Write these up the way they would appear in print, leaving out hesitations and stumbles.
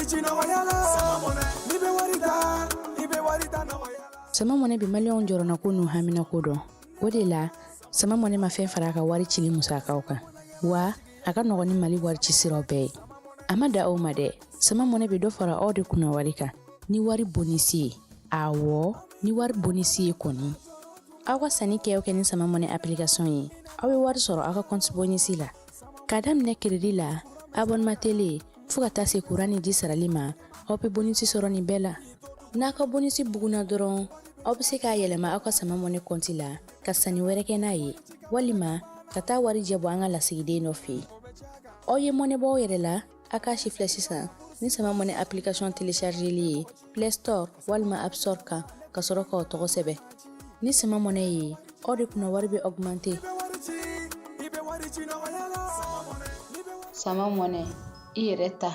ci nɔgɔya la. Sama Mɔnɛ, n'i bɛ wari ta, i bɛ wari ta nɔgɔya la. Sama Mɔnɛ bɛ maliyɛnw jɔrɔnako n'u haminako dɔn. O de la, Sama Mɔnɛ ma fɛn fara a ka wari cili musakaw kan, wa a ka nɔgɔn ni Mali wari ci siraw bɛɛ ye. A ma da o ma dɛ, Sama Mɔnɛ bɛ dɔ fara aw de kunna wari kan ni wari bonisi ye. Awɔ, ni wari bonisi ye kɔni. Aw ka sanni kɛ o kɛ ni Sama Mɔnɛ application ye, aw bɛ wari sɔrɔ aw ka compte bonisi la. K'a daminɛ crédit la, abonnement télé, fo ka taa se courant ni ji sarali ma, aw bɛ bonisi sɔrɔ nin bɛɛ la. N'a ka bonisi bugunna dɔrɔn, aw bɛ se k'a yɛlɛma aw ka Sama Mɔnɛ compte la ka sanni wɛrɛ kɛ n'a ye, walima ka taa wari jɛ bɔ an ka lasigiden dɔ fɛ yen. Aw ye mɔnɛ bɔ aw yɛrɛ la, a k'a si filɛ sisan ni Sama Mɔnɛ application téléchargeli ye Play Store walima App Store kan, ka sɔrɔ k'aw tɔgɔ sɛbɛn. Ni Sama Mɔnɛ ye, aw de kunna wari bɛ augmenter. Sama Mɔnɛ, i yɛrɛ ta.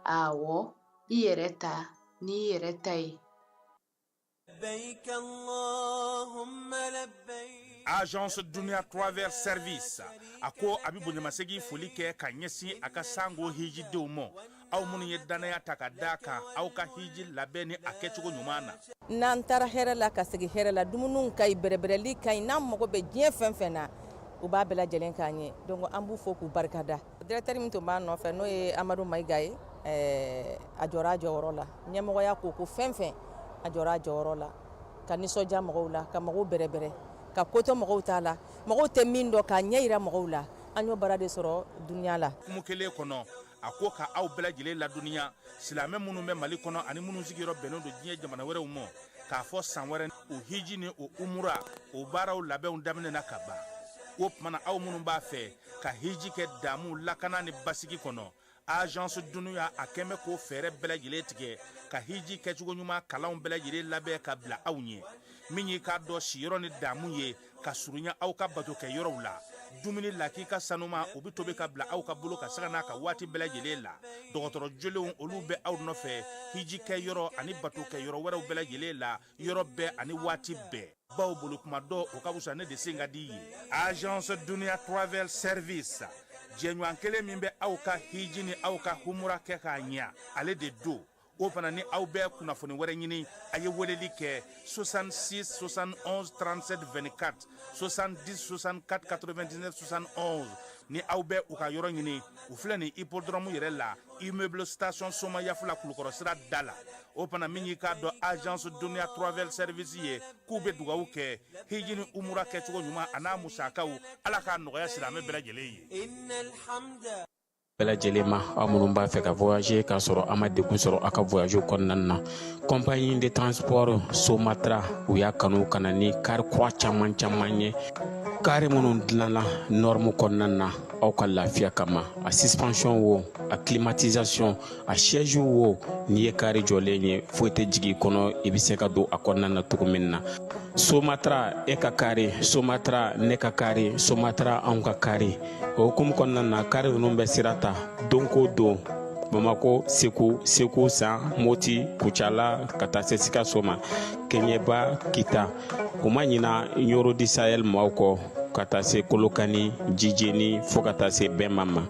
Awɔ, i yɛrɛ ta n'i yɛrɛ ta ye. Agence Dunia Travel Service a ko a bɛ bonyamasegin foli kɛ ka ɲɛsin a ka sango hijidenw ma, aw minnu ye dannaya ta ka da kan aw ka hiji labɛn ni a kɛcogo ɲuman na. N'an taara hɛrɛ la ka segin hɛrɛ la, dumuniw ka ɲi, bɛrɛbɛrɛli ka ɲi. N'an mago bɛ diɲɛ fɛn fɛn na, u b'a bɛɛ lajɛlen k'an ye. Donc an b'u fo k'u barikada. Directeur min tun b'a nɔfɛ, n'o ye Amadu Mayiga ye, a jɔra a jɔyɔrɔ la. Ɲɛmɔgɔya ko ko fɛn fɛn, a jɔra a jɔyɔrɔ la ka nisɔndiya mɔgɔw la, ka mɔgɔw bɛrɛbɛrɛ, ka kotɔ mɔgɔw t'a la, mɔgɔw tɛ min dɔn k'a ɲɛ yira mɔgɔw la. An y'o baara de sɔrɔ Dunia la. Kumu kelen kɔnɔ, a ko ka aw bɛɛ lajɛlen ladɔnniya, silamɛ minnu bɛ Mali kɔnɔ ani minnu sigiyɔrɔ bɛnnen don diɲɛ jamana wɛrɛw ma, k'a fɔ san wɛrɛ o hiji ni o umura o baaraw labɛnw daminɛna ka ban. O tuma na, aw minnu b'a fɛ ka hiji kɛ damu, lakana ni basigi kɔnɔ, Agence Dunia a kɛn bɛ k'o fɛɛrɛ bɛɛ lajɛlen tigɛ ka hiji kɛcogo ɲuman kalanw bɛɛ lajɛlen labɛn ka bila aw ɲɛ. Min y'i k'a dɔn siyɔrɔ ni damu ye ka surunya aw ka bato kɛ yɔrɔw la, dumuni lakika sanuma, o bɛ tobi ka bila aw ka bolo ka sanga n'a ka waati bɛɛ lajɛlen la. Dɔgɔtɔrɔ jolenw, olu bɛ aw nɔfɛ hiji kɛ yɔrɔ ani bato kɛ yɔrɔ wɛrɛw bɛɛ lajɛlen la, yɔrɔ bɛɛ ani waati bɛɛ. Baw bolo kuma dɔ, o ka fisa ne de sen ka di ye. Agence Dunia Travel Service, jɛɲɔgɔn kelen min bɛ aw ka hiji ni aw ka humura kɛ k'a ɲɛ, ale de don. O fana ni aw bɛ kunnafoni wɛrɛ ɲini, a ye weleli kɛ 66 71 37 24, 70 64 99 71. Ni aw bɛ u ka yɔrɔ ɲini, u filɛ nin hippodrome yɛrɛ la, immeuble station Somayafula, Kulukɔrɔ sira da la. O fana, min y'i k'a dɔn Agence Dunia Travel Service ye, k'u bɛ dugawu kɛ hiji ni umura kɛcogo ɲuman a n'a musakaw, Ala k'a nɔgɔya silamɛ bɛɛ lajɛlen ye. Bɛɛ lajɛlen ma, aw minnu b'a fɛ ka voyager k'a sɔrɔ a ma degun sɔrɔ aw ka voyage kɔnɔna na, compagnie de transport Somatra, u y'a kanu ka na ni kari kura caman caman ye, kari minnu dilanna norme kɔnɔna na aw ka lafiya kama. A suspension wo, a climatisation, a siège wo, n'i ye kari jɔlen ye, foyi tɛ jigin i kɔnɔ, i bɛ se ka don a kɔnɔna na cogo min na. Somatra, e ka kari Somatra, ne ka kari Somatra, anw ka kari. O hukumu kɔnɔna na, kari ninnu bɛ sira ta don ko don Bamako, Segu, Segu San, Moti, Kucala, ka taa se Sikaso ma, Kɛɲɛba, Kita. U ma ɲina Ɲoro du Sahel maaw kɔ, ka taa se Kolokani, Jijeni, fo ka taa se Bɛnma ma.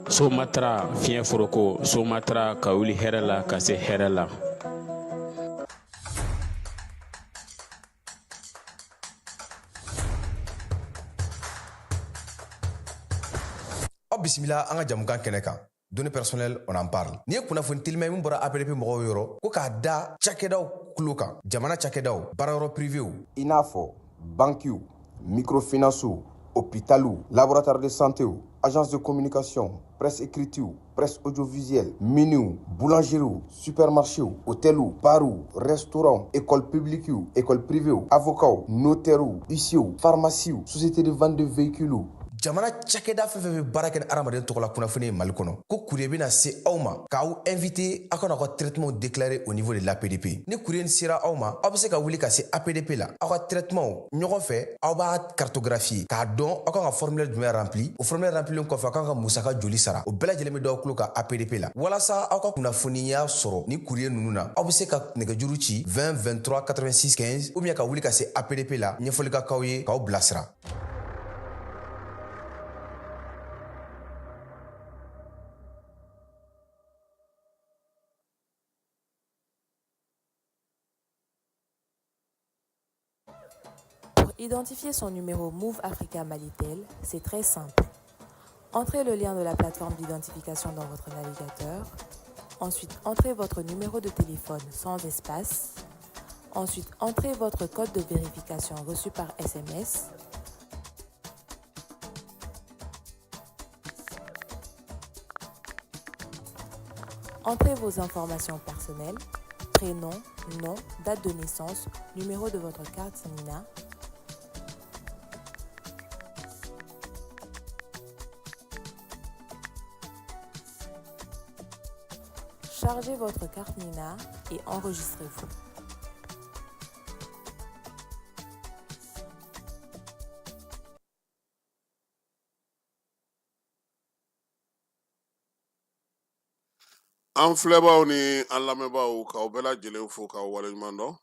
Somatra, fiɲɛ foroko Somatra, ka wuli hɛrɛ la ka se hɛrɛ la. Aw bisimila an ka jamukan kɛnɛ kan, Données personnelles, on en parle. Nin ye kunnafoni telima ye min bɔra APDP mɔgɔw yɔrɔ, ko k'a da cakɛdaw tulo kan, jamana cakɛdaw, baarayɔrɔ privéw, i n'a fɔ bankiw, microfinancew, hôpitaliw, laboratoire de santéw, agence de communication, presse écritew, presse audiovisuelle, miniw, boulangeriew, supermarchéw, hôteliw, barw, restaurant, école publiquew, école privéw, avocats, notairew, huissierw, pharmaciew, société de vente de véhicules, jamana cakɛda fɛn fɛn bɛ baara kɛ ni hadamaden tɔgɔla kunnafoni ye Mali kɔnɔ, ko courrier bɛna se aw ma k'aw invité aw ka n'aw ka traitement déclarer au niveau de l'APDP. Ni courrier sera aw ma, aw bɛ se ka wuli ka se APDP la, aw ka traitement ɲɔgɔn fɛ, aw b'a cartographier k'a dɔn aw kan ka formulaire jumɛn rempli. O formulaire remplilen kɔfɛ, aw kan ka musaka joli sara, o bɛɛ lajɛlen bɛ d'aw tulo kan APDP la. Walasa aw ka kunnafoniya sɔrɔ ni courrier ninnu na, aw bɛ se ka nɛgɛjuru ci 20 23 86 15 ou bien ka wuli ka se APDP la, ɲɛfɔli ka k'aw ye k'aw bilasira. Identifier son numéro Moov Africa Malitel, c'est très simple. Entrez le lien de la plateforme d'identification dans votre navigateur. Ensuite, entrez votre numéro de téléphone sans espace. Ensuite, entrez votre code de vérification reçu par SMS. Entrez vos informations personnelles, prénom, nom, date de naissance, numéro de votre carte NINA. Chargez votre carte NINA et enregistrez-vous. An filɛbaw ni an lamɛnbaaw, k'aw bɛɛ lajɛlen fo k'aw waleɲuman dɔn.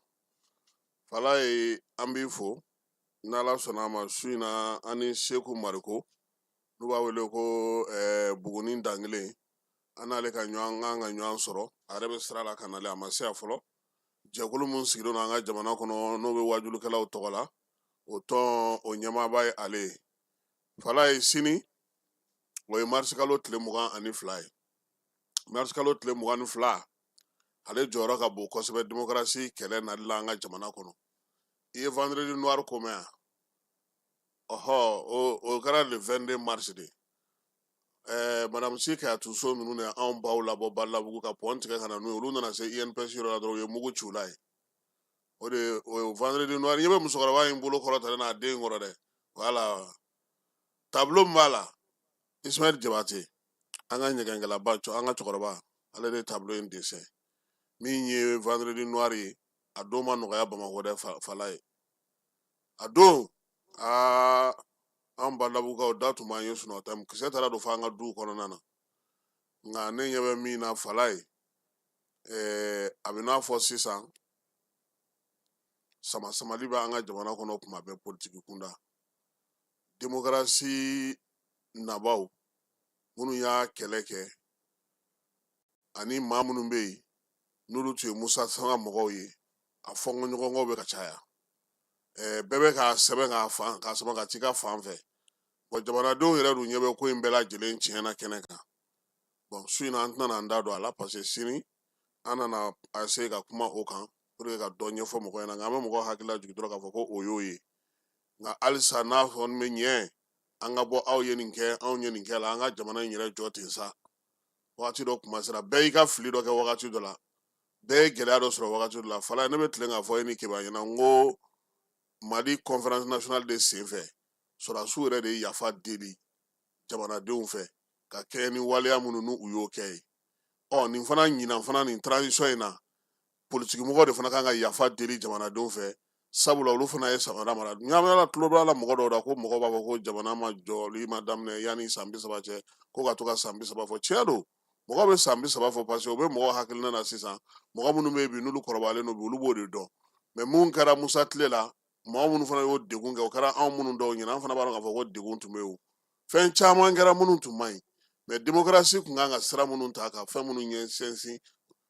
Falaye, an b'i fo. N'Ala sɔnna a ma, su in na, an ni Seku Mariko, n'u b'a wele ko Buguni Dankelen, an n'ale ka ɲɔgɔn kan ka ɲɔgɔn sɔrɔ. A yɛrɛ bɛ sira la ka nale, a ma se yan fɔlɔ. Jɛkulu min sigilen don an ka jamana kɔnɔ, n'o bɛ wajulikɛlaw tɔgɔ la, o tɔn o ɲɛmaaba ye ale ye. Falaye, sini o ye marisikalo tile 22 ye. Marisikalo tile 22, ale jɔyɔrɔ ka bon kosɛbɛ demokarasi kɛlɛ nali la an ka jamana kɔnɔ. I ye vendredi noir ko mɛn yan? Ɔhɔ, o kɛra le 22 mars de. Madame Si Kayatu So ninnu de anw baw labɔ Balabugu ka pɔn tigɛ ka na n'u ye. Olu nana se INPS yɔrɔ la dɔrɔn, u ye mugu ci u la yen. O de o ye vendredi noir. Ɲɛ bɛ musokɔrɔba in bolo kɔrɔtalen n'a den kɔrɔ dɛ. Voilà, tableau min b'a la, Ismaël Jabate, an ka ɲɛgɛnkɛlaba, an ka cɛkɔrɔba, ale de ye tableau in dessin. Min ye vendredi noir ye, a don ma nɔgɔya Bamakɔ dɛ. Falaye, a don, aa, an Balabugukaw da tun b'an ye sunɔgɔ ta, kisɛ taara don fo an ka duw kɔnɔna na. Nka ne ɲɛ bɛ min na, Falaye, a bɛ n'a fɔ sisan sama samali bɛ an ka jamana kɔnɔ kuma bɛɛ politiki kunda. Demokarasi nabaw minnu y'a kɛlɛ kɛ, ani maa minnu bɛ yen n'olu tun ye Musa Sanga mɔgɔw ye, a fɔnkɔɲɔgɔnkɔw bɛ ka caya. Bɛɛ bɛ k'a sɛbɛn k'a fan k'a sama ka t'i ka fan fɛ. Bon, jamanadenw yɛrɛ dun ɲɛ bɛ ko in bɛɛ lajɛlen tiɲɛna kɛnɛ kan. Bon, su in na, an tɛna an da don a la, parce que sini an nana a se ka kuma o kan pour que ka dɔ ɲɛfɔ mɔgɔ ɲɛna. Nka an bɛ mɔgɔw hakili lajigin dɔrɔn k'a fɔ ko o y'o ye. Nka halisa n'a fɔ bɛ ɲɛ, an ka bɔ aw ye nin kɛ, anw ye nin kɛ la, an ka jamana in yɛrɛ jɔ ten sa. Wagati dɔ kuma sera, bɛɛ y'i ka fili dɔ kɛ wagati dɔ la, bɛɛ ye gɛlɛya dɔ sɔrɔ wagati dɔ la. Fala, ne bɛ tilen k'a fɔ e ni Keba ɲɛna, n ko Mali conférence nationale de senfɛ, sɔrɔdasiw yɛrɛ de ye yafa deli jamanadenw fɛ ka kɛɲɛ ni waleya minnu n'u u y'o kɛ ye. Ɔ, nin fana ɲinan fana, nin transition in na, politikimɔgɔw de fana kan ka yafa deli jamanadenw fɛ, sabula olu fana ye samara mara. Ɲamana tulo b'a la mɔgɔ dɔw da ko mɔgɔw b'a fɔ ko jamana ma jɔli ma daminɛ yanni san 30 cɛ, ko ka to ka san 30 fɔ. Tiɲɛ don, mɔgɔ bɛ san 30 fɔ, parce que o bɛ mɔgɔ hakilina na sisan. Mɔgɔ minnu bɛ yen bi, n'olu kɔrɔbayalen don bi, olu b'o de dɔn. Mais mun kɛra Musa tile la, mɔgɔ minnu fana y'o degun kɛ, o kɛra anw minnu dɔw ɲɛna, an fana b'a dɔn k'a fɔ ko degun tun bɛ yen. Fɛn caman kɛra minnu tun man ɲi. Mais démocratie tun kan ka sira minnu ta ka fɛn minnu ɲɛ sinsin,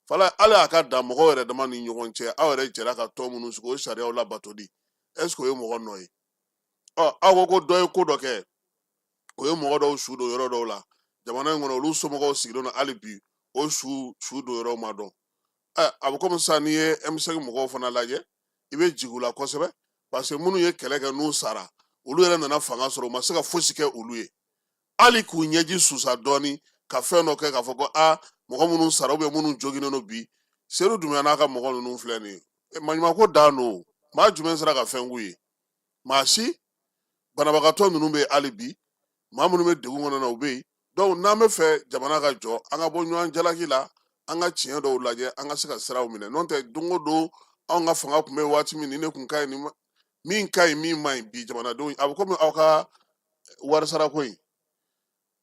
Fala, hali a ka dan mɔgɔw yɛrɛ dama ni ɲɔgɔn cɛ, aw yɛrɛ jɛra ka tɔn minnu sigi, o sariyaw labatoli, est ce que o ye mɔgɔ nɔ ye? Ɔ, aw ko ko dɔ ye ko dɔ kɛ, o ye mɔgɔ dɔw su don yɔrɔ dɔw la jamana in kɔnɔ, olu somɔgɔw sigilen don hali bi, o su don yɔrɔ ma dɔn. Ɛ, a bɛ komi sisan n'i ye M5 mɔgɔw fana lajɛ, i bɛ jigin u la kosɛbɛ, parce que minnu ye kɛlɛ kɛ n'u sara, olu yɛrɛ nana fanga sɔrɔ, u ma se ka fosi kɛ olu ye, hali k'u ɲɛji susa dɔɔni ka fɛn dɔ kɛ k'a fɔ ko aa, mɔgɔ minnu sara ou minnu joginnen don bi. Seydou Doumbouya n'a ka mɔgɔ ninnu filɛ nin ye, maɲumanko dan don. Maa jumɛn sera ka fɛn k'u ye? Maa si. Banabagatɔ ninnu bɛ hali bi, maa minnu bɛ degun kɔnɔ na, u bɛ yen. Donc n'an bɛ fɛ jamana ka jɔ, an ka bɔ ɲɔgɔn jalaki la, an ka tiɲɛ dɔw lajɛ, an ka se ka siraw minɛ. N'o tɛ, don o don, anw ka fanga tun bɛ waati min, ni ne kun ka ɲi, ni min ka ɲi, min man ɲi bi jamanadenw. A bɛ komi aw ka warisarako in,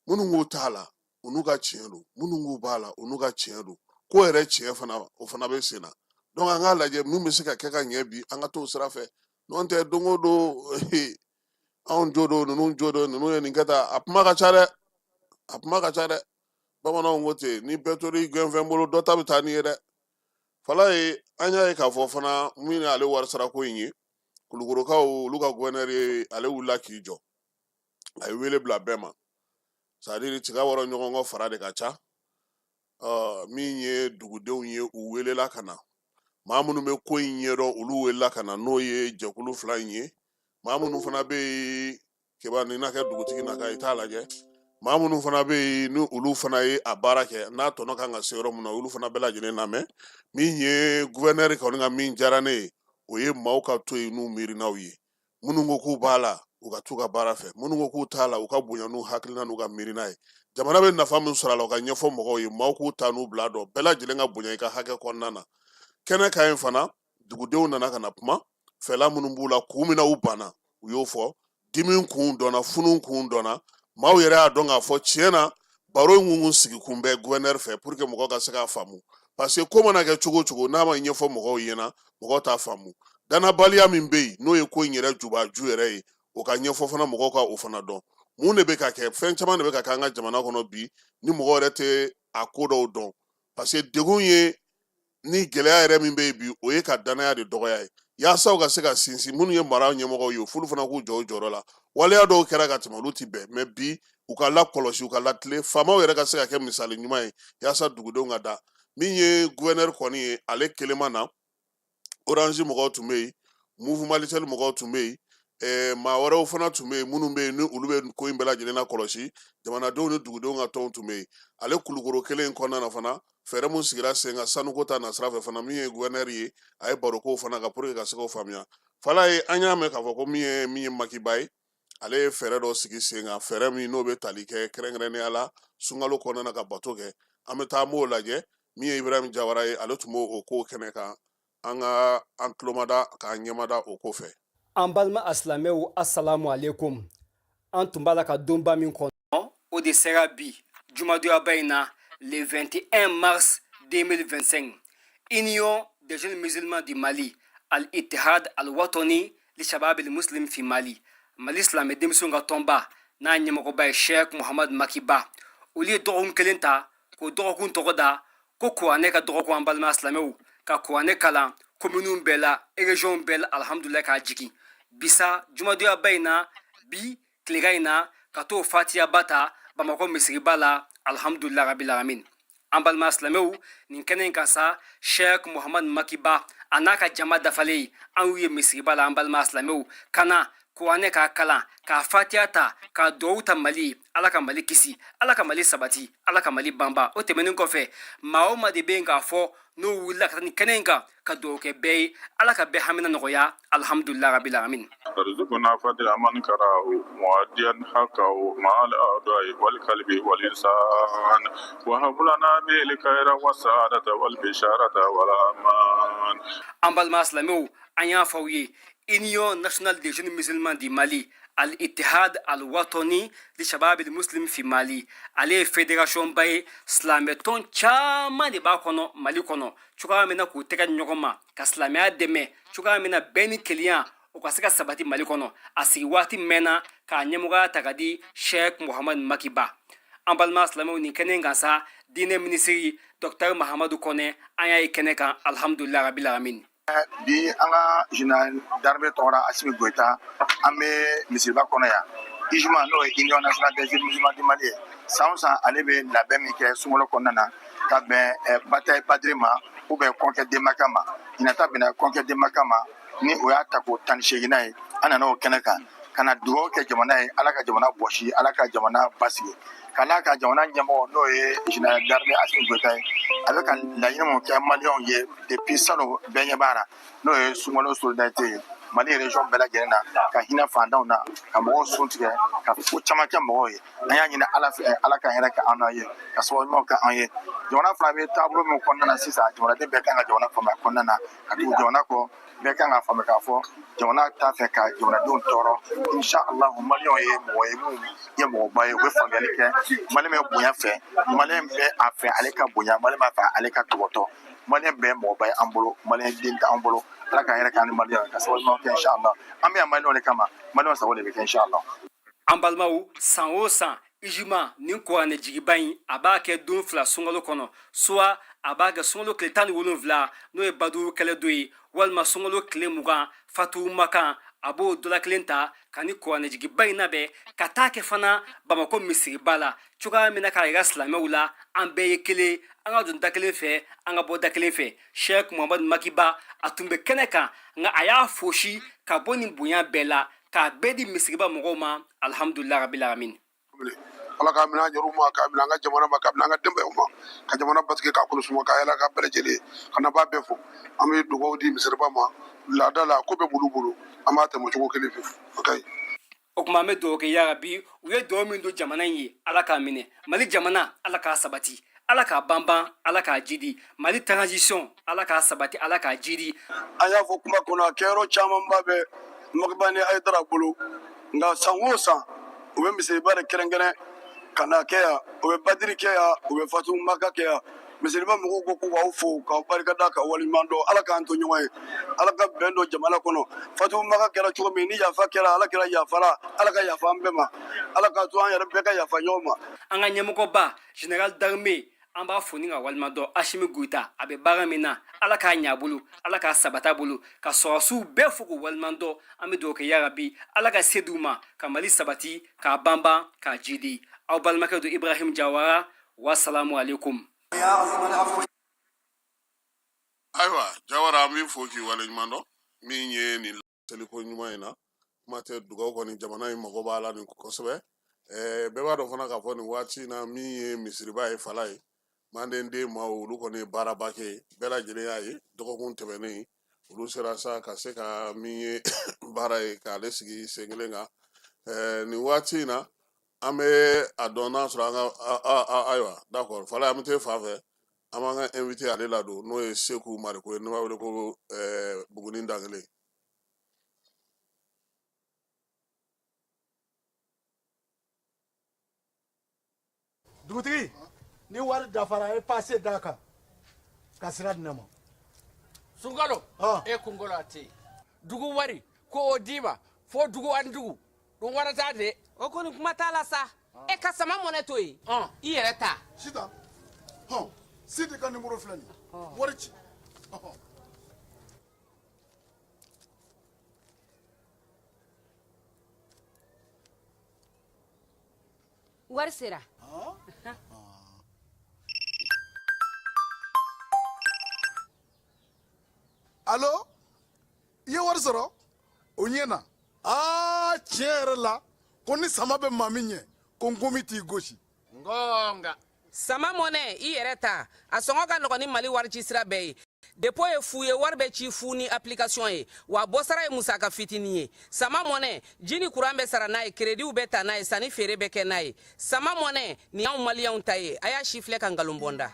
minnu k'u t'a la, u n'u ka tiɲɛ don, minnu k'u b'a la, u n'u ka tiɲɛ don. Ko yɛrɛ tiɲɛ fana, o fana bɛ sen na. Donc an k'a lajɛ min bɛ se ka kɛ ka ɲɛ bi, an ka t'o sira fɛ. N'o tɛ, don o don, anw jo don, ninnu jo don, ninnu ye nin kɛ tan, a kuma ka ca dɛ, a kuma ka ca dɛ. Bamananw ko ten, ni bɛɛ tor'i gɛnfɛn bolo, dɔ ta bɛ taa n'i ye dɛ. Fala ye, an y'a ye k'a fɔ fana min y'ale warisarako in ye, Kulukorokaw, olu ka guvɛnɛri ye, ale wulila k'i jɔ, a ye wele bila bɛɛ ma. C'est à dire tiga wɔrɔ ɲɔgɔn kɔ fara de ka ca. Min ye dugudenw ye, u welela ka na. Maa minnu bɛ ko in ɲɛdɔn, olu welela ka na, n'o ye jɛkulu fila in ye. Maa minnu fana bɛ yen, keba ni n'a kɛ dugutigi na ka i t'a lajɛ, maa minnu fana bɛ yen ni olu fana ye a baara kɛ, n'a tɔnɔ kan ka se yɔrɔ min na, olu fana bɛɛ lajɛlen lamɛn. Min ye guvɛnɛri kɔni ka min diyara ne ye, o ye maaw ka to yen n'u miirinaw ye. Minnu ko k'u b'a la, u ka t'u ka baara fɛ. Minnu ko k'u t'a la, u ka bonya n'u hakilina n'u ka miirina ye. Jamana bɛ nafa min sɔrɔ a la, u ka ɲɛfɔ mɔgɔw ye, maaw k'u ta n'u bila dɔn, bɛɛ lajɛlen ka bonya i ka hakɛ kɔnɔna na. Kɛnɛ kan yen fana, dugudenw nana ka na kuma fɛla minnu b'u la, kun min na u banna, u y'o fɔ. Dimi kun dɔnna, funu kun dɔnna, maaw yɛrɛ y'a dɔn k'a fɔ tiɲɛ na baro in kun sigi kun bɛ guvɛnɛri fɛ pour que mɔgɔ ka se k'a faamu, parce que ko mana kɛ cogo o cogo, n'a ma ɲɛfɔ mɔgɔw ɲɛna, mɔgɔw t'a faamu. Danabaliya min bɛ yen, n'o ye ko in yɛrɛ jubaju yɛrɛ ye, o ka ɲɛfɔ fana, mɔgɔw ka o fana dɔn mun de bɛ ka kɛ. Fɛn caman de bɛ ka kɛ an ka jamana kɔnɔ bi ni mɔgɔ yɛrɛ tɛ a ko dɔw dɔn, parce que degun ye ni gɛlɛya yɛrɛ min bɛ yen bi, o ye ka danaya de dɔgɔya ye. Yaasa u ka se ka sinsin, minnu ye mara ɲɛmɔgɔw ye, f'olu fana k'u jɔ u jɔyɔrɔ la. Waleya dɔw kɛra ka tɛmɛ, olu ti bɛn, mais bi u ka lakɔlɔsi, u ka latilen, faamaw yɛrɛ ka se ka kɛ misali ɲuman ye yaasa dugudenw ka da. Min ye guvɛnɛri kɔni ye, ale kelen ma na. Orange mɔgɔw tun bɛ yen, Moov Malitel mɔgɔw tun bɛ yen, maa wɛrɛw fana tun bɛ yen minnu bɛ yen ni olu bɛ ko in bɛɛ lajɛlen na kɔlɔsi. Jamanadenw ni dugudenw ka tɔnw tun bɛ yen. Ale Kulukoro kelen in kɔnɔna na fana, fɛɛrɛ mun sigira sen kan sanuko ta nasira fɛ fana, min ye guvɛnɛri ye, a ye baro k'o fana kan pour que ka se k'o faamuya. Fala ye, an y'a mɛn k'a fɔ ko min ye Makiba ye, ale ye fɛɛrɛ dɔ sigi sen kan, fɛɛrɛ min n'o bɛ tali kɛ kɛrɛnkɛrɛnnenya la sunkalo kɔnɔna na ka bato kɛ. An bɛ taa an b'o lajɛ. Min ye Ibrahim Jawara ye, ale tun b'o o ko kɛnɛ kan. An ka an tulomada k'an ɲɛmada o ko fɛ. An balima asilamɛw, asalamu aleykum. An tun b'a la ka donba min kɔnɔ, o de sera bi jumadonyaba in na, le 21 mars 2025. Union des jeunes musulmans du Mali, Al Ittihad Al Watani li Shabab al Muslim fi Mali, Mali silamɛ denmisɛnw ka tɔnba, n'a ɲɛmɔgɔba ye Sheikh Muhammad Makiba, olu ye dɔgɔkun kelen ta k'o dɔgɔkun tɔgɔ da ko kuranɛ ka dɔgɔkun. An balima silamɛw, ka kuranɛ kalan kominiw bɛɛ la, région bɛɛ la, alhamdulillah, k'a jigin bisa jumadonyaba in na, bi tilegan in na, ka t'o fatiyaba ta Bamakɔ misiriba la, alhamdulillah rabbil alamin. An balima silamɛw, nin kɛnɛ in kan sa, Sheikh Muhammad Makiba a n'a ka jama dafalen, an y'u ye misiriba la. An balima silamɛw, ka na kuranɛ k'a kalan, k'a fatiya ta, k'a duwawu ta Mali. Ala ka Mali kisi, Ala ka Mali sabati, Ala ka Mali banba. O tɛmɛnen kɔfɛ, maa o maa de bɛ yen k'a fɔ n'o wulila ka taa nin kɛnɛ in kan, ka duwawu kɛ bɛɛ ye, Ala ka bɛɛ hamina nɔgɔya, alhamdulillah rabbil alamin. وارزقنا فضل من كراه مؤديا حقه مع الأعداء والقلب والإنسان وهب لنا به الخير والسعادة والبشارة والأمان. An balima silamɛw, an y'a fɔ aw ye, Union nationale des jeunes musulmans du Mali, Al Ittihad Al Watani li Shabab al Muslim fi Mali, ale ye fédération ba ye, silamɛtɔn caman de b'a kɔnɔ Mali kɔnɔ. Cogoya min na k'u tɛgɛ di ɲɔgɔn ma ka silamɛya dɛmɛ, cogoya min na bɛn ni kelenya o ka se ka sabati Mali kɔnɔ, a sigi waati mɛnna k'a ɲɛmɔgɔya ta ka di Sheikh Muhammad Makiba. An balima silamɛw, nin kɛnɛ in kan sa, diinɛ minisiri Dr Mahamadu Kɔnɛ, an y'a ye kɛnɛ kan, alhamdulillah rabbil alamin. Bi, an ka général d'armée tɔgɔra Asimi Goyita, an bɛ misiriba kɔnɔ yan. UJMA, n'o ye Union nationale des jeunes musulmans du Mali ye, san o san ale bɛ labɛn min kɛ sunkalo kɔnɔna na ka bɛn bataille Badri ma ou bien conquête de Maka ma, ɲinan ta bɛnna conquête de Maka ma, ni o y'a ta ko 18nan ye. An nana o kɛnɛ kan ka na dugawu kɛ jamana ye, Ala ka jamana bɔsi, Ala ka jamana basigi, ka n'a ka jamana ɲɛmɔgɔ, n'o ye général d'armée Asimi Goyita ye. A bɛ ka laɲini mun kɛ maliyɛnw ye depuis salon, bɛɛ ɲɛ b'a la, n'o ye sunkalo solidarité ye Mali région bɛɛ lajɛlen na, ka hinɛ fantanw na, ka mɔgɔw sun tigɛ, ka ko caman kɛ mɔgɔw ye. An y'a ɲini Ala fɛ, Ala ka hɛrɛ kɛ an n'aw ye, ka sababu ɲumanw kɛ an ye. Jamana fana bɛ taabolo min kɔnɔna na sisan, jamanaden bɛɛ kan ka jamana faamuya kɔnɔna na, ka tugu jamana kɔ. Bɛɛ kan ka faamuya k'a fɔ jamana t'a fɛ ka jamanadenw tɔɔrɔ. Inshallah, maliyɛnw ye mɔgɔ ye mun ye mɔgɔba ye, u bɛ faamuyali kɛ. Maliyɛn bɛ bonya fɛ, maliyɛn bɛ a fɛ ale ka bonya, maliyɛn b'a fɛ ale ka tɔgɔtɔ. Maliyɛn bɛɛ mɔgɔba ye an bolo, maliyɛn den tɛ an bolo. Ala ka hɛrɛ k'an ni maliyɛn, ka sababu ɲuman kɛ. Inshallah, an bɛ yan maliyɛnw de kama, maliyɛnw sago de bɛ kɛ, inshallah. An balimaw, san o san, UJMA nin kuranɛ jigiba in, a b'a kɛ don 2 sunkalo kɔnɔ, soit a b'a kɛ sunkalo tile 17, n'o ye Baduru kɛlɛ don ye. walima sunkalo tile 20 Fatu Makan, a b'o dɔ la kelen ta ka ni kuranɛjigiba in labɛn ka taa kɛ fana Bamakɔ misiriba la, cogoya min na k'a yira silamɛw la an bɛɛ ye kelen, an ka don da kelen fɛ, an ka bɔ da kelen fɛ. Sheikh Muhamadu Makiba, a tun bɛ kɛnɛ kan, nka a y'a fosi ka bɔ nin bonya bɛɛ la k'a bɛɛ di misiriba mɔgɔw ma. Alhamdulilayi rabil alamin. Ala k'a minɛ an yɛrɛw ma, k'a minɛ an ka jamana ma, k'a minɛ an ka denbayaw ma, ka jamana basigi, k'a kolo suma, k'a yɛlɛ ka bɛɛ lajɛlen ka na b'a bɛɛ fo. An bɛ dugawu di misiriba ma. Laada la, ko bɛɛ b'olu bolo, an b'a tɛmɛ cogo kelen fɛ. O ka ɲi. O tuma an bɛ dugawu kɛ yarabi, u ye dugawu min don jamana in ye, Ala k'a minɛ. Mali jamana, Ala k'a sabati, Ala k'a banban, Ala k'a jidi. Mali transition, Ala k'a sabati, Ala k'a jidi. An y'a fɔ kuma kɔnɔ, a kɛyɔrɔ camanba bɛ Makiba ni Hayidara bolo, nka san o san u bɛ misiriba de kɛrɛnkɛrɛn ka na kɛ yan. U bɛ Badiri kɛ yan, u bɛ Fatu Maka kɛ yan. Misiriba mɔgɔw ko k'u k'aw fo, k'aw barikada, ka waleɲuman dɔn. Ala k'an to ɲɔgɔn ye, Ala ka bɛn don jamana kɔnɔ. Fatu Maka kɛra cogo min, ni yafa kɛra, Ala kɛra yafara, Ala ka yafa an bɛɛ ma, Ala k'a to an yɛrɛ bɛɛ ka yafa ɲɔgɔn ma. An ka ɲɛmɔgɔba général d'armée, an b'a fo ni ka walima dɔn, Asimi Goyita, a bɛ baara min na, Ala k'a ɲɛ a bolo, Ala k'a sabata bolo, ka sɔrɔsiw bɛɛ fo k'u walima dɔn. An bɛ dugawu kɛ yarabi, Ala ka se d'u ma ka Mali sabati, k'a banban, k'a jidi. Aw balimakɛ don, Ibrahim Jawara. Wasalamu aleykum. Ayiwa Jawara, an b'i fo k'i waleɲuman dɔn min ye nin seliko ɲuman in na. Kuma tɛ, dugawu kɔni, jamana in mago b'a la nin kosɛbɛ. Bɛɛ b'a dɔn fana k'a fɔ nin waati in na, min ye misiriba ye, fala ye, manden den maaw, olu kɔni ye baaraba kɛ, bɛɛ lajɛlen y'a ye. Dɔgɔkun tɛmɛnen, olu sera sa ka se ka min ye baara ye k'ale sigi sen kelen kan. Nin waati in na, an bɛ a dɔn n'a sɔrɔ an ka, ayiwa, d'accord, fala, an bɛ taa fan fɛ, an b'an ka invité ale ladon, n'o ye Seku Mariko ye, n'o b'a wele ko Buguni Dankelen. Dugutigi, ni wari dafara, a ye pase d'a kan ka sira di ne ma. Sunkalo, e kunkolo a tɛ yen. Dugu wari ko o d'i ma fo dugu ani dugu dun warata de. O kɔni, kuma t'a la sa. E ka sama mɔnɛ to yen, i yɛrɛ ta. Sitan, hɔn, Sidi ka nimoro filɛ nin ye, wari ci. Wari sera. Alo, i ye wari sɔrɔ, o ɲɛna. Aa, tiɲɛ yɛrɛ la, ko ni sama bɛ maa min ɲɛ, ko nkomi t'i gosi. Ngonga. Sama mɔnɛ, i yɛrɛ ta, a sɔngɔ ka nɔgɔn ni Mali wari ci sira bɛɛ ye. Dépôt ye fu ye, wari bɛ ci fu ni application ye, wa bɔsara ye musaka fitinin ye. Sama mɔnɛ, ji ni kuran bɛ sara n'a ye, créditw bɛ ta n'a ye, sanni feere bɛ kɛ n'a ye. Sama mɔnɛ nin y'anw maliyɛnw ta ye. A y'a si filɛ ka nkalon bɔ n da.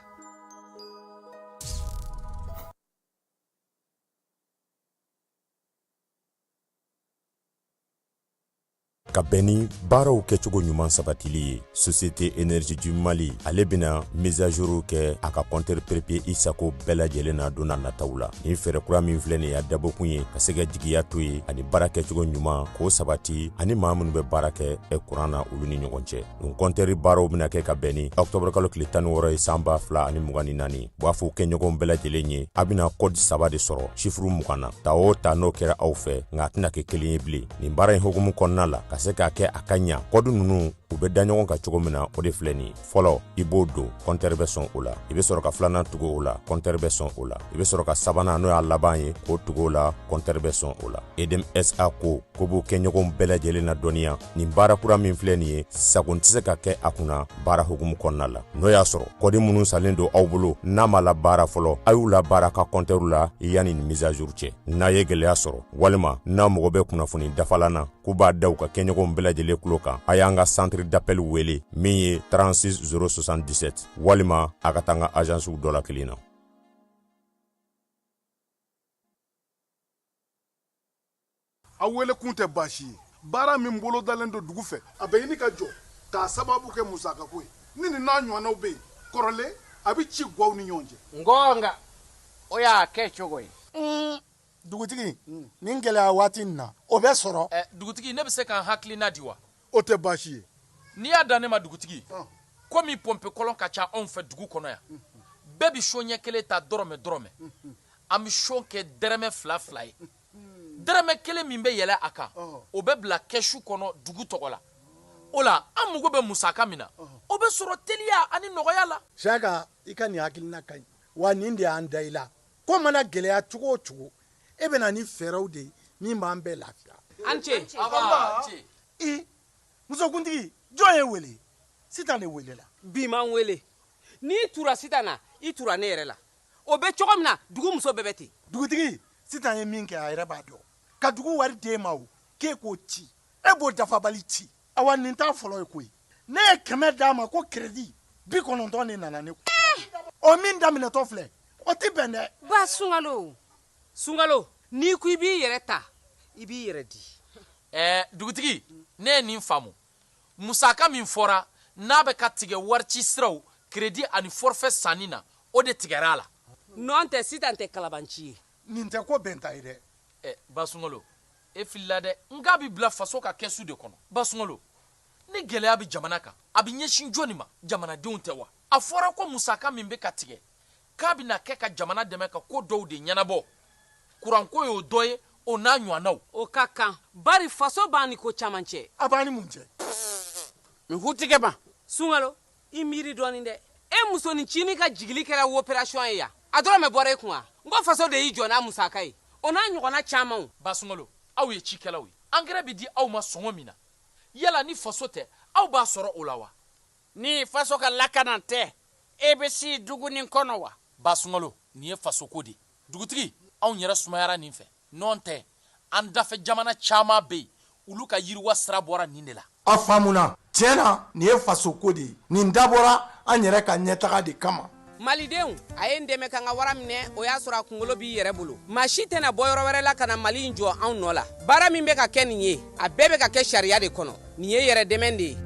Ka bɛn ni baaraw kɛcogo ɲuman sabatili ye, Société Énergie du Mali, ale bɛna mise à jour kɛ a ka compteur prépayé i sago bɛɛ lajɛlen na don n'a nataw la. Nin fɛɛrɛ kura min filɛ nin ye, a dabɔkun ye ka se ka jigiya to ye ani baara kɛcogo ɲuman k'o sabati ani maa minnu bɛ baara kɛ kuran na, olu ni ɲɔgɔn cɛ. Nin compteur baaraw bɛna kɛ ka bɛn ni octobre kalo tile 16 ye san 2024. U b'a fɔ kɛɲɔgɔnw bɛɛ lajɛlen ye, a bɛna code saba de sɔrɔ chiffre 20 na. Ta o ta, n'o kɛra aw fɛ, nka a tɛna kɛ kelen ye bilen. Nin baara in hukumu kɔnɔna la, ka se k'a kɛ a ka ɲa, code ninnu, u bɛ da ɲɔgɔn kan cogo min na, o de filɛ nin ye. Fɔlɔ, i b'o don, compteur bɛ sɔn o la. I bɛ sɔrɔ ka filanan tugu o la, compteur bɛ sɔn o la. I bɛ sɔrɔ ka sabanan, n'o y'a laban ye, k'o tugu o la, compteur bɛ sɔn o la. Edm SA ko ko b'u kɛɲɔgɔnw bɛɛ lajɛlen na dɔnniya, nin baara kura min filɛ nin ye, sagon tɛ se ka kɛ a kunna baara hukumu kɔnɔna la. N'o y'a sɔrɔ code minnu salen don aw bolo, n'a ma la baara fɔlɔ, a y'u la baara ka compteur la yanni nin mise à jour cɛ. N'a ye gɛlɛya sɔrɔ walima n'a mago bɛ kunnafoni dafalan na, k'u b'a da u ka kɛɲɔgɔnw bɛɛ lajɛlen tulo kan, a y'an ka centre d'appel wele min ye 36 077, walima a ka taa an ka agencew dɔ la kelen na. Aw wele kun tɛ baasi ye. Baara min bolodalen don dugu fɛ, a bɛ ɲini ka jɔ k'a sababu kɛ musakako ye. Ni nin n'a ɲɔgɔnnaw bɛ yen kɔrɔlen, a bɛ ci gwaw ni ɲɔgɔn cɛ. Ngonga, o y'a kɛ cogo ye. Dugutigi, nin gɛlɛya waati in na, o bɛ sɔrɔ. Dugutigi, ne bɛ se ka n hakilina di wa? O tɛ baasi ye. N'i y'a dan ne ma, dugutigi, komi pɔnpe kɔlɔn ka ca anw fɛ dugu kɔnɔ yan, bɛɛ bɛ so ɲɛ kelen ta dɔrɔmɛ dɔrɔmɛ. An bɛ son kɛ dɛrɛmɛ fila fila ye. Dɛrɛmɛ kelen min bɛ yɛlɛ a kan, o bɛ bila kɛsu kɔnɔ dugu tɔgɔ la. O la, an mago bɛ musaka min na, o bɛ sɔrɔ teliya ani nɔgɔya la. Siyaka, i ka nin hakilina ka ɲi, wa nin de y'an da i la. Ko mana gɛlɛya cogo o cogo, e bɛ na ni fɛɛrɛw de ye min b'an bɛɛ lafiya. An ce. Anba. I, musokuntigi, jɔn y'e wele? Sitan de welela. Bi ma n wele. N'i tura Sitan na, i tura ne yɛrɛ la. O bɛ cogo min na, dugu muso bɛɛ bɛ ten. Dugutigi, Sitan ye min kɛ, a yɛrɛ b'a dɔn. Ka dugu wari d'e ma o, k'e k'o ci, e b'o dafabali ci. Awa, nin t'a fɔlɔ ye koyi. Ne ye 100 d'a ma ko keredi, 90 de nana ne kun. O min daminɛtɔ filɛ, o tɛ bɛn dɛ. Ba Sunkalo, Sunkalo, n'i ko i b'i yɛrɛ ta, i b'i yɛrɛ di. Ɛɛ, dugutigi, ne ye nin faamu. Musaka min fɔra n'a bɛ ka tigɛ warici siraw, keredi ani forfait sanni na, o de tigɛra a la. Nɔn tɛ, Sitan tɛ kalabanci ye. Nin tɛ ko bɛnta ye dɛ. Ɛ, Ba Sunkalo, e filila dɛ. N k'a bɛ bila faso ka kɛsu de kɔnɔ. Ba Sunkalo, ni gɛlɛya bɛ jamana kan, a bɛ ɲɛsin jɔni ma? Jamanadenw tɛ wa? A fɔra ko musaka min bɛ ka tigɛ, k'a bɛna kɛ ka jamana dɛmɛ ka ko dɔw de ɲɛnabɔ. Kuranko y'o dɔ ye, o n'a ɲɔgɔnnaw. O ka kan, bari faso b'an ni ko caman cɛ. A b'an ni mun cɛ? N hutigɛ ma. Sunkalo, i miiri dɔɔnin dɛ. E musonin cinin ka jigili kɛra operation ye yan. A dɔrɔmɛ bɔra e kun wa? N ko faso de y'i jɔ n'a musaka ye. O n'a ɲɔgɔnna camanw. Ba Sunkalo, aw ye cikɛlaw ye. Angɛrɛ bɛ di aw ma sɔngɔ min na, yala ni faso tɛ, aw b'a sɔrɔ o la wa? Ni faso ka lakana tɛ, e bɛ si dugu nin kɔnɔ wa? Ba Sunkalo, nin ye fasoko de ye. Dugutigi, anw yɛrɛ sumayara nin fɛ. Nɔn tɛ, an dafɛ jamana caman bɛ yen, olu ka yiriwa sira bɔra nin de la. A faamuna. Tiɲɛ na, nin ye fasoko de ye. Nin dabɔra an yɛrɛ ka ɲɛtaga de kama. Malidenw, a ye n dɛmɛ ka n ka wara minɛ, o y'a sɔrɔ a kunkolo b'i yɛrɛ bolo. Maa si tɛna bɔ yɔrɔ wɛrɛ la ka na Mali in jɔ anw nɔ la. Baara min bɛ ka kɛ nin ye, a bɛɛ bɛ ka kɛ sariya de kɔnɔ. Nin ye yɛrɛ dɛmɛ de ye.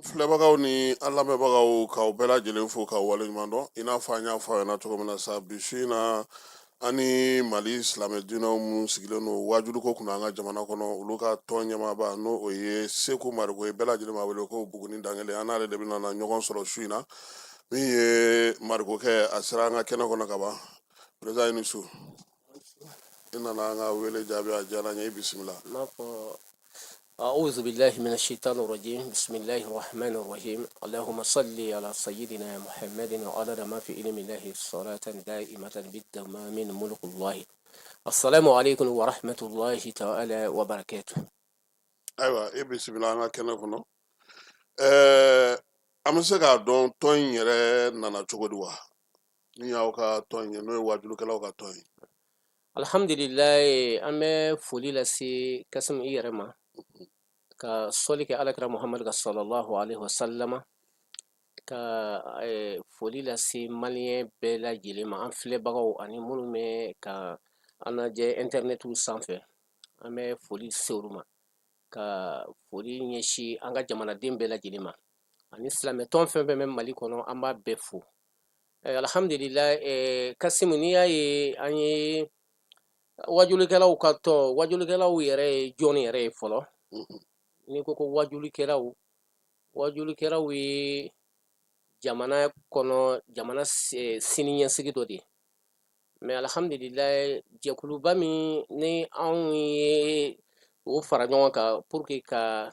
Filɛbagaw ni an lamɛnbagaw, k'aw bɛɛ lajɛlen fo k'aw waleɲuman dɔn. I n'a fɔ an y'a fɔ aw ɲɛna cogo min na sa, bi su in na, an ni Mali silamɛ diinɛw minnu sigilen don wajuliko kunna an ka jamana kɔnɔ, olu ka tɔn ɲɛmaaba, n'o o ye Seku Mariko ye, bɛɛ lajɛlen b'a wele ko Buguni Dankele, an n'ale de bɛna na ɲɔgɔn sɔrɔ su in na. Min ye Marikokɛ, a sera an ka kɛnɛ kɔnɔ ka ban. Président, i ni su. I nana an ka wele jaabi, a diyara an ye. I bisimila. N b'a fɔ أعوذ بالله من الشيطان الرجيم بسم الله الرحمن الرحيم اللهم صل على سيدنا محمد وعلى ما في علم الله صلاة دائمة بالدمام ملك الله السلام عليكم ورحمة الله تعالى وبركاته. Ayiwa, e bisimila an ka kɛnɛ kɔnɔ. An bɛ se k'a dɔn tɔn in yɛrɛ nana cogo di wa? Ni y'aw ka tɔn ye, n'o ye wajulikɛlaw ka tɔn ye. Alhamdulilayi, an bɛ foli lase Kasimu i yɛrɛ ma, ka sɔli kɛ alakira Muhamadu kan sallallahu alaihi wasallama, ka foli lase maliyɛn bɛɛ lajɛlen ma, an filɛbagaw ani minnu bɛ ka an lajɛ intɛrɛnɛtiw sanfɛ, an bɛ foli se olu ma, ka foli ɲɛsin an ka jamanaden bɛɛ lajɛlen ma ani silamɛtɔn fɛn fɛn bɛ Mali kɔnɔ, an b'a bɛɛ fo. Alhamdulilayi Kasimu, n'i y'a ye an ye wajulikɛlaw ka tɔn, wajulikɛlaw yɛrɛ ye jɔnni yɛrɛ ye fɔlɔ? N'i ko ko wajulikɛlaw, wajulikɛlaw ye jamana kɔnɔ jamana sini ɲɛsigi dɔ de ye. Mais alhamdulilayi, jɛkuluba min ni anw ye o fara ɲɔgɔn kan pour que ka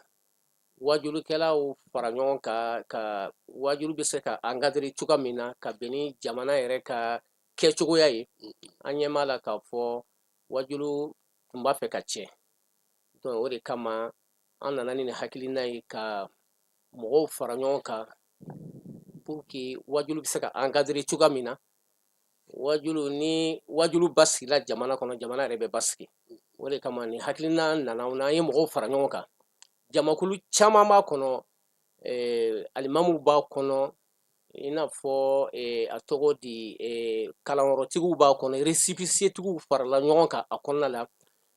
wajulikɛlaw fara ɲɔgɔn kan, ka wajulu bɛ se ka encadrer cogoya min na ka bɛn ni jamana yɛrɛ ka kɛcogoya ye, an ɲɛ b'a la k'a fɔ wajulu tun b'a fɛ ka tiɲɛ. Donc o de kama an nana ni nin hakilina ye ka mɔgɔw fara ɲɔgɔn kan pour que wajulu bɛ se ka encadrer cogoya min na. Wajulu, ni wajulu basigila jamana kɔnɔ, jamana yɛrɛ bɛ basigi. O de kama nin hakilina nana, n'an ye mɔgɔw fara ɲɔgɔn kan, jamakulu caman b'a kɔnɔ, alimamuw b'a kɔnɔ, i n'a fɔ a tɔgɔ di, kalanyɔrɔtigiw b'a kɔnɔ, récépissé-tigiw farala ɲɔgɔn kan a kɔnɔna la,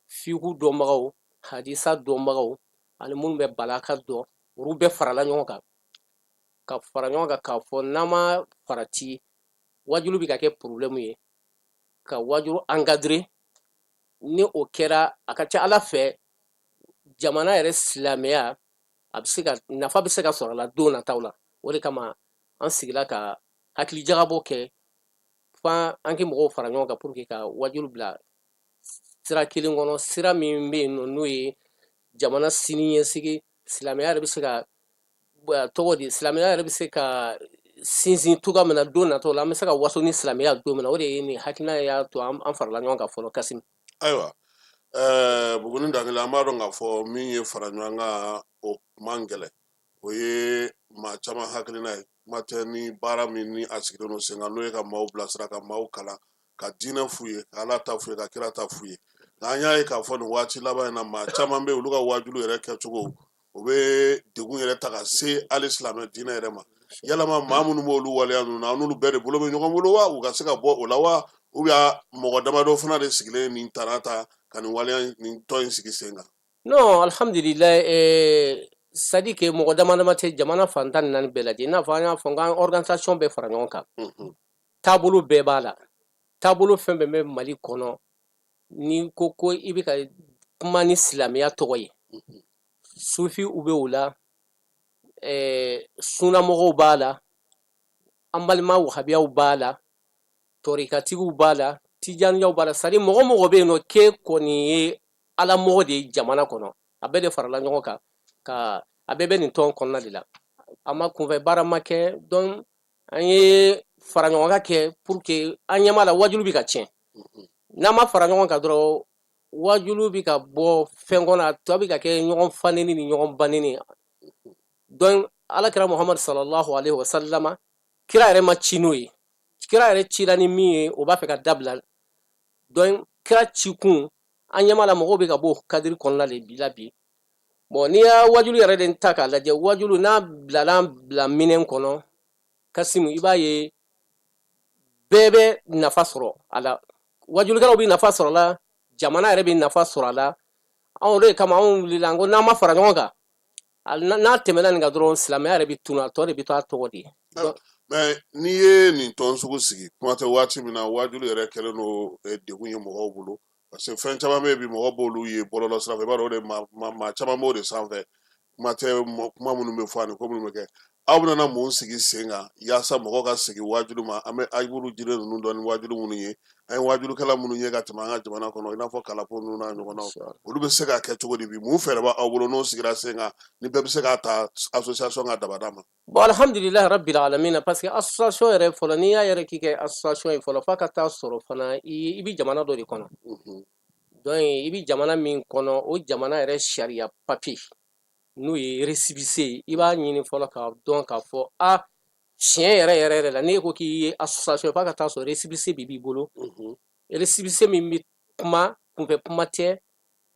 fiku dɔnbagaw, hadisa dɔnbagaw ani minnu bɛ balaka dɔn, olu bɛɛ farala ɲɔgɔn kan ka fara ɲɔgɔn kan k'a fɔ n'an ma farati, wajulu bɛ ka kɛ problème ye, ka wajulu encadrer. Ni o kɛra, a ka ca Ala fɛ, jamana yɛrɛ silamɛya a bɛ se ka nafa bɛ se ka sɔrɔ a la don nataw la. O de kama An sigila ka hakilijagabɔ kɛ fo an kɛ mɔgɔw fara ɲɔgɔn kan pour que ka wajulu bila sira kelen kɔnɔ, sira min bɛ yen nɔ n'o ye jamana sini ɲɛsigi, silamɛya yɛrɛ bɛ se ka tɔgɔ di, silamɛya yɛrɛ bɛ se ka sinsin cogoya min na don natɔ la, an bɛ se ka waso ni silamɛya don min na. O de ye nin hakilina y'a to an farala ɲɔgɔn kan fɔlɔ, Kasim. Ayiwa, Buguni Danŋele, an b'a dɔn k'a fɔ min ye fara ɲɔgɔn kan, o man gɛlɛn, o ye maa caman hakilina ye. Kuma tɛ ni baara min ni a sigilen don sen kan, n'o ye ka maaw bilasira, ka maaw kalan, ka diinɛ f'u ye, ka Ala ta f'u ye, ka kira ta f'u ye. Nka an y'a ye k'a fɔ nin waati laban in na, maa caman bɛ yen, olu ka waajulu yɛrɛ kɛcogo, o bɛ degun yɛrɛ ta ka se hali silamɛ diinɛ yɛrɛ ma. Yalama maa minnu b'olu waleya ninnu na, an n'olu bɛɛ de bolo bɛ ɲɔgɔn bolo wa, u ka se ka bɔ o la wa, ou bien mɔgɔ damadɔ fana de sigilen nin tana ta ka nin waleya nin tɔn in sigi sen kan? Non, alhamdulillah, c'est à dire que mɔgɔ dama dama tɛ, jamana fan 14 bɛɛ lajɛ. I n'a fɔ an y'a fɔ n k'an organisation bɛɛ fara ɲɔgɔn kan, taabolo bɛɛ b'a la. Taabolo fɛn bɛɛ bɛ Mali kɔnɔ, n'i ko ko i bɛ ka kuma ni silamɛya tɔgɔ ye, sufiw bɛ o la, sunamɔgɔw b'a la, an balima wahabiyaw b'a la, tɔrikatigiw b'a la, tijaniyaw b'a la. C'est à dire mɔgɔ mɔgɔ bɛ yen nɔ k'e kɔni ye ala mɔgɔ de ye jamana kɔnɔ, a bɛɛ de farala ɲɔgɔn kan ka a bɛɛ bɛ nin tɔn kɔnɔna de la. A ma kunfɛ baara ma kɛ. Donc an ye fara ɲɔgɔn kan kɛ pour que an ɲɛ b'a la wajulu bɛ ka tiɲɛ. N'an ma fara ɲɔgɔn kan dɔrɔn, wajulu bɛ ka bɔ fɛn kɔnɔ, a tɔ bɛ ka kɛ ɲɔgɔn faneni ni ɲɔgɔn baneni. Donc ala kira Muhamadu sallallahu alaihi wasallama, kira yɛrɛ ma ci n'o ye. Kira yɛrɛ cira ni min ye, o b'a fɛ ka dabila. Donc kira cikun, an ɲɛ b'a la mɔgɔw bɛ ka bɔ o cadre kɔnɔna de bi la bi. Bon, n'i y'a wajulu yɛrɛ de ta k'a lajɛ, wajulu n'a bilala bila minɛn kɔnɔ, Kasimu, i b'a ye bɛɛ bɛ nafa sɔrɔ a la. Wajulikɛlaw bɛ nafa sɔrɔ a la, jamana yɛrɛ bɛ nafa sɔrɔ a la. Anw o de kama anw wulila an ko n'an ma fara ɲɔgɔn kan, n'a tɛmɛna nin kan dɔrɔn, silamɛya yɛrɛ bɛ tunu, a tɔ de bɛ to a tɔgɔ de ye. Mais n'i ye nin tɔn sugu sigi, kuma tɛ waati min na wajulu yɛrɛ kɛlen don degun ye mɔgɔw bolo, parce que fɛn caman bɛ yen bi, mɔgɔ b'olu ye bɔlɔlɔ sira fɛ, i b'a dɔn o de maa caman b'o de sanfɛ. Kuma tɛ kuma minnu bɛ fɔ ani ko minnu bɛ kɛ. Aw bɛna mun sigi sen kan yaasa mɔgɔw ka segin wajulu ma? An bɛ ayiburu jire ninnu dɔn ni wajulu minnu ye, an ye wajulukɛla minnu ye ka tɛmɛ an ka jamana kɔnɔ, i n'a fɔ kalapo ninnu n'a ɲɔgɔnnaw, olu bɛ se ka kɛ cogo di bi? Mun fɛɛrɛ b'aw bolo n'o sigira sen kan, ni bɛɛ bɛ se k'a ta association ka dabada ma? Bon, alhamdulilahi rabbil alamina, parce que association yɛrɛ fɔlɔ, n'i y'a yɛrɛ k'i kɛ association ye fɔlɔ, f'a ka taa sɔrɔ fana i bɛ jamana dɔ de kɔnɔ. Donc i bɛ jamana min kɔnɔ, o jamana yɛrɛ sariya papier, n'o ye récépissé ye, i b'a ɲini fɔlɔ k'a dɔn k'a fɔ a tiɲɛ yɛrɛ yɛrɛ yɛrɛ la, n'e ko k'i ye association, f'a ka taa sɔrɔ récépissé de b'i bolo, récépissé min bɛ kuma kunfɛ kuma tɛ,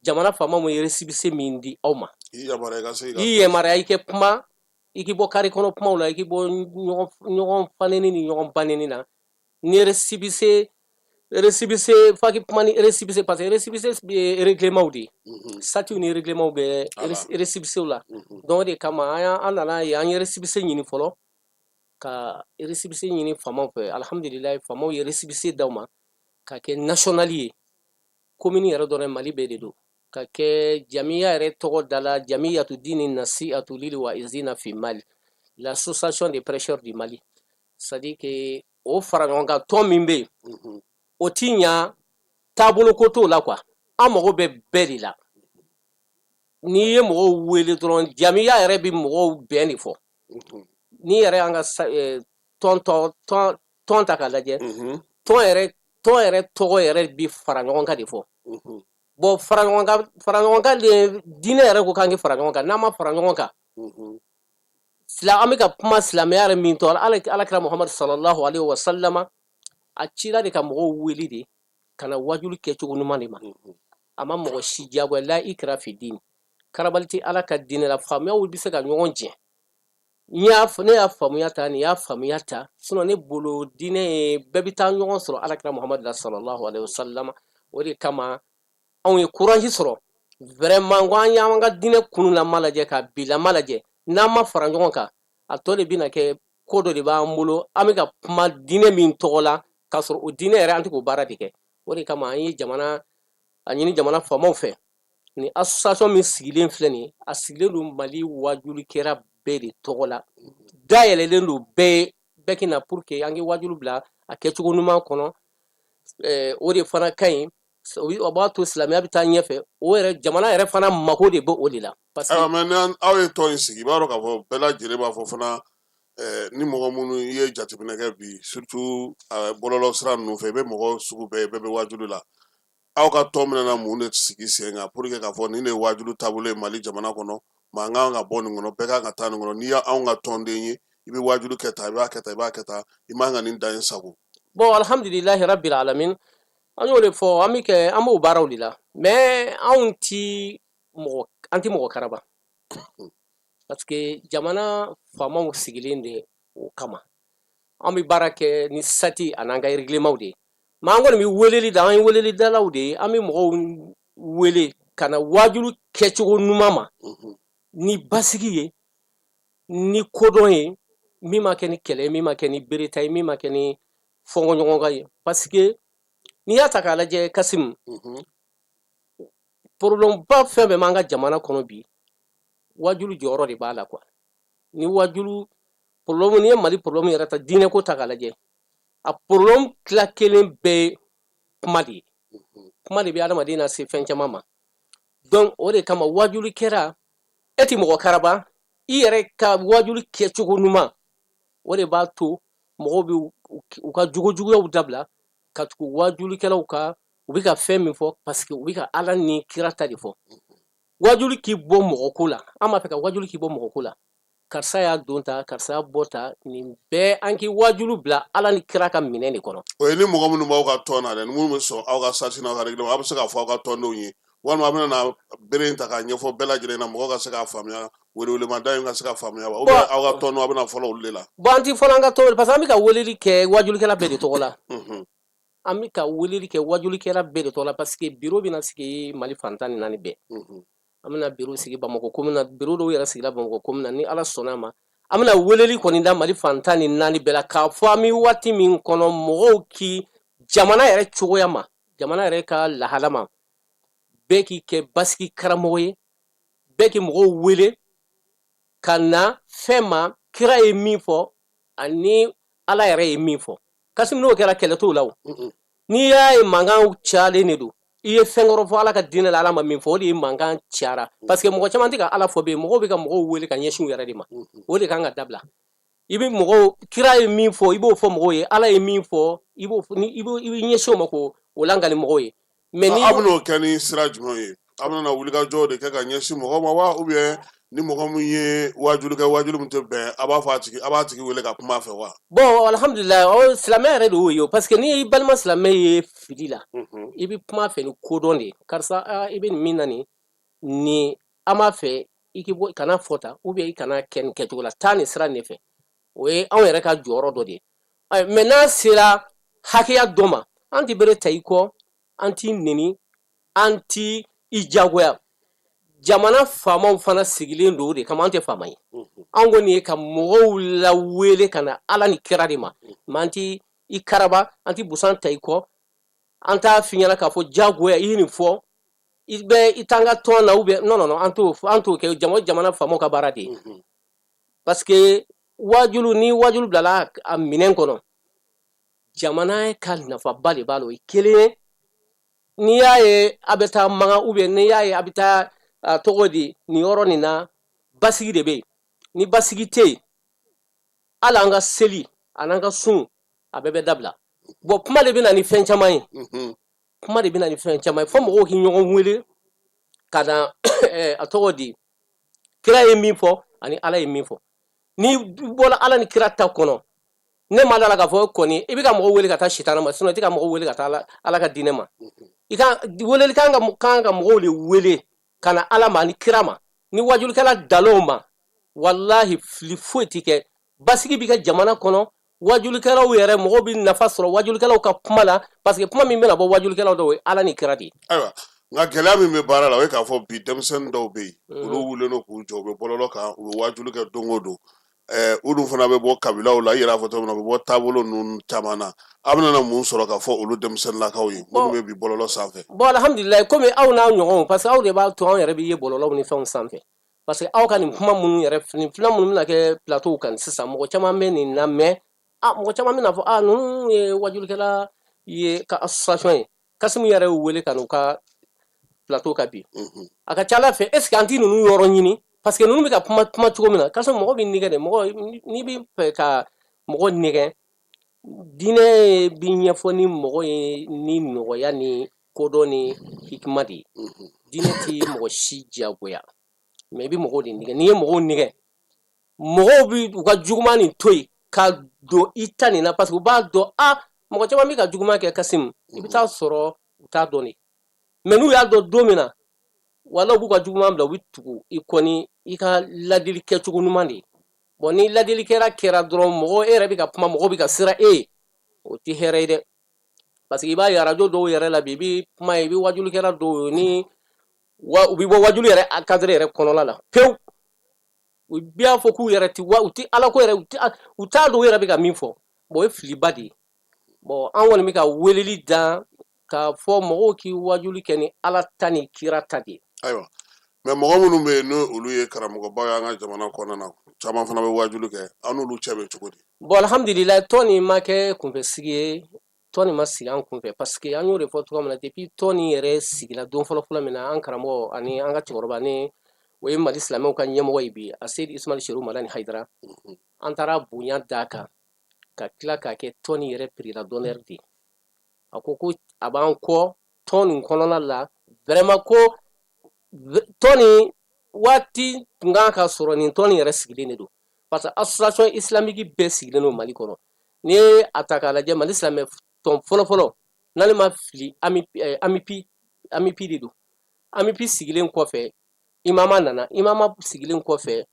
jamana faama ye récépissé min di aw ma, i yamaruya i kɛ kuma, i k'i bɔ kari kɔnɔ kumaw la, i k'i bɔ ɲɔgɔn faneni ni ɲɔgɔn baneni na. Ni récépissé, récépissé, f'a k'i kuma ni récépissé, parce que récépissé ye règlement de ye, statut ni règlement bɛ récépissé la. Donc o de kama an nana ye, an ye récépissé ɲini fɔlɔ, ka récépissé ɲini faamaw fɛ. Alhamdulilayi, faamaw ye récépissé d'aw ma ka kɛ national ye, commune yɛrɛ dɔrɔn, Mali bɛɛ de don, ka kɛ jamiya yɛrɛ tɔgɔ da la, Jamiyatu Dini Nasiatu Lil Waizina fi Mali, l'association des prêcheurs du Mali. C'est à dire que o fara ɲɔgɔn kan tɔn min bɛ yen, o ti ɲa taabolo ko t'o la quoi. An mago bɛ bɛɛ de la. N'i ye mɔgɔw wele dɔrɔn, jamiya yɛrɛ bɛ mɔgɔw bɛn de fɔ. N'i yɛrɛ y'an ka tɔn ta k'a lajɛ, tɔn yɛrɛ tɔgɔ yɛrɛ bɛ fara ɲɔgɔn kan de fɔ. Bon, fara ɲɔgɔn kan de, diinɛ yɛrɛ ko k'an kɛ fara ɲɔgɔn kan. N'an ma fara ɲɔgɔn kan, an bɛ ka kuma silamɛya yɛrɛ min tɔgɔ la, ala kira Muhamadu sallallahu alaihi wa sallama, a cira de ka mɔgɔw wele de ka na wajuli kɛcogo ɲuman de ma. A ma mɔgɔ si diyagoya. La ikra fi din, karabali tɛ ala ka diinɛ la. Faamuyaw bɛ se ka ɲɔgɔn jɛ. Ne y'a faamuya ta, nin y'a faamuya ta. Sinon ne bolo, diinɛ ye bɛɛ bɛ taa ɲɔgɔn sɔrɔ ala kira Muhamadu la sallallahu alaihi wa sallama. O de kama anw ye courage sɔrɔ vraiment ko an y'an ka diinɛ kununlama lajɛ ka bilama lajɛ. N'an ma fara ɲɔgɔn kan, a tɔ de bɛna kɛ ko dɔ de b'an bolo, an bɛ ka kuma diinɛ min tɔgɔ la, k'a sɔrɔ o diinɛ yɛrɛ, an tɛ k'o baara de kɛ. O de kama an ye jamana a ɲini jamana faamaw fɛ, ni association min sigilen filɛ nin ye, a sigilen don Mali wajulikɛla bɛɛ de tɔgɔ la. dayɛlɛlen don bɛɛ ye, bɛɛ ka na pour que an ka wajulu bila a kɛcogo ɲuman kɔnɔ. O de fana ka ɲi, o b'a to silamɛya bɛ taa ɲɛfɛ. O yɛrɛ, jamana yɛrɛ fana mako de bɛ o de la, parce que Ayiwa, mais ni aw ye tɔn in sigi, i b'a dɔn k'a fɔ bɛɛ lajɛlen b'a fɔ fana, ni mɔgɔ minnu i ye jateminɛ kɛ bi, surtout bɔlɔlɔ sira ninnu fɛ, i bɛ mɔgɔ sugu bɛɛ ye, bɛɛ bɛ wajulu la. Aw ka tɔn bɛna mun de sigi sen kan pour que k'a fɔ nin de ye wajulu taabolo ye Mali jamana kɔnɔ, maa kan ka bɔ nin kɔnɔ, bɛɛ kan ka taa nin kɔnɔ? N'i y'anw ka tɔnden ye, i bɛ wajulu kɛ tan, i b'a kɛ tan, i b'a kɛ tan, i man ka nin dan in sago. Bon, alhamdulilahi rabbil alamin, an y'o de fɔ, an bɛ kɛ, an b'o baaraw de la, mais anw ti mɔgɔ, an ti mɔgɔ karaba, parce que jamana faamaw sigilen de o kama. An bɛ baara kɛ ni statut an'an ka règlement de ye, mais an kɔni bɛ weleli da, an ye welelidalaw de ye. An bɛ mɔgɔw wele ka na waajulu kɛcogo ɲuman ma, ni basigi ye, ni kodɔn ye, min ma kɛ ni kɛlɛ ye, min ma kɛ ni bereta ye, min ma kɛ ni fɔnkɔɲɔgɔnkan ye. Parce que n'i y'a ta k'a lajɛ, Kasimu, problème ba fɛn bɛɛ b'an ka jamana kɔnɔ bi, wajulu jɔyɔrɔ de b'a la quoi. Ni wajulu problème, n'i ye Mali problème yɛrɛ ta, diinɛ ko ta k'a lajɛ, a problème tila kelen bɛɛ ye kuma de ye. Kuma de bɛ adamaden na se fɛn caman ma. Donc o de kama wajulu kɛra, e ti mɔgɔ karaba, i yɛrɛ ka wajulu kɛcogo ɲuman, o de b'a to mɔgɔw bɛ u ka jogo juguyaw dabila ka tugu wajulikɛlaw ka, u bɛ ka fɛn min fɔ, parce que u bɛ ka Ala ni kira ta de fɔ. Wajuli k'i bɔ mɔgɔ ko la, an b'a fɛ ka wajuli k'i bɔ mɔgɔ ko la. Karisa y'a don ta, karisa y'a bɔ ta, nin bɛɛ, an k'i wajulu bila Ala ni kira ka minɛ de kɔnɔ. O ye ni mɔgɔ minnu b'aw ka tɔn na dɛ, ni minnu bɛ sɔn aw ka statut n'aw ka règlement, aw bɛ se k'a fɔ aw ka tɔndenw ye, walima aw bɛna na bere in ta k'a ɲɛfɔ bɛɛ lajɛlen na, mɔgɔ ka se k'a faamuya, welewelemada in ka se ka faamuya wa? Ou bien aw ka tɔndenw, aw bɛna fɔlɔ olu de la? Bon, an ti fɔlɔ an ka tɔn, parce que an bɛ ka weleli kɛ wajulikɛla bɛɛ de tɔgɔ la. An bɛ ka weleli kɛ wajulikɛla bɛɛ de tɔgɔ la, parce que bureau bɛna sigi Mali fan 14 bɛɛ. An bɛna bureau sigi Bamakɔ commune na, bureau dɔw yɛrɛ sigila Bamakɔ commune na. Ni Ala sɔnna a ma, an bɛna weleli kɔni da Mali fan 14 bɛɛ la, k'a fɔ an bɛ waati min kɔnɔ, mɔgɔw k'i jamana yɛrɛ cogoya ma, jamana yɛrɛ ka lahala ma, bɛɛ k'i kɛ basigi karamɔgɔ ye, bɛɛ k'i mɔgɔw wele ka na fɛn ma, kira ye min fɔ ani Ala yɛrɛ ye min fɔ. Kasimu, n'o kɛra, kɛlɛ t'o la. O n'i y'a ye mankan cayalen de don, i ye fɛn kɔrɔ fɔ Ala ka diinɛ la, Ala ma min fɔ, o de ye mankan cayara, parce que mɔgɔ caman tɛ ka Ala fɔ bɛ yen, mɔgɔw bɛ ka mɔgɔw wele ka ɲɛsin u yɛrɛ de ma. O de kan ka dabila. I bɛ mɔgɔw, kira ye min fɔ, i b'o fɔ mɔgɔw ye, Ala ye min fɔ, i b'o i b'i ɲɛsin o ma k'o lakali mɔgɔw ye. Mais ni aw bɛn'o kɛ ni sira jumɛn ye? Aw bɛna wulikajɔw de kɛ ka ɲɛsin mɔgɔw ma wa, ou bien ni mɔgɔ min ye waajuli kɛ, waajuli min tɛ bɛn, a b'a fɔ a tigi, a b'a tigi wele ka kuma a fɛ wa? Bon, alhamdulilayi, o silamɛ yɛrɛ de y'o ye, parce que n'i y'i balima silamɛ ye fili la, i bɛ kuma a fɛ ni kodɔn de ye. Karisa, i bɛ nin min na nin nin, an b'a fɛ i k'i bɔ, kana fɔ tan, ou bien i kana kɛ nin kɛcogo la, taa nin sira nin fɛ. O ye anw yɛrɛ ka jɔyɔrɔ dɔ de ye. Mais n'a sera hakɛya dɔ ma, an tɛ bere ta i kɔ, an t'i neni, an t'i i jagoya. Jamana faamaw fana sigilen don o de kama. An tɛ faama ye, an kɔni ye ka mɔgɔw lawele ka na Ala ni kira de ma. Mais an t'i i karaba, an t'i busan ta i kɔ, an t'a f'i ɲɛna k'a fɔ jagoya i ye nin fɔ, i bɛ i t'an ka tɔn na, ou bien non, non, non, an t'o an t'o kɛ. Jamana faamaw ka baara de ye, parce que wajulu, ni wajulu bilala a minɛn kɔnɔ, jamana ka nafaba de b'a la. O ye kelen ye. N'i y'a ye a bɛ taa Makan, ou bien n'i y'a ye a bɛ taa a tɔgɔ di nin yɔrɔ nin na, basigi de bɛ yen. Ni basigi tɛ yen, hali an ka seli an'an ka sun, a bɛɛ bɛ dabila. Bon, kuma de bɛ na ni fɛn caman ye, kuma de bɛ na ni fɛn caman ye, fo mɔgɔw k'i ɲɔgɔn wele ka na a tɔgɔ di kira ye min fɔ ani Ala ye min fɔ. N'i bɔra Ala ni kira ta kɔnɔ, ne ma da la k'a fɔ kɔni i bɛ ka mɔgɔw wele ka taa sitana ma, sinon i tɛ ka mɔgɔw wele ka taa Ala ka diinɛ ma. I ka weleli kan ka mɔgɔw de wele ka na Ala ma ani kira ma. Ni wajulikɛla dal'o ma, walahi, fili foyi tɛ kɛ, basigi bɛ kɛ jamana kɔnɔ. Wajulikɛlaw yɛrɛ, mɔgɔw bɛ nafa sɔrɔ wajulikɛlaw ka kuma la, parce que kuma min bɛna bɔ wajulikɛlaw da, o ye Ala ni kira de ye. Ayiwa, nka gɛlɛya min bɛ baara la, o ye k'a fɔ bi denmisɛnnin dɔw bɛ yen, olu wulilen don k'u jɔ, u bɛ bɔlɔlɔ kan, u bɛ wajuli kɛ don o don. U dun fana bɛ bɔ kabilaw la, i yɛrɛ y'a fɔ cogo min na, u bɛ bɔ taabolo ninnu caman na. A bɛna mun sɔrɔ ka fɔ olu denmisɛnninlakaw ye minnu bɛ bi bɔlɔlɔ sanfɛ? Bon, alhamdulilayi, komi aw n'a ɲɔgɔnw, parce que aw de b'a to anw yɛrɛ bɛ ye bɔlɔlɔw ni fɛnw sanfɛ. Parce que aw ka nin kuma minnu yɛrɛ, nin filan minnu bɛna kɛ plateau kan sisan, mɔgɔ caman bɛ nin lamɛn. A mɔgɔ caman bɛna fɔ, a ninnu ye wajulikɛla ye ka association ye. Kasimu yɛrɛ y'u wele ka n'u ka plateau kan bi. A ka ca ala fɛ, est ce que an ti ninnu yɔrɔ ɲini? Parce que ninnu bɛ ka kuma kuma cogo min na, Kasimu, mɔgɔ bɛ nɛgɛn de. Mɔgɔ n'i bɛ fɛ ka mɔgɔ nɛgɛn, diinɛ bi ɲɛfɔ ni mɔgɔ ye ni nɔgɔya ni kodɔn ni hikima de ye. Diinɛ ti mɔgɔ si diyagoya, mais i bɛ mɔgɔw de nɛgɛn. N'i ye mɔgɔw nɛgɛn, mɔgɔw bi u ka juguman nin to yen ka don i ta nin na, parce que u b'a dɔn. A mɔgɔ caman bɛ ka juguman kɛ, Kasimu, i bɛ taa sɔrɔ u t'a dɔn de. Mais n'u y'a dɔn don min na, wala u b'u ka juguman bila, u bɛ tugu i kɔ ni i ka ladili kɛcogo ɲuman de ye. Bon, ni ladili kɛra dɔrɔn, mɔgɔ e yɛrɛ bɛ ka kuma, mɔgɔ bɛ ka siran e ye, o tɛ hɛrɛ ye dɛ. Parce que i b'a ye arajo dɔw yɛrɛ la bi, i bɛ kuma ye, i bɛ wajulikɛla dɔw ye ni wa u bɛ bɔ wajuli yɛrɛ cadre yɛrɛ kɔnɔna la pewu. U b'a fɔ k'u yɛrɛ ti wa u ti ala ko yɛrɛ, u t'a dɔn u yɛrɛ bɛ ka min fɔ. Bon, o ye filiba de ye. Bon, an kɔni bɛ ka weleli dan k'a fɔ mɔgɔw k'i wajuli kɛ ni ala ta ni kira ta de ye. Ayiwa, mais mɔgɔ minnu bɛ yen, n'o olu ye karamɔgɔbaw ye an ka jamana kɔnɔna na, caman fana bɛ wajuli kɛ, aw n'olu cɛ bɛ cogo di? Bon, alhamdulilayi, tɔn nin ma kɛ kunfɛsigi ye. Tɔn nin ma sigi an kunfɛ, parce que an y'o de fɔ cogoya min na, depuis tɔn nin yɛrɛ sigila don fɔlɔ-fɔlɔ min na, an karamɔgɔ ani an ka cɛkɔrɔba, ni o ye Mali silamɛw ka ɲɛmɔgɔ ye bi, Aseyidi Ismail Seru Madani Hayidara, an taara bonya d'a kan ka tila k'a kɛ tɔn nin yɛrɛ président d'honneur de ye. A ko ko a b'an kɔ tɔn nin kɔnɔna la vraiment, ko tɔn nin waati tun kan ka sɔrɔ nin tɔn nin yɛrɛ sigilen de don, parce que association islamique bɛɛ sigilen don Mali kɔnɔ. N'i ye a ta k'a lajɛ, Mali silamɛ tɔn fɔlɔ-fɔlɔ, n'ale ma fili, AMUPI de don. AMUPI sigilen kɔfɛ, IMAMA nana. IMAMA sigilen kɔfɛ,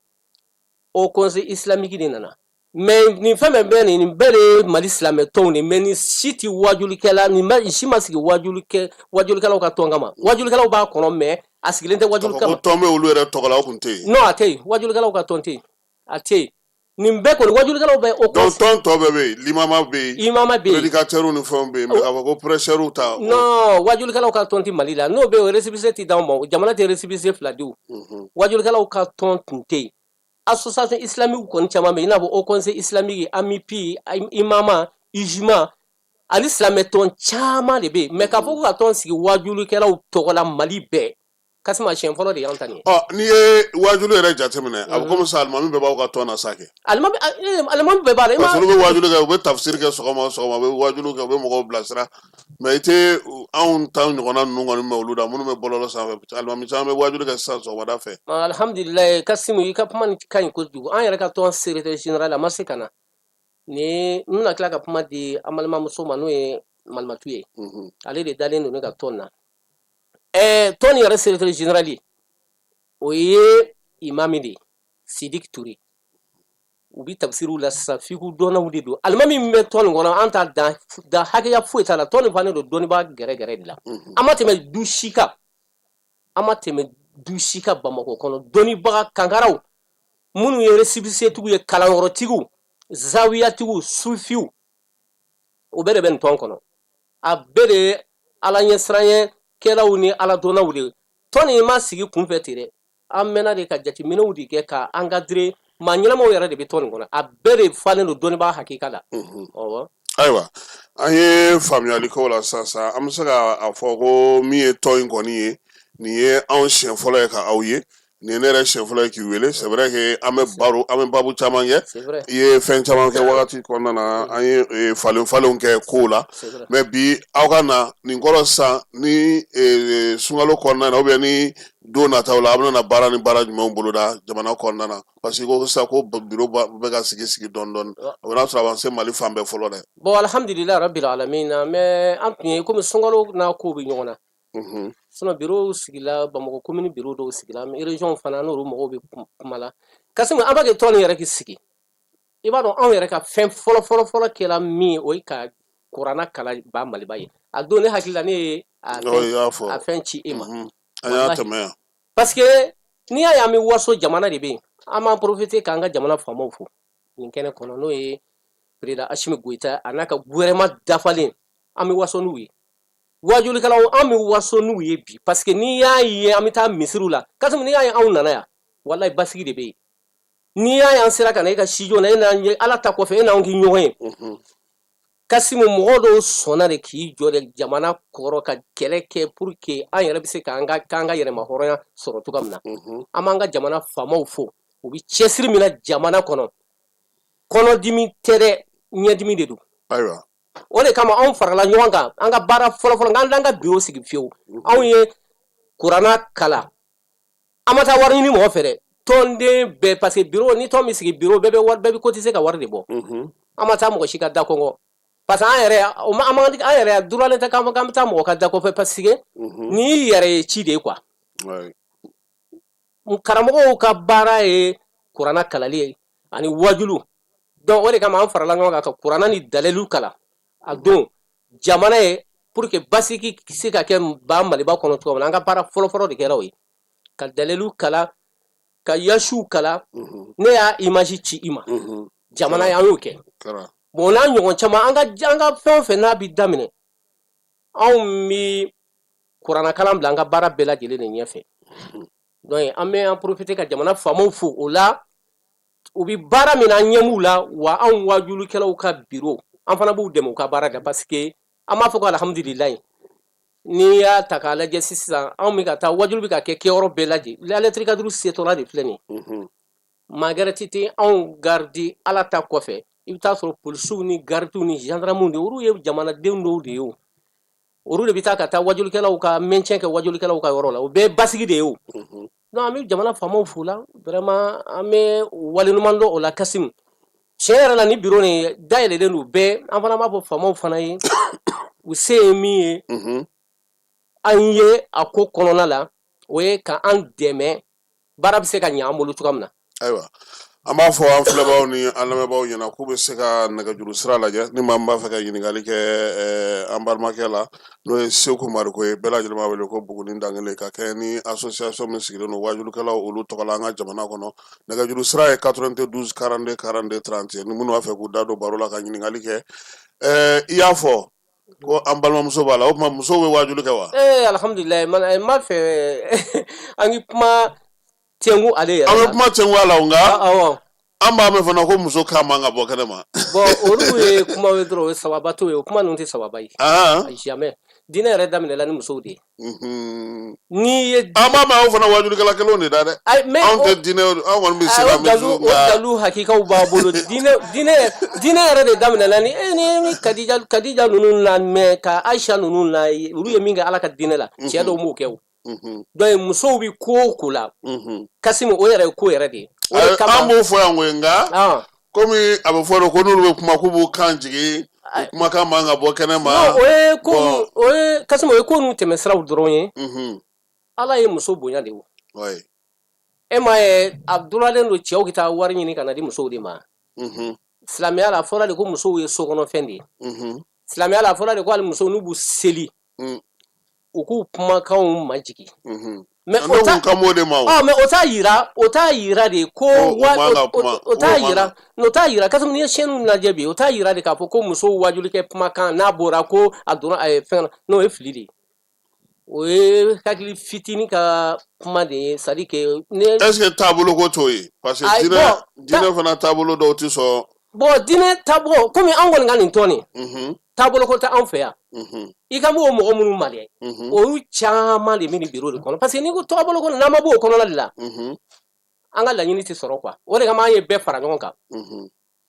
Haut Conseil islamique de nana. Mais nin fɛn bɛɛ bɛ nin bɛɛ de ye Mali silamɛ tɔnw de. Mais nin si tɛ wajulikɛla, nin si ma sigi wajulikɛlaw ka tɔn kama. Wajulikɛlaw b'a kɔnɔ, mais a sigilen tɛ wajuli kama. Ko tɔn bɛ olu yɛrɛ tɔgɔ la, o tun tɛ yen? Non, a tɛ yen. Wajulikɛlaw ka tɔn tɛ yen, a tɛ yen. Nin bɛɛ kɔni, wajulikɛlaw bɛ o. Donc tɔn tɔ bɛɛ bɛ yen, limama bɛ yen, imama bɛ yen, prédicateur ni fɛnw bɛ yen, mais k'a fɔ ko prêcheur ta. Non, wajulikɛlaw ka tɔn tɛ Mali la. N'o bɛ yen, récépissé tɛ d'anw ma. Jamana tɛ récépissé fila di o. Wajulikɛlaw ka tɔn tun tɛ yen. Association islamique kɔni caman bɛ yen, i n'a fɔ Haut Conseil islamique, AMUPI, IMAMA, UJMA, ani silamɛ tɔn caman de bɛ yen. Mais k'a fɔ ko ka tɔn sigi wajulikɛlaw tɔgɔ la Mali bɛɛ, Kasima, siɲɛ fɔlɔ de y'an ta nin ye. Ɔ, n'i ye wajulu yɛrɛ jateminɛ, a bɛ komi sisan alimami bɛɛ b'aw ka tɔn na sa kɛ. Alimami bɛɛ b'a la. Parce que olu bɛ wajulu kɛ, u bɛ tafsiri kɛ sɔgɔma o sɔgɔma, u bɛ wajulu kɛ, u bɛ mɔgɔw bilasira. Mais i tɛ anw ta ɲɔgɔnna ninnu kɔni mɛn olu da, minnu bɛ bɔlɔlɔ sanfɛ. Alimami caman bɛ wajulu kɛ sisan sɔgɔmada fɛ. Alhamdulilayi, Kasimu, i ka kuma nin ka ɲi kojugu. An yɛrɛ ka tɔn secrétaire général, a ma se ka na ni n bɛna tila ka kuma di an balimamuso ma, n'o ye Malimatu ye. Ale de dalen don ne ka tɔn na. Tɔn nin yɛrɛ secrétaire général ye, o ye imami de ye, Sidiki Ture. U bɛ tafsiriw la sisan, fiku dɔnnaw de don. Alimami min bɛ tɔn nin kɔnɔ, an t'a dan dan hakɛya foyi t'a la. Tɔn nin fana don dɔnnibaa gɛrɛgɛrɛ de la. An ma tɛmɛ du si kan, an ma tɛmɛ du si kan Bamakɔ kɔnɔ. Dɔnnibaga kankaraw minnu ye récépissé-tigiw ye, kalanyɔrɔtigiw, zawiyatigiw, sufiw, o bɛɛ de bɛ nin tɔn kɔnɔ. A bɛɛ de ye ala ɲɛsiranɲɛ kɛlaw ni ala dɔnnaw de ye. Tɔn nin ma sigi kunfɛ ten dɛ, an mɛnna de ka jateminɛw de kɛ ka encadrer. Maa ɲɛnamaw yɛrɛ de bɛ tɔn nin kɔnɔ. A bɛɛ de falen don dɔnnibaa hakika la. Ɔwɔ. Ayiwa, an ye faamuyali k'o la sisan sa. An bɛ se ka a fɔ ko min ye tɔn in kɔni ye, nin ye anw siɲɛ fɔlɔ ye ka aw ye. Nin ye ne yɛrɛ siɲɛ fɔlɔ ye k'i wele. C'est vrai que an bɛ baro, an bɛ babu caman kɛ, i ye fɛn caman kɛ wagati kɔnɔna na, an ye falen falenw kɛ kow la. Mais bi aw ka na nin kɔrɔ sisan ni sunkalo kɔnɔna na, ou bien ni don nataw la, a bɛna baara ni baara jumɛnw boloda jamana kɔnɔna na? Parce que ko sisan ko bureau bɛ ka sigi sigi dɔɔni dɔɔni, o bɛna sɔrɔ a ma se Mali fan bɛɛ fɔlɔ dɛ. Bon, alhamdulilayi rabbil alamin. Mais an tun ye komi sunkalo n'a ko bɛ ɲɔgɔn na. Sinon bureau sigila Bamakɔ, commune bureau dɔw sigila, région fana n'olu mɔgɔw bɛ kuma la. Kasimu, an b'a kɛ tɔn nin yɛrɛ k'i sigi, i b'a dɔn anw yɛrɛ ka fɛn fɔlɔ fɔlɔ fɔlɔ kɛra min ye, o ye ka kuranna kalan ba Maliba ye. A don ne hakili la, ne ye a fɛn ci e ma. An y'a tɛmɛ yan. Parce que n'i y'a ye an bɛ waso, jamana de bɛ yen. An b'an profiter k'an ka jamana faamaw fo nin kɛnɛ kɔnɔ, n'o ye président Asimi Goyita a n'a ka gouvernement dafalen. An bɛ waso n'u ye. Wajulikɛlaw, an bɛ waso n'u ye bi, parce que n'i y'a ye an bɛ taa misiriw la, Kasimu, n'i y'a ye anw nana yan Walayi, basigi de bɛ yen. N'i y'a y'an sera ka na e ka studio na, e n'an ye, Ala ta kɔfɛ, e n'anw k'i ɲɔgɔn ye. Kasimu, mɔgɔ dɔw sɔnna de k'i jɔ de jamana kɔrɔ ka kɛlɛ kɛ pour que an yɛrɛ bɛ se k'an ka k'an ka yɛrɛma hɔrɔnya sɔrɔ cogoya min na. An b'an ka jamana faamaw fo, u bɛ cɛsiri min na jamana kɔnɔ. Kɔnɔdimi tɛ dɛ, ɲɛdimi de don. Ayiwa. O de kama anw farala ɲɔgɔn kan. An ka baara fɔlɔfɔlɔ, k'an t'an ka biro sigi fiyewu. Anw ye kuranna kalan, an ma taa wari ɲini mɔgɔ fɛ dɛ. Tɔnden bɛɛ, parce que biro ni tɔn bɛ sigi, biro bɛɛ bɛ wari, bɛɛ bɛ cotiser ka wari de bɔ. An ma taa mɔgɔ si ka da kɔngɔ, parce que an yɛrɛ o ma, an yɛrɛ duralen tɛ k'an bɛ taa mɔgɔ ka da kɔfɛ, parce que n'i yɛrɛ ye ci de ye quoi. Karamɔgɔw ka baara ye kuranna kalali ye ani wajulu. Donc o de kama an farala ɲɔgɔn kan ka kuranna ni dalilu kalan a don jamana ye, pour que basigi se ka kɛ ba Maliba kɔnɔ cogo min na. An ka baara fɔlɔfɔlɔ de kɛra o ye, ka dalilu kalan, ka yasiw kalan. Ne y'a image ci i ma. Jamana ye, an y'o kɛ. Bon, n'a ɲɔgɔn caman, an ka fɛn o fɛn n'a bi daminɛ, anw bi kuranna kalan bila an ka baara bɛɛ lajɛlen de ɲɛfɛ. Donc an bɛ an profiter ka jamana faamaw fo o la, u bi baara min na, an ɲɛ b'u la. Wa anw wajulikɛlaw ka biro, an fana b'u dɛmɛ u ka baara kɛ, parce que an b'a fɔ ko alhamdulilayi. N'i y'a ta k'a lajɛ sisan, anw bɛ ka taa wajulu bɛ ka kɛ kɛyɔrɔ bɛɛ lajɛ. Laylatul Kadiri setɔla de filɛ nin ye. Maa gɛrɛ tɛ anw garidi Ala ta kɔfɛ. I bɛ taa sɔrɔ polisiw ni garidiw ni gendarmew de, olu ye jamanaden dɔw de ye. O olu de bɛ taa ka taa wajulikɛlaw ka maintien kɛ wajulikɛlaw ka yɔrɔ la. O bɛɛ ye basigi de ye. O donc an bɛ jamana faamaw fo la, vraiment an bɛ waleɲuman dɔn o la. Kasimu, tiɲɛ yɛrɛ la, ni biro nin dayɛlɛlen don bɛɛ. An fana b'a fɔ faamaw fana ye, u se ye min ye an ye a ko kɔnɔna la, o ye ka an dɛmɛ, baara bɛ se ka ɲɛ an bolo cogoya min na. Ayiwa, an b'a fɔ an filɛbaaw ni an lamɛnbaaw ɲɛna k'u bɛ se ka nɛgɛjuru sira lajɛ ni maa min b'a fɛ ka ɲininkali kɛ an balimakɛ la, n'o ye Seku Mariko ye, bɛɛ lajɛlen b'a wele ko Buguni Dankele, ka kɛ ni association min sigilen don wajulikɛlaw olu tɔgɔ la an ka jamana kɔnɔ. Nɛgɛjuru sira ye 92 42 42 31, ni minnu b'a fɛ k'u da don baro la ka ɲininkali kɛ. I y'a fɔ ko an balimamuso b'a la, o tuma musow bɛ wajuli kɛ wa? Ee, alhamdulilayi, n b'a fɛ an k'i kuma tɛnku ale yɛrɛ. An bɛ kuma tɛnku a la, nka an b'a mɛn fana ko muso kan man ka bɔ kɛnɛ ma. Bon, olu ye kuma ye dɔrɔn, o ye sababa t'o ye. O kuma ninnu tɛ sababa ye. Jamais. Diinɛ yɛrɛ daminɛla ni musow de ye. N'i ye An b'a mɛn aw fana wajulikɛla kelenw de da dɛ. Anw tɛ diinɛ, anw kɔni bɛ se ka o dalu hakikaw b'a bolo. Diinɛ yɛrɛ de daminɛla ni e ni Kadija ninnu na, mɛ ka Ayisa ninnu na, olu ye min kɛ Ala ka diinɛ la, cɛ dɔw m'o kɛ. O donc musow bɛ ko o ko la, Kasimu, o yɛrɛ ye ko yɛrɛ de ye. An b'o fɔ yan koyi, nka komi a bɛ fɔ de ko n'olu bɛ kuma k'u b'u kan jigin, u kumakan man ka bɔ kɛnɛ ma. O ye ko o ye, Kasimu, o ye ko ninnu tɛmɛ siraw dɔrɔn ye. Ala ye muso bonya de. O e m'a ye, a duralen don cɛw ka taa wari ɲini ka na di musow de ma. Silamɛya la, a fɔra de ko musow ye sokɔnɔfɛn de ye. Silamɛya la, a fɔra de ko hali musow, n'u b'u seli, u k'u kumakanw majigin. Mais o ta kan b'o de ma o. Mais o t'a yira de ko o t'a yira, o t'a yira. Kasimu, n'i ye chaîne lajɛ bi, o t'a yira de k'a fɔ ko musow wajuli kɛ kumakan n'a bɔra ko a donna a ye fɛn na. N'o ye fili de ye, o ye hakili fitinin ka kuma de ye, c'est à dire que ne. Est ce que taabolo ko t'o ye? Parce que diinɛ fana taabolo dɔw tɛ sɔn. Bon, diinɛ taabolo, komi an kɔni ka nin tɔn nin, taabolo ko tɛ anw fɛ yan. I ka m'o mɔgɔ minnu ma dɛ, olu caman de bɛ nin biro de kɔnɔ, parce que n'i ko taabolo ko, n'an ma bɔ o kɔnɔna de la, an ka laɲini tɛ sɔrɔ quoi. O de kama an ye bɛɛ fara ɲɔgɔn kan.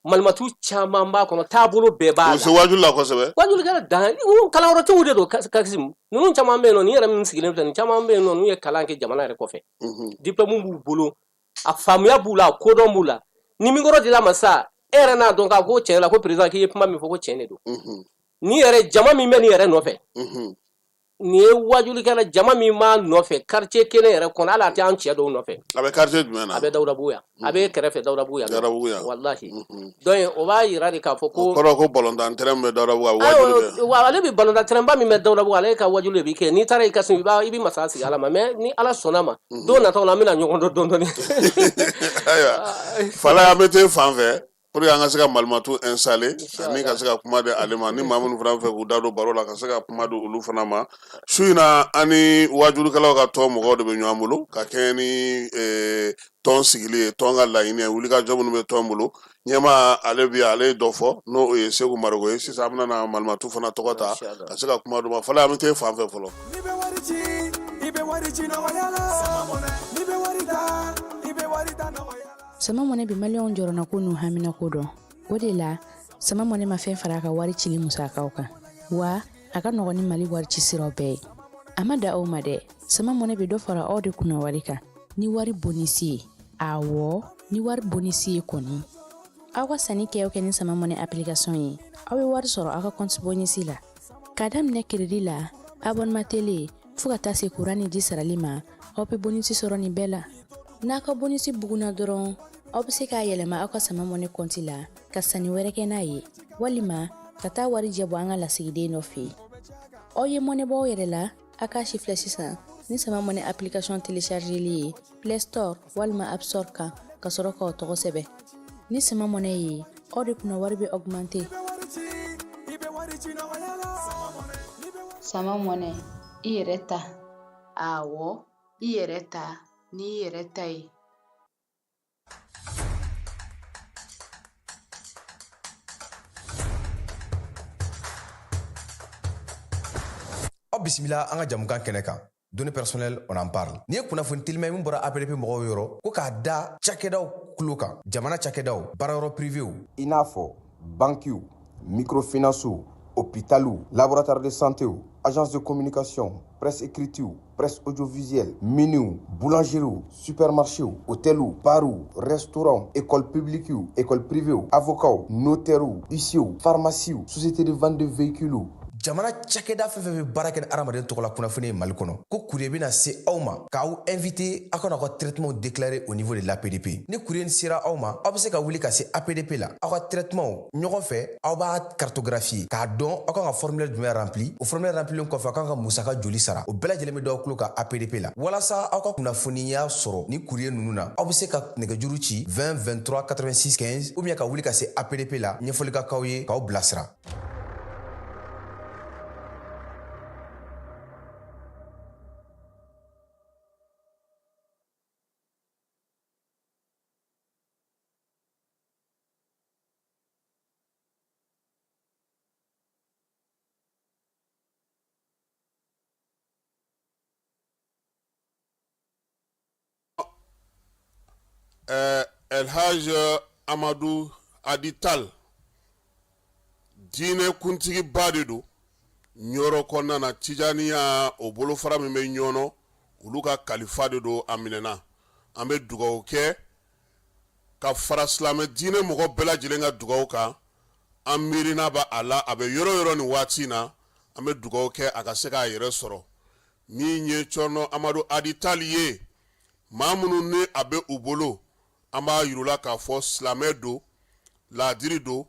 Malimatu caman b'a kɔnɔ, taabolo bɛɛ b'a la. U se wajuli la kosɛbɛ. Wajulikɛla dan kalanyɔrɔtigiw de don. Kasimu, ninnu caman bɛ yen nɔ, nin yɛrɛ min sigilen filɛ nin, caman bɛ yen nɔ, n'u ye kalan kɛ jamana yɛrɛ kɔfɛ, diplôme b'u bolo, a faamuya b'u la, a kodɔn b'u la. Ni micro dila ma sa, e yɛrɛ n'a dɔn k'a ko tiɲɛ la, ko président k'i ye kuma min fɔ, ko tiɲɛ de don. Ni yɛrɛ jama min bɛ nin yɛrɛ nɔfɛ, nin ye wajulikɛla jama min b'a nɔfɛ quartier kelen yɛrɛ kɔnɔ, hali a tɛ an cɛ dɔw nɔfɛ. A bɛ quartier jumɛn na? A bɛ Dawudabugu yan, a bɛ kɛrɛfɛ Dawudabugu yan. Dawudabugu yan. Walahi, donc o b'a yira de k'a fɔ ko O kɔrɔ ko balontan terrain bɛ Dawudabugu, a bɛ wajuli kɛ. Wa ale bɛ balontan terrain ba min bɛ Dawudabugu, ale ka wajuli de bɛ kɛ. N'i taara i ka sin, i bɛ masaya sigi Ala ma. Mais ni Ala sɔnna ma, don nataw la, an bɛna ɲɔgɔn dɔn dɔɔnin dɔɔnin. Ayiwa, Falaye, an bɛ t'e fan fɛ. Pour que an ka se ka Malimatu installer ani ka se ka kuma di ale ma, ni maa minnu fana bɛ fɛ k'u da don baro la, ka se ka kuma di olu fana ma. Su in na, an ni wajulikɛlaw ka tɔn mɔgɔw de bɛ ɲɔgɔn bolo ka kɛɲɛ ni tɔn sigili ye, tɔn ka laɲini ye, wulikajɔ minnu bɛ tɔn bolo. Ɲɛmaa ale bi ale ye dɔ fɔ, n'o ye Seku Mariko ye. Sisan an bɛna na Malimatu fana tɔgɔ ta ka se ka kuma d'u ma. Fɔlɔ, an bɛ t'e fan fɛ fɔlɔ. N'i bɛ wari ci, i bɛ wari ci nɔgɔya la. N'i bɛ wari ta, i bɛ wari ta nɔgɔya la. Sama Mɔnɛ bɛ maliyɛnw jɔrɔnako n'u haminako dɔn. O de la, Sama Mɔnɛ ma fɛn fara a ka wari cili musakaw kan, wa a ka nɔgɔn ni Mali wari ci siraw bɛɛ ye. A ma dan o ma dɛ, Sama Mɔnɛ bɛ dɔ fara aw de kunna wari kan ni wari bonisi ye. Awɔ, ni wari bonisi ye kɔni. Aw ka sanni kɛ o kɛ ni Sama Mɔnɛ application ye, aw bɛ wari sɔrɔ aw ka compte bonisi la. K'a daminɛ crédit la, abonnement télé, fo ka taa se kuran ni ji sarali ma, aw bɛ bonisi sɔrɔ nin bɛɛ la. N'a ka bonisi bugunna dɔrɔn, aw bɛ se k'a yɛlɛma aw ka Sama Mɔnɛ kɔnti la ka sanni wɛrɛ kɛ n'a ye, walima ka taa warijɛ bɔ an ka lasigiden dɔ fɛ yen. Aw ye mɔnɛ bɔ aw yɛrɛ la, a k'a sifilɛ sisan ni Sama Mɔnɛ application téléchargeli ye Play Store walima App Store kan, ka sɔrɔ k'aw tɔgɔ sɛbɛn. Ni Sama Mɔnɛ ye, aw de kunna wari bɛ augmenter. Sama Mɔnɛ, i yɛrɛ ta. Awɔ, i yɛrɛ ta n'i yɛrɛ ta ye. Aw bisimila an ka jamukan kɛnɛ kan, Données personnelles, on en parle. N'i ye kunnafoni telima min bɔra APDP mɔgɔw yɔrɔ, ko k'a da cakɛdaw tulo kan, jamana cakɛdaw, baarayɔrɔ privéw, i n'a fɔ bankiw, microfinancew, hôpitaliw, laboratoire de santéw, agence de communication, presse écritew, presse audiovisuelle, miniw, boulangeriew, supermarchéw, hôteliw, barw, restaurants, école publiquew, école privéw, avocats, notairew, huissierw, pharmaciew, société de vente de véhicules. Jamana cakɛda fɛn fɛn bɛ baara kɛ ni hadamaden tɔgɔla kunnafoni ye Mali kɔnɔ, ko courrier bɛna se aw ma k'aw invité aw ka n'aw ka traitement déclarer au niveau de l'APDP. Ni courrier sera aw ma, aw bɛ se ka wuli ka se APDP la, aw ka traitement ɲɔgɔn fɛ, aw b'a cartographier k'a dɔn aw kan ka formulaire jumɛn rempli. O formulaire remplilen kɔfɛ, aw kan ka musaka joli sara, o bɛɛ lajɛlen bɛ d'aw tulo kan APDP la. Walasa aw ka kunnafoniya sɔrɔ ni courrier ninnu na, aw bɛ se ka nɛgɛjuru ci 20 23 86 15 ou bien ka wuli ka se APDP la, ɲɛfɔli ka k'aw ye k'aw bilasira. Elhaj Amadu Adi Tal, diinɛ kuntigiba de don Ɲɔrɔ kɔnɔna na. Tijaniya o bolofara min bɛ Ɲɔnɔ, olu ka kalifa de don. A minɛna. An bɛ dugawu kɛ ka fara silamɛ diinɛ mɔgɔ bɛɛ lajɛlen ka dugawu kan. An miirina bɛ a la, a bɛ yɔrɔ yɔrɔ nin waati in na, an bɛ dugawu kɛ a ka se k'a yɛrɛ sɔrɔ. Min ye Cɔrɔnɔ Amadu Adi Tal ye, maa minnu ni a bɛ u bolo, an b'a yir'u la k'a fɔ silamɛ don, laadiri don,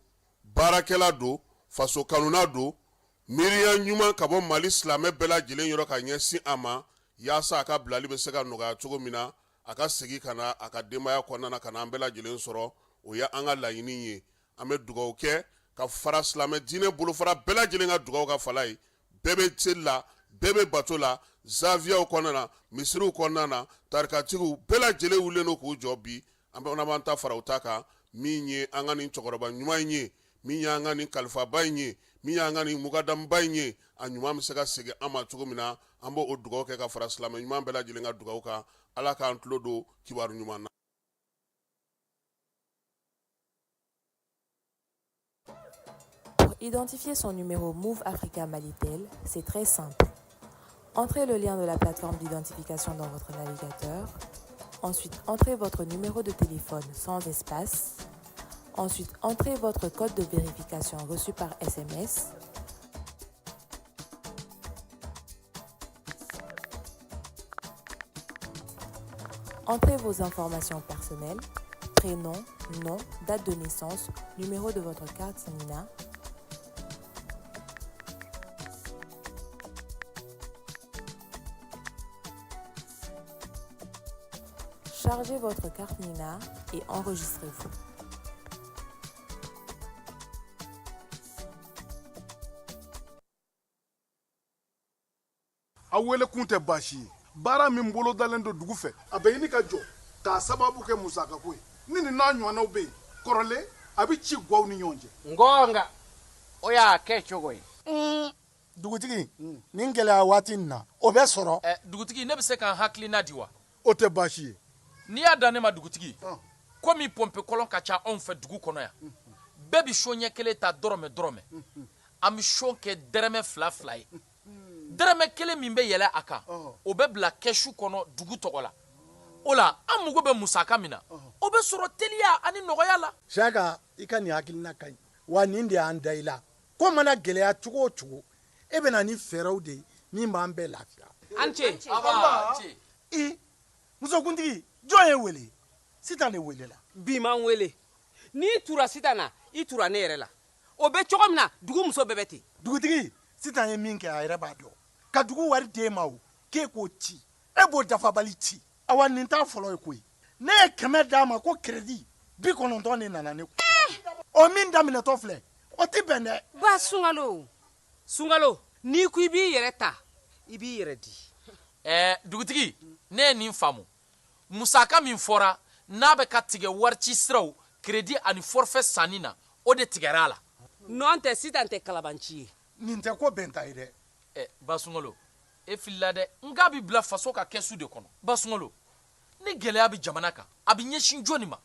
baarakɛla don, faso kanuna don, miiriya ɲuman ka bɔ Mali silamɛ bɛɛ lajɛlen yɔrɔ ka ɲɛsin a ma, yaasa a ka bilali bɛ se ka nɔgɔya cogo min na, a ka segin ka na a ka denbaya kɔnɔna na, ka na an bɛɛ lajɛlen sɔrɔ. O ye an ka laɲini ye. An bɛ dugawu kɛ ka fara silamɛ diinɛ bolofara bɛɛ lajɛlen ka dugawu kan. Fala ye, bɛɛ bɛ seli la, bɛɛ bɛ bato la, zawiyaw kɔnɔna na, misiriw kɔnɔna na, tarikatigiw bɛɛ lajɛlen wulilen don k'u jɔ bi. An bɛ b'an ta fara u ta kan. Min ye an ka nin cɛkɔrɔba ɲuman in ye, min y'an ka nin kalifaba in ye, min y'an ka nin mukadamuba in ye, a ɲuman bɛ se ka segin an ma cogo min na, an b'o dugawu kɛ ka fara silamɛ ɲuman bɛɛ lajɛlen ka dugawu kan. Ala k'an tulo don kibaru ɲuman na. Pour identifier son numéro Moov Africa Malitel, c'est très simple. Entrez le lien de la plateforme d'identification dans votre navigateur. Ensuite, entrez votre numéro de téléphone sans espace. Ensuite, entrez votre code de vérification reçu par SMS. Entrez vos informations personnelles, prénom, nom, date de naissance, numéro de votre carte NINA. Chargez votre carte NINA et enregistrez-vous. Aw wele kun tɛ baasi ye. Baara min bolodalen don dugu fɛ, a bɛ ɲini ka jɔ k'a sababu kɛ musakako ye. Ni nin n'a ɲɔgɔnnaw bɛ yen, kɔrɔlen a bɛ ci gwaw ni ɲɔgɔn cɛ. Ngɔnga, o y'a kɛcogo ye. Un, dugutigi, nin gɛlɛya waati nin na, o bɛ sɔrɔ. Ɛ, dugutigi, ne bɛ se ka n hakilina di wa? O tɛ baasi ye. N'i y'a dan ne ma dugutigi, komi pɔnpekɔlɔn ka ca anw fɛ dugu kɔnɔ yan, bɛɛ bɛ son ɲɛ kelen ta dɔrɔmɛ dɔrɔmɛ. An bɛ son kɛ dɛrɛmɛ fila fila ye. Dɛrɛmɛ kelen min bɛ yɛlɛ a kan, o bɛ bila kɛsu kɔnɔ dugu tɔgɔ la. O la, an mago bɛ musaka min na, o bɛ sɔrɔ teliya ani nɔgɔya la. Siyaka, i ka nin hakilina ka ɲi, wa nin de y'an da i la. Ko mana gɛlɛya cogo o cogo, e bɛ na ni fɛɛrɛw de ye min b'an bɛɛ lafiya. A ni ce. Aba, I, musokuntigi, jɔn y'e wele? Sitan de welela. Bi ma n wele. N'i tura Sitan na, i tura ne yɛrɛ la. O bɛ cogo min na, dugu muso bɛɛ bɛ ten. Dugutigi, Sitan ye min kɛ, a yɛrɛ b'a dɔn. Ka dugu wari d'e ma o, k'e k'o ci, e b'o dafabali ci. Awa, nin t'a fɔlɔ ye koyi. Ne ye 100 d'a ma ko crédit 90 de nana ne kun. O min daminɛtɔ filɛ, o tɛ bɛn dɛ. Ba Sunkalo, Sunkalo, n'i ko i b'i yɛrɛ ta, i b'i yɛrɛ di. Ɛɛ, dugutigi, ne ye nin faamu. Musaka min fɔra n'a bɛ ka tigɛ warici siraw, crédit ani forfait sanni na, o de tigɛra a la. Nɔntɛ, Sitan tɛ kalabanci ye. Nin tɛ ko bɛnta ye dɛ. Ɛ, Ba Sunkalo, e filila dɛ. N k'a bɛ bila faso ka kɛsu de kɔnɔ. Ba Sunkalo, ni gɛlɛya bɛ jamana kan, a bɛ ɲɛsin jɔni ma?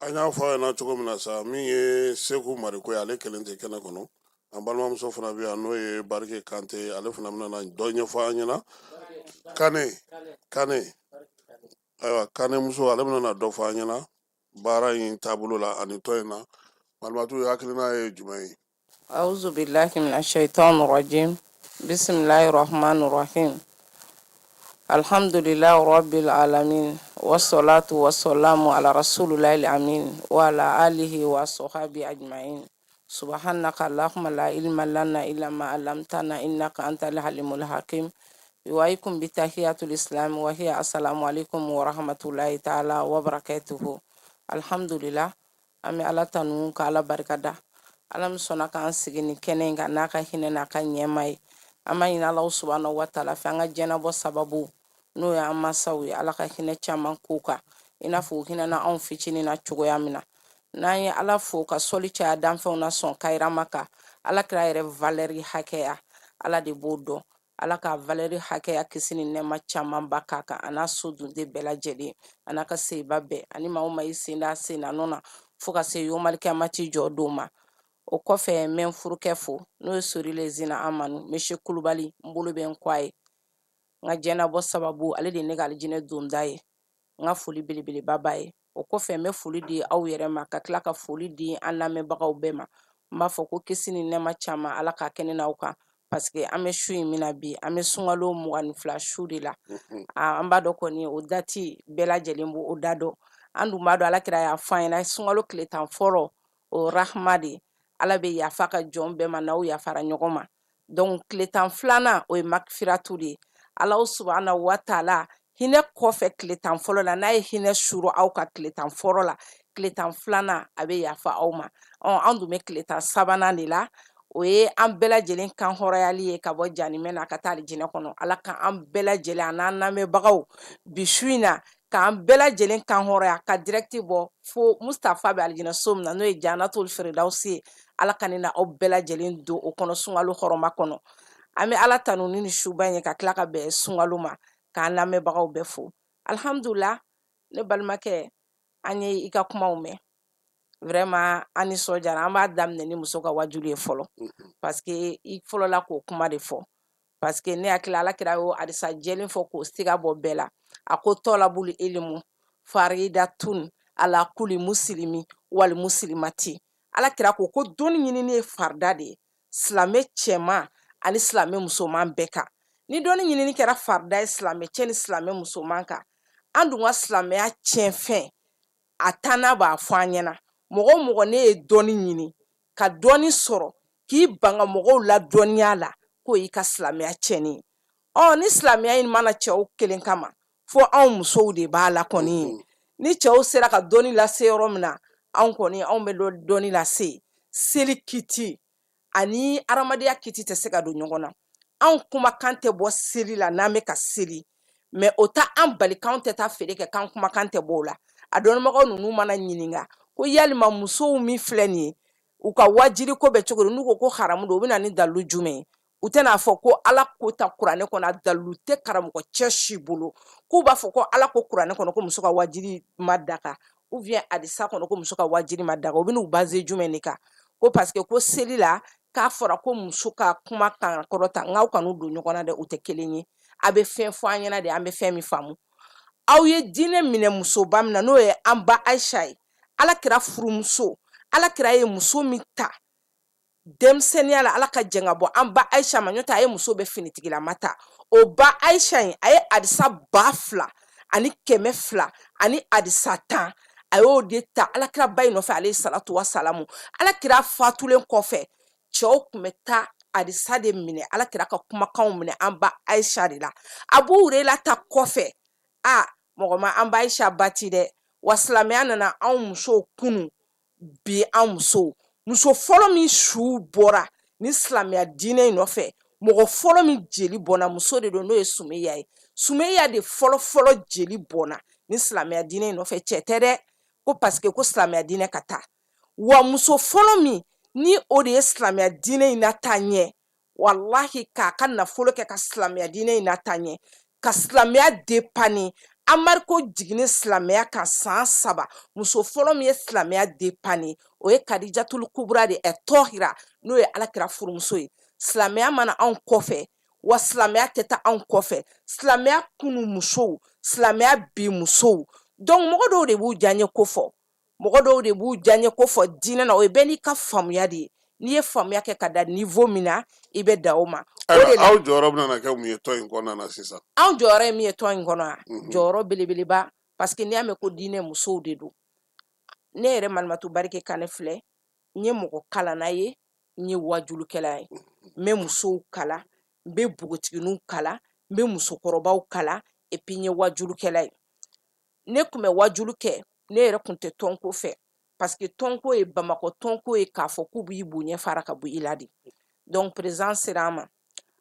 An y'a fɔ aw ɲɛna cogo min na sa, min ye Seku Mariko ye, ale kelen tɛ kɛnɛ kɔnɔ. An balimamuso fana bɛ yan, n'o ye Barike Kante ye. Ale fana bɛna na dɔ ɲɛfɔ an ɲɛna. Kane, Kane, ayiwa, Kane muso, ale bɛna na dɔ fɔ an ɲɛna baara in taabolo la ani tɔn in na. Malimatu, hakilina ye jumɛn ye? أعوذ بالله من الشيطان الرجيم بسم الله الرحمن الرحيم الحمد لله رب العالمين والصلاة والسلام على رسول الله الأمين وعلى آله وصحبه أجمعين سبحانك اللهم لا علم لنا إلا ما علمتنا إنك أنت الحليم الحكيم يوائكم بتحية الإسلام وهي السلام عليكم ورحمة الله تعالى وبركاته الحمد لله An bɛ ala tanu ka ala barikada ala min sɔnna k'an sigi nin kɛnɛ in kan n'a ka hinɛ n'a ka ɲɛma ye. An b'a ɲini Ala subahana wa taala fɛ, an ka diɲɛnabɔ sababu n'o ye an masaw ye, ala ka hinɛ caman k'u kan i n'a fɔ u hinɛna anw fitinin na cogoya min na. N'an ye ala fo ka sɔli caya danfɛnw na sɔn kayirama kan, ala kira yɛrɛ valeur hakɛya ala de b'o dɔn. Ala ka valeur hakɛya kisi ni nɛɛma camanba k'a kan, a n'a so dunde bɛɛ lajɛlen, a n'a ka seyiba bɛɛ, ani maa o maa y'i sen da sen na nɔ na fo ka se yomalikiyamati jɔ don ma. O kɔfɛ, n bɛ n furukɛ fo, n'o ye Sori Lezina Amanu Monsieur Kulubali. N bolo bɛ n kɔ a ye, n ka diɲɛnabɔ sababu ale de ye ne ka alijinɛ donda ye. N ka foli belebeleba b'a ye. O kɔfɛ, n bɛ foli di aw yɛrɛ ma, ka tila ka foli di an lamɛnbagaw bɛɛ ma. N b'a fɔ ko kisi ni nɛɛma caman ala k'a kɛ ne n'aw kan, parce que an bɛ su in min na bi, an bɛ sunkalo 22 su de la. An b'a dɔn kɔni o date bɛɛ lajɛlen b'o o da dɔn. An dun b'a dɔn ala kira y'a fɔ an ɲɛna, sunkalo tile 10 fɔlɔ o rahma de, ala bɛ yafa ka jɔn bɛɛ ma n'aw yafara ɲɔgɔn ma. Donc tile 12nan o ye makfiratu de ye. Ala subahana wa taala hinɛ kɔfɛ tile 10 fɔlɔ la, n'a ye hinɛ suru aw ka tile 10 fɔlɔ la, tile 12nan a bɛ yafa aw ma. An dun bɛ tile 13nan de la, o ye an bɛɛ lajɛlen kan hɔrɔnyali ye ka bɔ janimɛ na ka taa alijinɛ kɔnɔ. Ala ka an bɛɛ lajɛlen an'an lamɛnbagaw bi su in na, k'an bɛɛ lajɛlen kan hɔrɔnya ka direct bɔ fo Mustafa bɛ alijinɛ so min na, n'o ye Janatul Firdausi ye. Ala ka ne na aw bɛɛ lajɛlen don o kɔnɔ sunkalo hɔrɔma kɔnɔ. An bɛ ala tanu ni nin suba in ye, ka tila ka bɛn sunkalo ma, k'an lamɛnbagaw bɛɛ fo. Alhamdulila, ne balimakɛ, an ye i ka kumaw mɛn, vraiment an nisɔndiyara. An b'a daminɛ ni muso ka wajulu ye fɔlɔ, parce que i fɔlɔla k'o kuma de fɔ, parce que ne hakili ala kira y'o hadisa jɛlen fɔ k'o siga bɔ bɛɛ la. A ko tɔlabulu ilimu faridatun ala kuli musilimi wali musilimati. Ala kira ko ko dɔnni ɲinini ye farida de ye silamɛ cɛman ani silamɛ musoman bɛɛ kan. Ni dɔnni ɲinini kɛra farida ye silamɛ cɛ ni silamɛ musoman kan, an dun ka silamɛya tiɲɛfɛn a tanna b'a fɔ an ɲɛna, mɔgɔ o mɔgɔ ne ye dɔnni ɲini ka dɔnni sɔrɔ k'i ban ka mɔgɔw ladɔnniya la, k'o y'i ka silamɛya tiɲɛni ye. Ɔ ni silamɛya in mana cɛw kelen kama, fo anw musow de b'a la kɔni. Ni cɛw sera ka dɔnni lase yɔrɔ min na, anw kɔni anw bɛ dɔnni lase. Seli kiti ani adamadenya kiti tɛ se ka don ɲɔgɔn na. Anw kumakan tɛ bɔ seli la n'an bɛ ka seli, mais o tɛ an bali k'anw tɛ taa feere kɛ, k'an kumakan tɛ bɔ o la. A dɔnnibagaw ninnu mana ɲininka ko yalima musow min filɛ nin ye, u ka wajuli ko bɛ cogo di, n'u ko ko haramu don, u bɛ na ni dalilu jumɛn ye? U tɛna fɔ ko Ala ko ta kuranɛ kɔnɔ, a dalilu tɛ karamɔgɔ cɛ si bolo k'u b'a fɔ ko Ala ko kuranɛ kɔnɔ ko muso ka wajuli ma daga, ou bien hadisa kɔnɔ ko muso ka wajuli ma daga. U bɛn'u baser jumɛn de kan? Ko parce que ko seli la k'a fɔra ko muso ka kuma kan kɔrɔta. N k'aw kan'u don ɲɔgɔn na dɛ, u tɛ kelen ye. A bɛ fɛn fɔ an ɲɛna de, an bɛ fɛn min faamu. Aw ye diinɛ minɛ musoba min na, n'o ye an ba Ayisa ye, Ala kira furumuso, Ala kira ye muso min ta denmisɛnninya la, Ala ka jɛn ka bɔ an ba Ayisa ma, n'o tɛ a ye muso bɛɛ finitigilama ta. O ba Ayisa in, a ye hadisa 2200 ani hadisa 10, a y'o de ta Alakira ba in nɔfɛ, alayhi salatu wa salamu. Alakira fatulen kɔfɛ, cɛw tun bɛ taa hadisa de minɛ, Alakira ka kumakanw minɛ an ba Ayisa de la. Abu Hurela ta kɔfɛ, a mɔgɔ ma an ba Ayisa bati dɛ. Wa silamɛya nana anw musow kunu bi, an musow, muso fɔlɔ min su bɔra ni silamɛya diinɛ in nɔfɛ, mɔgɔ fɔlɔ min jeli bɔnna, muso de don, n'o ye Sumeya ye. Sumeya de fɔlɔ fɔlɔ jeli bɔnna ni silamɛya diinɛ in nɔfɛ, cɛ tɛ dɛ, ko parce que ko silamɛya diinɛ ka taa. Wa muso fɔlɔ min ni o de ye silamɛya diinɛ in nataa ɲɛ, walahi, k'a ka nafolo kɛ ka silamɛya diinɛ in nataa ɲɛ, ka silamɛya dépanner, embargo jiginni silamɛya kan san 3, muso fɔlɔ min ye silamɛya dépanner, o ye Kadijatul Kubra de ɛ tɔhira, n'o ye Alakira furumuso ye. Silamɛya ma na anw kɔfɛ, wa silamɛya tɛ taa anw kɔfɛ. Silamɛya kunu musow, silamɛya bi musow. Donc mɔgɔ dɔw de b'u diyaɲɛ ko fɔ, mɔgɔ dɔw de b'u diyaɲɛ ko fɔ diinɛ na. O ye bɛɛ n'i ka faamuya de ye. N'i ye faamuya kɛ ka da niveau min na, i bɛ da o ma. O de la, aw jɔyɔrɔ bɛna kɛ mun ye tɔn in kɔnɔna na sisan? Anw jɔyɔrɔ ye min ye tɔn in kɔnɔ, a jɔyɔrɔ belebeleba, parce que n'i y'a mɛn ko diinɛ, musow de don. Ne yɛrɛ Malimatu Barike Kanɛ filɛ, n ye mɔgɔ kalanna ye, n ye wajulukɛla ye, n bɛ musow kalan, n bɛ npogotigininw kalan, n bɛ musokɔrɔbaw kalan, et puis n ye wajulukɛla ye. Ne tun bɛ wajulu kɛ, ne yɛrɛ tun tɛ tɔnko fɛ, parce que tɔnko ye Bamakɔ tɔnko ye k'a fɔ k'u b'i bonya fara ka bɔ i la de. Donc président sera an ma,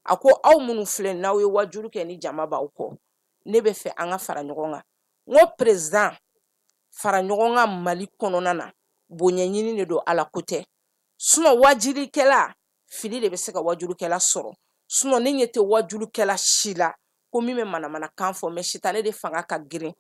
a ko aw minnu filɛ, n'aw ye wajulu kɛ ni jama b'aw kɔ, ne bɛ fɛ an ka fara ɲɔgɔn kan. N ko président, fara ɲɔgɔn kan Mali kɔnɔna na, bonya ɲini de don, Ala ko tɛ. Sinon wajulikɛla, fili de bɛ se ka wajulukɛla sɔrɔ. Sinon ne ɲɛ tɛ wajulukɛla si la ko min bɛ manamanakan fɔ, mais sitanɛ de fanga ka girin,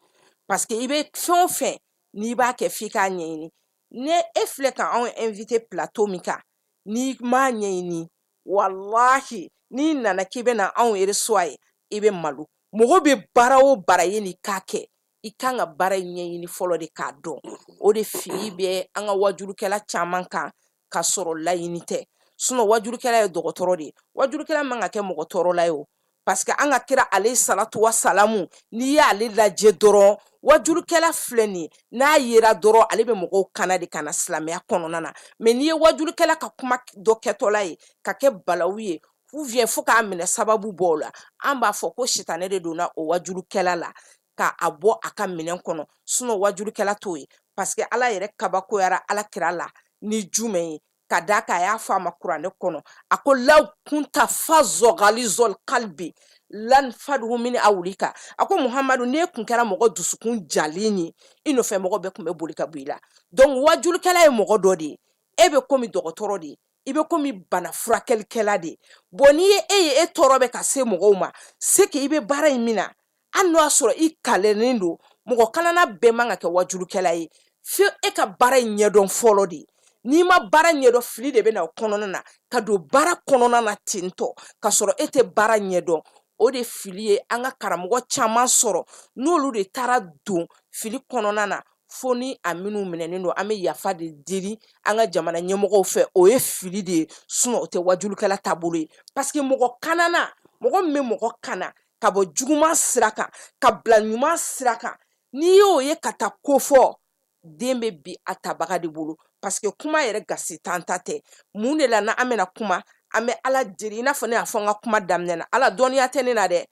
parce que i bɛ fɛn o fɛn n'i b'a kɛ, f'i k'a ɲɛɲini. Ne e filɛ ka anw invité plateau min kan, n'i m'a ɲɛɲini, walahi, n'i nana k'i bɛna anw reçoit ye, i bɛ malo. Mɔgɔ bɛ baara o baara ye n'i k'a kɛ, i kan ka baara in ɲɛɲini fɔlɔ de k'a dɔn. O de fili bɛ an ka wajulukɛla caman kan, ka sɔrɔ laɲini tɛ. Sinon wajulukɛla ye dɔgɔtɔrɔ de ye, wajulukɛla man ka kɛ mɔgɔ tɔɔrɔla ye o, parce que an ka kira alayhi salatu wa salamu, n'i y'ale lajɛ dɔrɔn, wajulukɛla filɛ nin ye, n'a yera dɔrɔn, ale bɛ mɔgɔw kana de ka na silamɛya kɔnɔna na. Mais n'i ye wajulukɛla ka kuma dɔ kɛtɔla ye ka kɛ balawu ye, ou bien fo k'a minɛ sababu bɔ o la, an b'a fɔ ko sitanɛ de donna o wajulukɛla la ka a bɔ a ka minɛn kɔnɔ. Sinon wajulukɛla t'o ye, parce que Ala yɛrɛ kabakoyara Ala kira la ni jumɛn ye? Ka d'a kan a y'a fɔ a ma kuranɛ kɔnɔ, a ko law kunta fazan galizɔl kalbi lanfadu min awlika. A ko Muhamadu, n'e kun kɛra mɔgɔ dusukun jalen ye, i nɔfɛ mɔgɔ bɛɛ tun bɛ boli ka bɔ i la. Donc wajulukɛla ye mɔgɔ dɔ de ye, e bɛ komi dɔgɔtɔrɔ de ye, i bɛ komi bana furakɛlikɛla de ye. Bon, n'i ye e ye e tɔɔrɔ bɛ ka se mɔgɔw ma, c'est que i bɛ baara in min na, hali n'o y'a sɔrɔ i kalennen don, mɔgɔ kalanna bɛɛ man ka kɛ wajulukɛla ye, fo e ka baara in ɲɛdɔn fɔlɔ de. N'i ma baara ɲɛdɔn, fili de bɛ na o kɔnɔna na ka don baara kɔnɔna na ten tɔ, ka sɔrɔ e tɛ baara ɲɛdɔn. O de fili ye an ka karamɔgɔ caman sɔrɔ, n'olu de taara don fili kɔnɔna na, fo ni a minnu minɛnen don, an bɛ yafa de deli an ka jamana ɲɛmɔgɔw fɛ. O ye fili de ye, sinon o tɛ wajulukɛla taabolo ye, parce que mɔgɔ kanana, mɔgɔ min bɛ mɔgɔ kana ka bɔ juguman sira kan ka bila ɲuman sira kan, n'i y'o ye ka taa ko fɔ, den bɛ bi a tabaga de bolo, parce que kuma yɛrɛ gasi tan ta tɛ. Mun de la n'an bɛna kuma, an bɛ Ala deli? I n'a fɔ ne y'a fɔ n ka kuma daminɛ na, Ala dɔnniya tɛ ne na dɛ,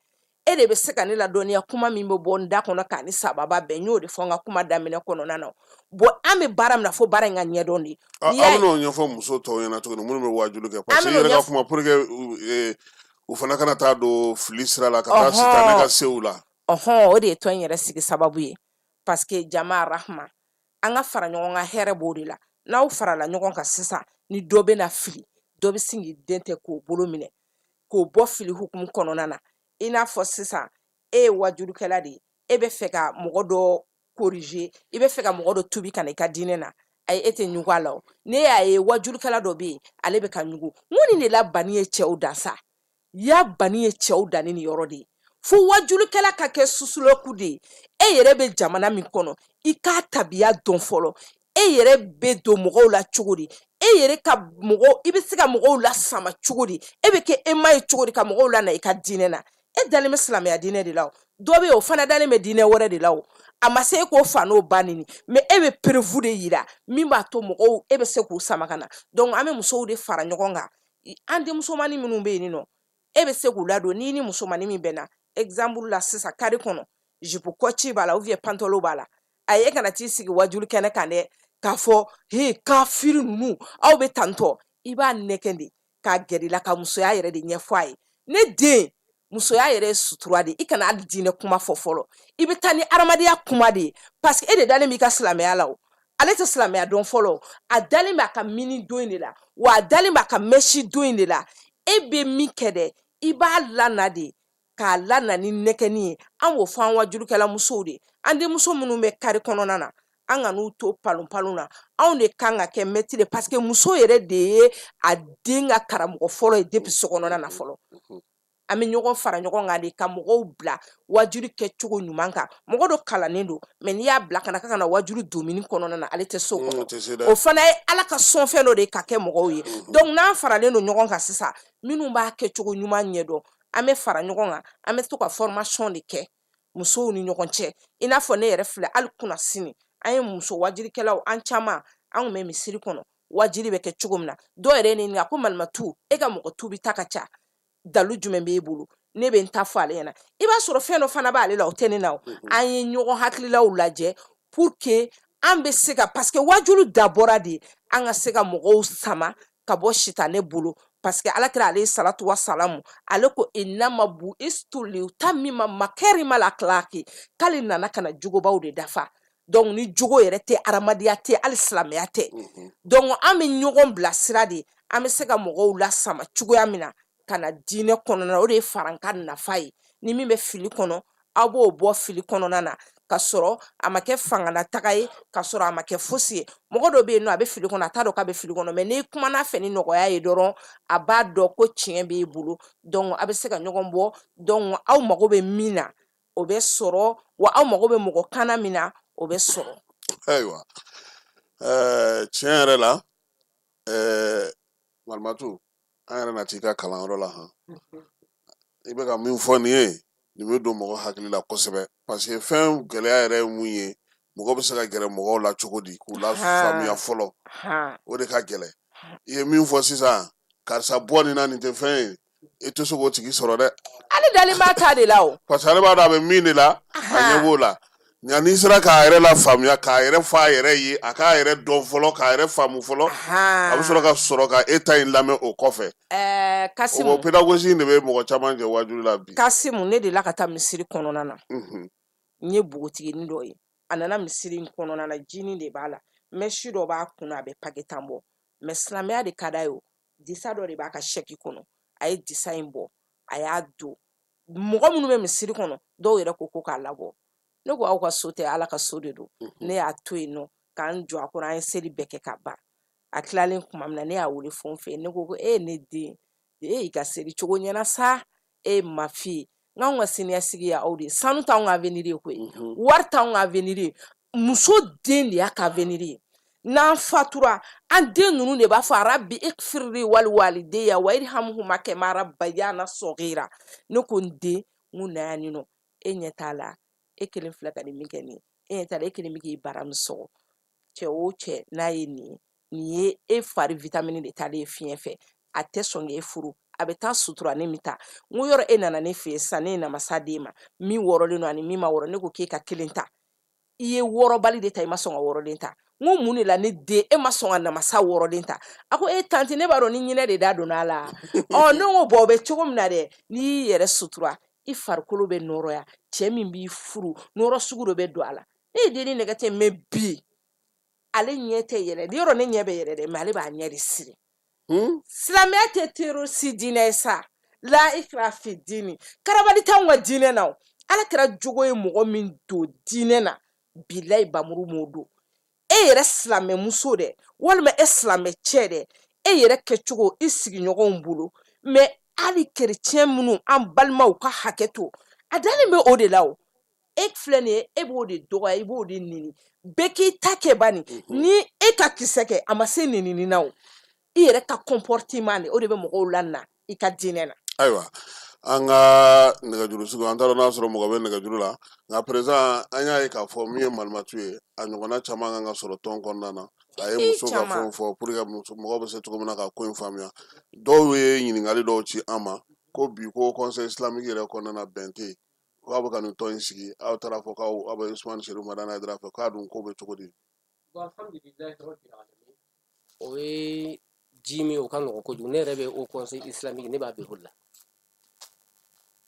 e de bɛ se ka ne ladɔnniya kuma min bɛ bɔ n da kɔnɔ k'a ni sababa bɛn. N y'o de fɔ n ka kuma daminɛ kɔnɔna na. Bon, an bɛ baara min na, fo baara in ka ɲɛdɔn de. Aw bɛn'o ɲɛfɔ muso tɔw ɲɛna cogo di, minnu bɛ waajuli kɛ? Parce que i yɛrɛ ka kuma, pour que U fana kana taa don fili sira la ka taa sitanɛ ka sew la. Ɔhɔn, o de ye tɔn in yɛrɛ sigi sababu ye, parce que jama rahma, an ka fara ɲɔgɔn kan, hɛrɛ b'o de la. N'aw farala ɲɔgɔn kan sisan, ni dɔ bɛna fili, dɔ bɛ sin k'i den tɛ k'o bolo minɛ k'o bɔ fili hukumu kɔnɔna na. I n'a fɔ sisan, e ye wajulukɛla de ye, e bɛ fɛ ka mɔgɔ dɔ corriger, i bɛ fɛ ka mɔgɔ dɔ tubi ka na i ka diinɛ na. Ayi, e tɛ ɲugu a la. O ne y'a ye, wajulukɛla dɔ bɛ yen, ale bɛ ka ɲugu. N ko nin de la banni ye cɛw dan sa, ya banni ye cɛw dan ni nin yɔrɔ de ye. Fo wajulukɛla ka kɛ sociologue de ye. E yɛrɛ bɛ jamana min kɔnɔ, i k'a tabiya dɔn fɔlɔ. E yɛrɛ bɛ don mɔgɔw la cogo di? E yɛrɛ ka mɔgɔ, i bɛ se ka mɔgɔw lasama cogo di? E bɛ kɛ aimant ye cogo di ka mɔgɔw lana i ka diinɛ na? E dalen bɛ silamɛya diinɛ de la, o dɔ bɛ yen, o fana dalen bɛ diinɛ wɛrɛ de la. O a ma se e k'o fa n'o ba neni, mais e bɛ preuve de yira min b'a to mɔgɔw, e bɛ se k'u sama ka na. Donc an bɛ musow de fara ɲɔgɔn kan. An denmusomanin minnu bɛ yen nɔ, e bɛ se k'u ladon. N'i ni musomanin min bɛnna, exemple la sisan, carré kɔnɔ, jupe kɔci b'a la ou bien pantalon b'a la, a ye, e kana t'i sigi wajulu kɛnɛ kan dɛ k'a fɔ he, kafiri ninnu, aw bɛ tantɔ. I b'a nɛgɛn de k'a gɛrɛ i la, ka musoya yɛrɛ de ɲɛfɔ a ye. Ne den, musoya yɛrɛ ye sutura de. I kana hali diinɛ kuma fɔ fɔlɔ, i bɛ taa ni adamadenya kuma de ye, parce que e de dalen b'i ka silamɛya la. O ale tɛ silamɛya dɔn fɔlɔ, a dalen b'a ka mini don in de la, wa a dalen b'a ka mèche don in de la. E bɛ min kɛ dɛ, i b'a lana de, k'a lana ni nɛgɛnni ye. An b'o fɔ an wajulukɛla musow de, an denmuso minnu bɛ carré kɔnɔna na, an kan'u to palon palon na. Anw de kan ka kɛ maître ye, parce que muso yɛrɛ de ye a den ka karamɔgɔ fɔlɔ ye depuis so kɔnɔna na fɔlɔ. An bɛ ɲɔgɔn fara ɲɔgɔn kan de ka mɔgɔw bila wajuli kɛcogo ɲuman kan. Mɔgɔ dɔ kalannen don, mais n'i y'a bila ka na k'a ka na wajuli domaine kɔnɔna na, ale tɛ se o kɔnɔ. O fana ye Ala ka sɔnfɛn dɔ de ye ka kɛ mɔgɔw ye. Donc n'an faralen don ɲɔgɔn kan sisan, minnu b'a kɛcogo ɲuman ɲɛdɔn, an bɛ fara ɲɔgɔn kan, an bɛ to ka formation de kɛ musow ni ɲɔgɔn cɛ. I n'a fɔ ne yɛrɛ filɛ, hali kunasini, an ye muso wajilikɛlaw, an caman, an tun bɛ misiri kɔnɔ, wajili bɛ kɛ cogo min na. Dɔw yɛrɛ ye ne ɲininka ko Malimatu, e ka mɔgɔ tubi ta ka ca, dalu jumɛn b'e bolo? Ne bɛ n ta fɔ ale ɲɛna. I b'a sɔrɔ fɛn dɔ fana b'ale la, o tɛ ne na. O an ye ɲɔgɔn hakililaw lajɛ pour que an bɛ se ka, parce que wajulu dabɔra de an ka se ka mɔgɔw sama ka bɔ sitanɛ bolo, parce que Ala kira alayhi salatu wa salamu, ale ko innama bu'istu li utammima makarimal akhlaqi, k'ale nana ka na jogobaw de dafa. Donc ni jogo yɛrɛ tɛ, adamadenya tɛ, hali silamɛya tɛ. Donc an bɛ ɲɔgɔn bilasira de, an bɛ se ka mɔgɔw lasama cogoya min na ka na diinɛ kɔnɔna na. O de ye farankan nafa ye. Ni min bɛ fili kɔnɔ, aw b'o bɔ fili kɔnɔna na, ka sɔrɔ a ma kɛ fangalataga ye, ka sɔrɔ a ma kɛ fosi ye. Mɔgɔ dɔ bɛ yen nɔ, a bɛ fili kɔnɔ, a t'a dɔn k'a bɛ fili kɔnɔ, mais n'i kumana a fɛ ni nɔgɔya ye dɔrɔn, a b'a dɔn ko tiɲɛ b'e bolo. Donc a bɛ se ka ɲɔgɔn bɔ. Donc aw mago bɛ min na, o bɛ sɔrɔ, wa aw mago bɛ mɔgɔ kana min na, o bɛ sɔrɔ. Ayiwa, tiɲɛ yɛrɛ la, Malimatu, an yɛrɛ na t'i ka kalanyɔrɔ la han. I bɛ ka min fɔ nin ye, nin bɛ don mɔgɔ hakili la kosɛbɛ, parce que fɛn gɛlɛya yɛrɛ ye mun ye? Mɔgɔ bɛ se ka gɛrɛ mɔgɔw la cogo di k'u lafaamuya fɔlɔ? O de ka gɛlɛn. I ye min fɔ sisan, karisa bɔ nin na, nin tɛ fɛn ye, i tɛ se k'o tigi sɔrɔ dɛ. Ale dalen b'a ta de la o. Parce que ale b'a dɔn a bɛ min de la, a ɲɛ b'o la. Nka n'i sera k'a yɛrɛ lafaamuya, k'a yɛrɛ fɔ a yɛrɛ ye, a k'a yɛrɛ dɔn fɔlɔ, k'a yɛrɛ faamu fɔlɔ, a bɛ sɔrɔ ka e ta in lamɛn o kɔfɛ. Kasimu, o pédagogie in de bɛ mɔgɔ caman jɛ waajuli la bi. Kasimu, ne delila ka taa misiri kɔnɔna na. N ye npogotiginin dɔ ye, a nana misiri in kɔnɔna na, jinin de b'a la, mèche dɔ b'a kunna, a bɛ paquet tan bɔ, mais silamɛya de ka d'a ye. O disa dɔ de b'a ka sɛki kɔnɔ, a ye disa in bɔ, a y'a don. Mɔgɔ minnu bɛ misiri kɔnɔ, dɔw yɛrɛ ko k'a labɔ. Ne ko aw ka so tɛ, Ala ka so de don. Ne y'a to yen nɔ k'an jɔ a kɔrɔ, an ye seli bɛɛ kɛ ka ban. A tilalen tuma min na, ne y'a wele fo n fɛ. Ne ko e ne den, e y'i ka seli cogo ɲɛna sa. E ma fille, n k'anw ka siniɲɛsigi ye aw de ye. Sanu t'anw ka avenir ye koyi, wari t'anw ka avenir ye, muso den de y'a ka avenir ye. N'an fatura, an den ninnu de b'a fɔ rabbi ikfirli wali walideya wa irhamhuma kama rabbayana sɔgira. Ne ko n den, n ko na yan nin nɔ, e ɲɛ t'a la, e kelen filɛ ka nin min kɛ nin ye, e ɲɛ t'a la, e kelen bɛ k'i bara min sɔgɔ. Cɛ o cɛ n'a ye nin ye, nin ye e fari vitamini de taalen ye fiɲɛ fɛ, a tɛ sɔn k'e furu, a bɛ taa suturani min ta. N ko yɔrɔ e nana ne fɛ yen sisan, ne ye namasa d'e ma, min wɔrɔlen don ani min ma wɔrɔ. Ne ko k'e ka kelen ta, i ye wɔrɔbali de ta, i ma sɔn ka wɔrɔlen ta. N N ko mun de la ne den, e ma sɔn ka namasa wɔrɔlen ta? A ko e tanti, ne b'a dɔn ni ɲinɛ de da donna a la. Ɔ, ne ko bon, o bɛ cogo min na dɛ, n'i y'i yɛrɛ sutura, i farikolo bɛ nɔrɔya, cɛ min b'i furu, nɔrɔ sugu dɔ bɛ don a la. Ne ye denni nɛgɛ ten, mais bi ale ɲɛ tɛ yɛlɛ yɔrɔ, ne ɲɛ bɛ yɛlɛ dɛ, mais ale b'a ɲɛ de siri. Silamɛya tɛ terroriste diinɛ ye sa. La ikra fi dini, karabali t'anw ka diinɛ na. O ala kɛra jogo ye mɔgɔ min don diinɛ na, bilayi bamuru m'o don. E yɛrɛ silamɛmuso dɛ, walima e silamɛ cɛ dɛ, e yɛrɛ kɛcogo i sigiɲɔgɔnw bolo, mais hali kerecɛn minnu an balimaw ka hakɛ to, a dalen bɛ o de la. O e filɛ nin ye, e b'o de dɔgɔya, i b'o de neni. Bɛɛ k'i ta kɛ bani. Ni e ka kisɛ kɛ, a ma se nenini na. O i yɛrɛ ka comportement de, o de bɛ mɔgɔw la na i ka diinɛ na. Ayiwa, an ka nɛgɛjuru sugu, an t'a dɔn n'a sɔrɔ mɔgɔ bɛ nɛgɛjuru la, nka président, an y'a ye k'a fɔ min ye malimatu ye, a ɲɔgɔnna caman kan ka sɔrɔ tɔn kɔnɔna na. A ye muso ka fɛnw fɔ pour que mɔgɔw bɛ se cogo min na ka ko in faamuya. Dɔw ye ɲininkali dɔw ci an ma ko bi ko conseil islamique yɛrɛ kɔnɔna na, bɛn tɛ yen, k'aw bɛ ka nin tɔn in sigi, aw taara fɔ k'aw aw bɛ Usumani Serifu Madani Hayidara fɛ, k'a dun ko bɛ cogo di? O ye ji min, o ka nɔgɔn kojugu. Ne yɛrɛ bɛ haut conseil islamique, ne b'a bureau la.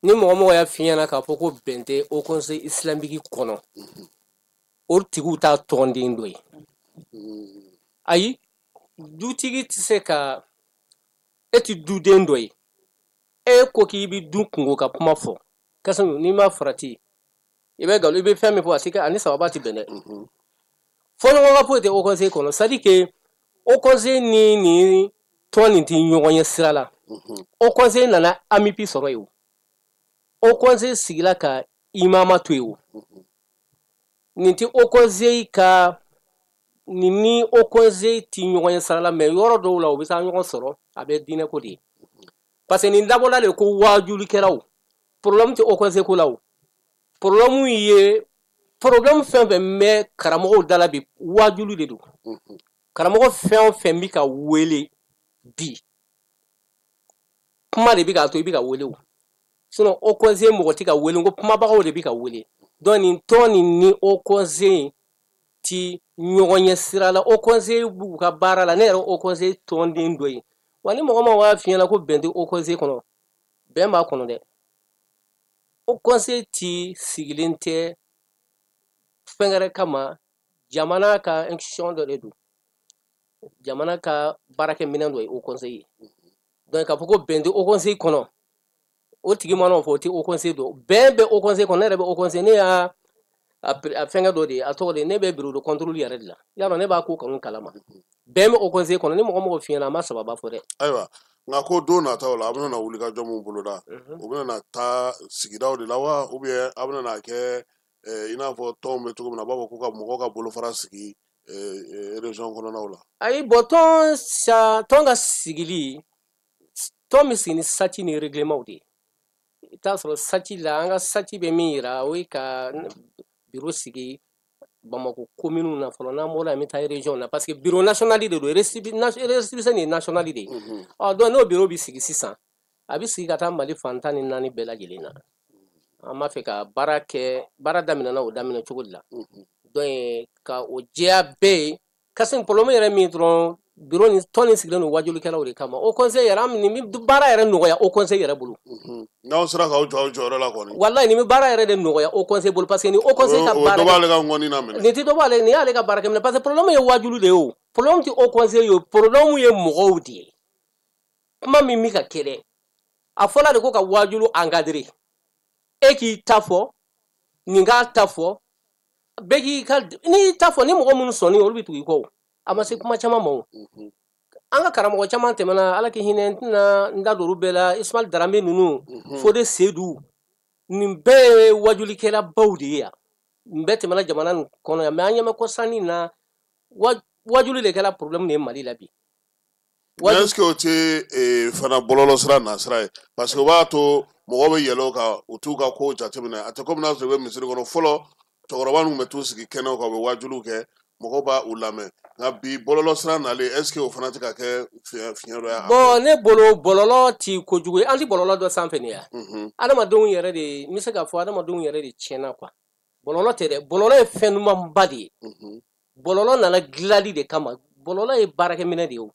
Ni mɔgɔ mɔgɔ y'a f'i ɲɛna k'a fɔ ko bɛn tɛ haut conseil islamique kɔnɔ, o tigiw t'a tɔnden dɔ ye. Ayi, dutigi tɛ se ka e tɛ duden dɔ ye, e ko k'i bɛ du kunko ka kuma fɔ. Kasimu, n'i ma farati, i bɛ nkalon, i bɛ fɛn min fɔ, a tɛ ani sababa tɛ bɛn dɛ. Fɔɲɔgɔnkɔ foyi tɛ haut conseil kɔnɔ. C'est à dire que haut conseil ni nin tɔn nin tɛ ɲɔgɔn ye sira la. Haut conseil nana AMUPI sɔrɔ yen, o haut conseil sigila ka imama to yen. O nin tɛ haut conseil ka nin ni haut conseil tɛ ɲɔgɔn ye sira la, mais yɔrɔ dɔw la, u bɛ taa ɲɔgɔn sɔrɔ. A bɛ diinɛ ko de ye, parce que nin dabɔla de ko waajulikɛlaw. Problème tɛ haut conseil ko la. O problème ye problème fɛn fɛn bɛ karamɔgɔw da la bi, waajuli de don. Karamɔgɔ fɛn o fɛn bɛ ka wele bi, kuma de bɛ k'a to i bɛ ka wele. O sinon haut conseil mɔgɔ tɛ ka wele, ko kumabagaw de bɛ ka wele. Donc nin tɔn nin ni haut conseil ti ɲɔgɔn ye sira la. Haut conseil b'u ka baara la. Ne yɛrɛ haut conseil tɔnden dɔ ye. Wa ni mɔgɔ ma b'a f'i ɲɛna ko bɛn tɛ haut conseil kɔnɔ, bɛn b'a kɔnɔ dɛ. Haut conseil ti sigilen tɛ fɛn wɛrɛ kama, jamana ka institution dɔ de don, jamana ka baarakɛminɛn dɔ ye haut conseil ye. Donc k'a fɔ ko bɛn tɛ haut conseil kɔnɔ, o tigi mana o fɔ, o tɛ haut conseil dɔn. Bɛn bɛ haut conseil kɔnɔ. Ne yɛrɛ bɛ haut conseil, ne y'a a fɛnkɛ dɔ de ye, a tɔgɔ de, ne bɛ bureau de contrôle yɛrɛ de la. Y'a ne b'a ko kanu kalama. Bɛn bɛ haut conseil kɔnɔ. Ni mɔgɔ mɔgɔ f'i ɲɛna, a ma sababa fɔ dɛ. Ayiwa, nka ko don nataw la, a bɛna na wulikajɔ min boloda, u bɛna na taa sigidaw de la wa, ou bien a bɛna na kɛ i n'a fɔ tɔnw bɛ cogo min na, a b'a fɔ ko ka mɔgɔw ka bolofara sigi région kɔnɔnaw la? Ayi, bon, tɔn sa, tɔn ka sigili, tɔn bɛ sigi ni statut ni règlement de ye. I t'a sɔrɔ statut la, an ka statut bɛ min yira, o ye ka bureau sigi Bamakɔ commune na fɔlɔ. N'an bɔra yen, an bɛ taa région na, parce que bureau national de don, récépissé nin ye national de ye. Ɔ, donc n'o bureau bɛ sigi sisan, a bɛ sigi ka taa Mali fan 14 bɛɛ lajɛlen na. An b'a fɛ ka baara kɛ, baara daminɛna o daminɛ cogo de la. Donc ka o jɛya bɛɛ ye. Kasi problème yɛrɛ min dɔrɔn, bureau ni tɔn nin sigilen don wajulikɛlaw de kama. Haut conseil yɛrɛ, an nin bɛ baara yɛrɛ nɔgɔya haut conseil yɛrɛ bolo. N'aw sera k'aw jɔ aw jɔyɔrɔ la kɔni. Walayi, nin bɛ baara yɛrɛ de nɔgɔya haut conseil bolo, parce que ni haut conseil ka baara. O dɔ b'ale ka ŋɔni na minɛ. Nin tɛ dɔ b'ale, nin y'ale ka baara kɛ minɛ, parce que problème ye wajulu de ye. O problème tɛ haut conseil ye, o problème ye mɔgɔw de ye. Kuma min bɛ ka kɛ dɛ, a fɔla de ko ka wajulu encadrer. E k'i ta fɔ, nin k'a ta fɔ, bɛɛ k'i ka, n'i y'i ta fɔ, ni mɔgɔ minnu sɔnni, olu bɛ tugu i kɔ. O a ma se kuma caman ma. O an ka karamɔgɔ caman tɛmɛna, Ala k'i hinɛ, n tɛna n da don olu bɛɛ la, Ismaël Darame ninnu, Fode Seydou, nin bɛɛ ye wajulikɛlabaw de ye yan. Nin bɛɛ tɛmɛna jamana nin kɔnɔ yan. Mais an ɲɛ bɛ kɔsannin na, wajuli de kɛra problème de ye Mali la bi. Est-ce que o tɛ fana bɔlɔlɔ sira nasira ye? Parce que o b'a to mɔgɔw bɛ yɛlɛ o kan, u t'u ka kow jateminɛ. A tɛ komi n'a sɔrɔ i bɛ misiri kɔnɔ. Fɔlɔ, cɛkɔrɔba ninnu bɛ t'u sigi kɛnɛw kan, u bɛ wajuliw kɛ, mɔgɔw b'a u lamɛn. Nka bi, bɔlɔlɔ sira nalen, est-ce que o fana tɛ ka kɛ fiɲɛ dɔ ye? Bon, ne bolo, bɔlɔlɔ ti kojugu ye. An ti bɔlɔlɔ dɔ sanfɛ nin ya. Adamadenw yɛrɛ de, n bɛ se k'a fɔ adamadenw yɛrɛ de tiɲɛna quoi. Bɔlɔlɔ tɛ dɛ, bɔlɔlɔ ye fɛn ɲumanba de ye. Bɔlɔlɔ nana dilanli de kama. Bɔlɔlɔ ye baarakɛminɛ de ye o.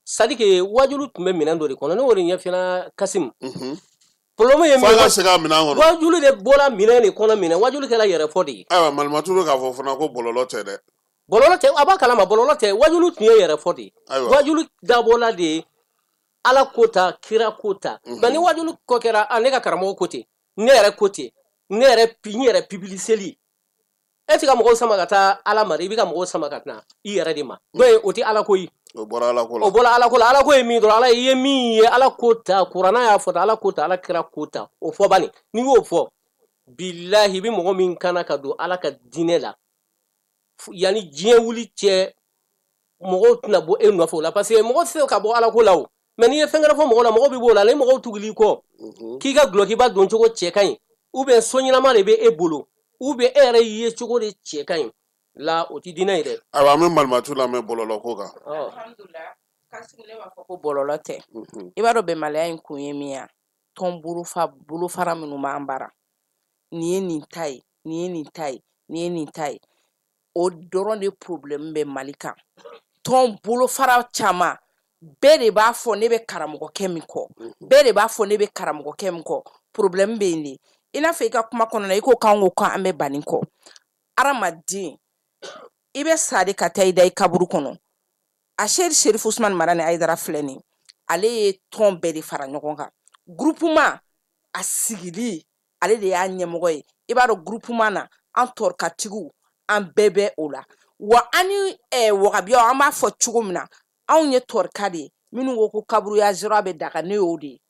C'est à dire que wajulu tun bɛ minɛn dɔ de kɔnɔ, ne y'o de ɲɛf'i ɲɛna Kasimu. Problème ye min ye, ka segin a minɛn kɔnɔ. Wajulu de bɔra minɛn de kɔnɔ, minɛn wajulu kɛra yɛrɛfɔ de ye. Ayiwa, Malimatu bɛ k'a fɔ fana ko bɔlɔlɔ tɛ dɛ. Bɔlɔlɔ tɛ, a b'a kalama, bɔlɔlɔ tɛ. Wajulu tun ye yɛrɛfɔ de ye. Wajulu dabɔla de ye Ala ko ta, kira ko ta. Mais ni wajulu ko kɛra, a ne ka karamɔgɔ ko ten, ne yɛrɛ ko ten, ne yɛrɛ n yɛrɛ publicité, e tɛ ka mɔgɔw sama ka taa Ala ma dɛ, i bɛ ka mɔgɔw sama ka taa i yɛrɛ de ma. Donc o tɛ Ala ko ye. O bɔra Ala ko la. O bɔra Ala ko la. Ala ko ye min dɔrɔn, Ala i ye min ye, Ala ko ta, kuranna y'a fɔ tan, Ala ko ta, Ala kira ko ta, o fɔ bani. N'i y'o fɔ, bilahi, i bɛ mɔgɔ min kana ka don Ala ka diinɛ la, yanni diɲɛ wuli cɛ, mɔgɔw tɛna bɔ e nɔfɛ o la, parce que mɔgɔ tɛ se ka bɔ Ala ko la o. Mais n'i ye fɛn wɛrɛ fɔ mɔgɔ la, mɔgɔw bɛ b'o la. Ni mɔgɔw tugul'i kɔ k'i ka dulɔkiba don cogo cɛ ka ɲi, ou bien so ɲɛnama de bɛ e bolo, ou bien e yɛrɛ ye cogo de cɛ ka ɲi la, o tɛ diinɛ ye dɛ. Ayiwa, an bɛ Malimatu lamɛn bɔlɔlɔ ko kan. Alhamdulilah, Kasimu, ne b'a fɔ ko bɔlɔlɔ tɛ. I b'a dɔn bɛnbaliya in kun ye min ye, tɔn bolofara minnu b'an bara, nin ye nin ta ye, nin ye nin ta ye, nin ye nin ta ye, o dɔrɔn de problème bɛ Mali kan. Tɔn bolofara caman, bɛɛ de b'a fɔ ne bɛ karamɔgɔkɛ min kɔ, bɛɛ de b'a fɔ ne bɛ karamɔgɔkɛ min kɔ. Problème bɛ yen de. I n'a fɔ i ka kuma kɔnɔna, i ko k'an ko k'an bɛ Bani kɔ. Hadamaden, i bɛ sa de ka taa i da i kaburu kɔnɔ. A Seri Serifu Usumani Marani Ayidara filɛ nin, ale ye tɔn bɛɛ de fara ɲɔgɔn kan. Groupement a sigili, ale de y'a ɲɛmɔgɔ ye. I b'a dɔn groupement na, an tɔrikatigiw, an bɛɛ bɛ o la. Wa an ni wagabiyaw, an b'a fɔ cogo min na, anw ye tɔrika de ye. Minnu ko ko kaburuya zira bɛ daga, ne y'o de ye,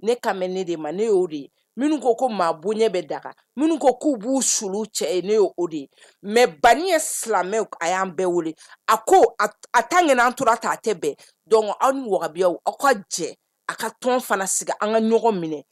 ne kan bɛ ne de ma, ne y'o de ye. Minnu ko ko maa bonya bɛ daga, minnu ko k'u b'u sulu cɛ ye, ne y'o de ye. Mais Bani ye silamɛw, a y'an bɛɛ wele, a ko a ta ŋɛnɛ, an tora ta, a tɛ bɛn. Donc aw ni wagabiyaw, aw ka jɛ a ka tɔn fana sigi, an ka ɲɔgɔn minɛ.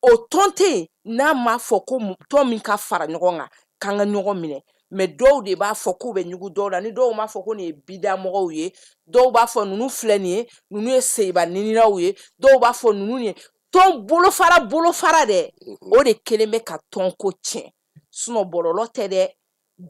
O tɔn tɛ yen n'a m'a fɔ ko tɔn min ka fara ɲɔgɔn kan k'an ka ɲɔgɔn minɛ. Mais dɔw de b'a fɔ k'u bɛ ɲugu dɔw la, ni dɔw b'a fɔ ko nin ye bida mɔgɔw ye, dɔw b'a fɔ ninnu filɛ nin ye, ninnu ye seyiba nininaw ye, dɔw b'a fɔ ninnu ye tɔn bolofara bolofara dɛ. O de kelen bɛ ka tɔn ko tiɲɛ. Sinon bɔlɔlɔ tɛ dɛ.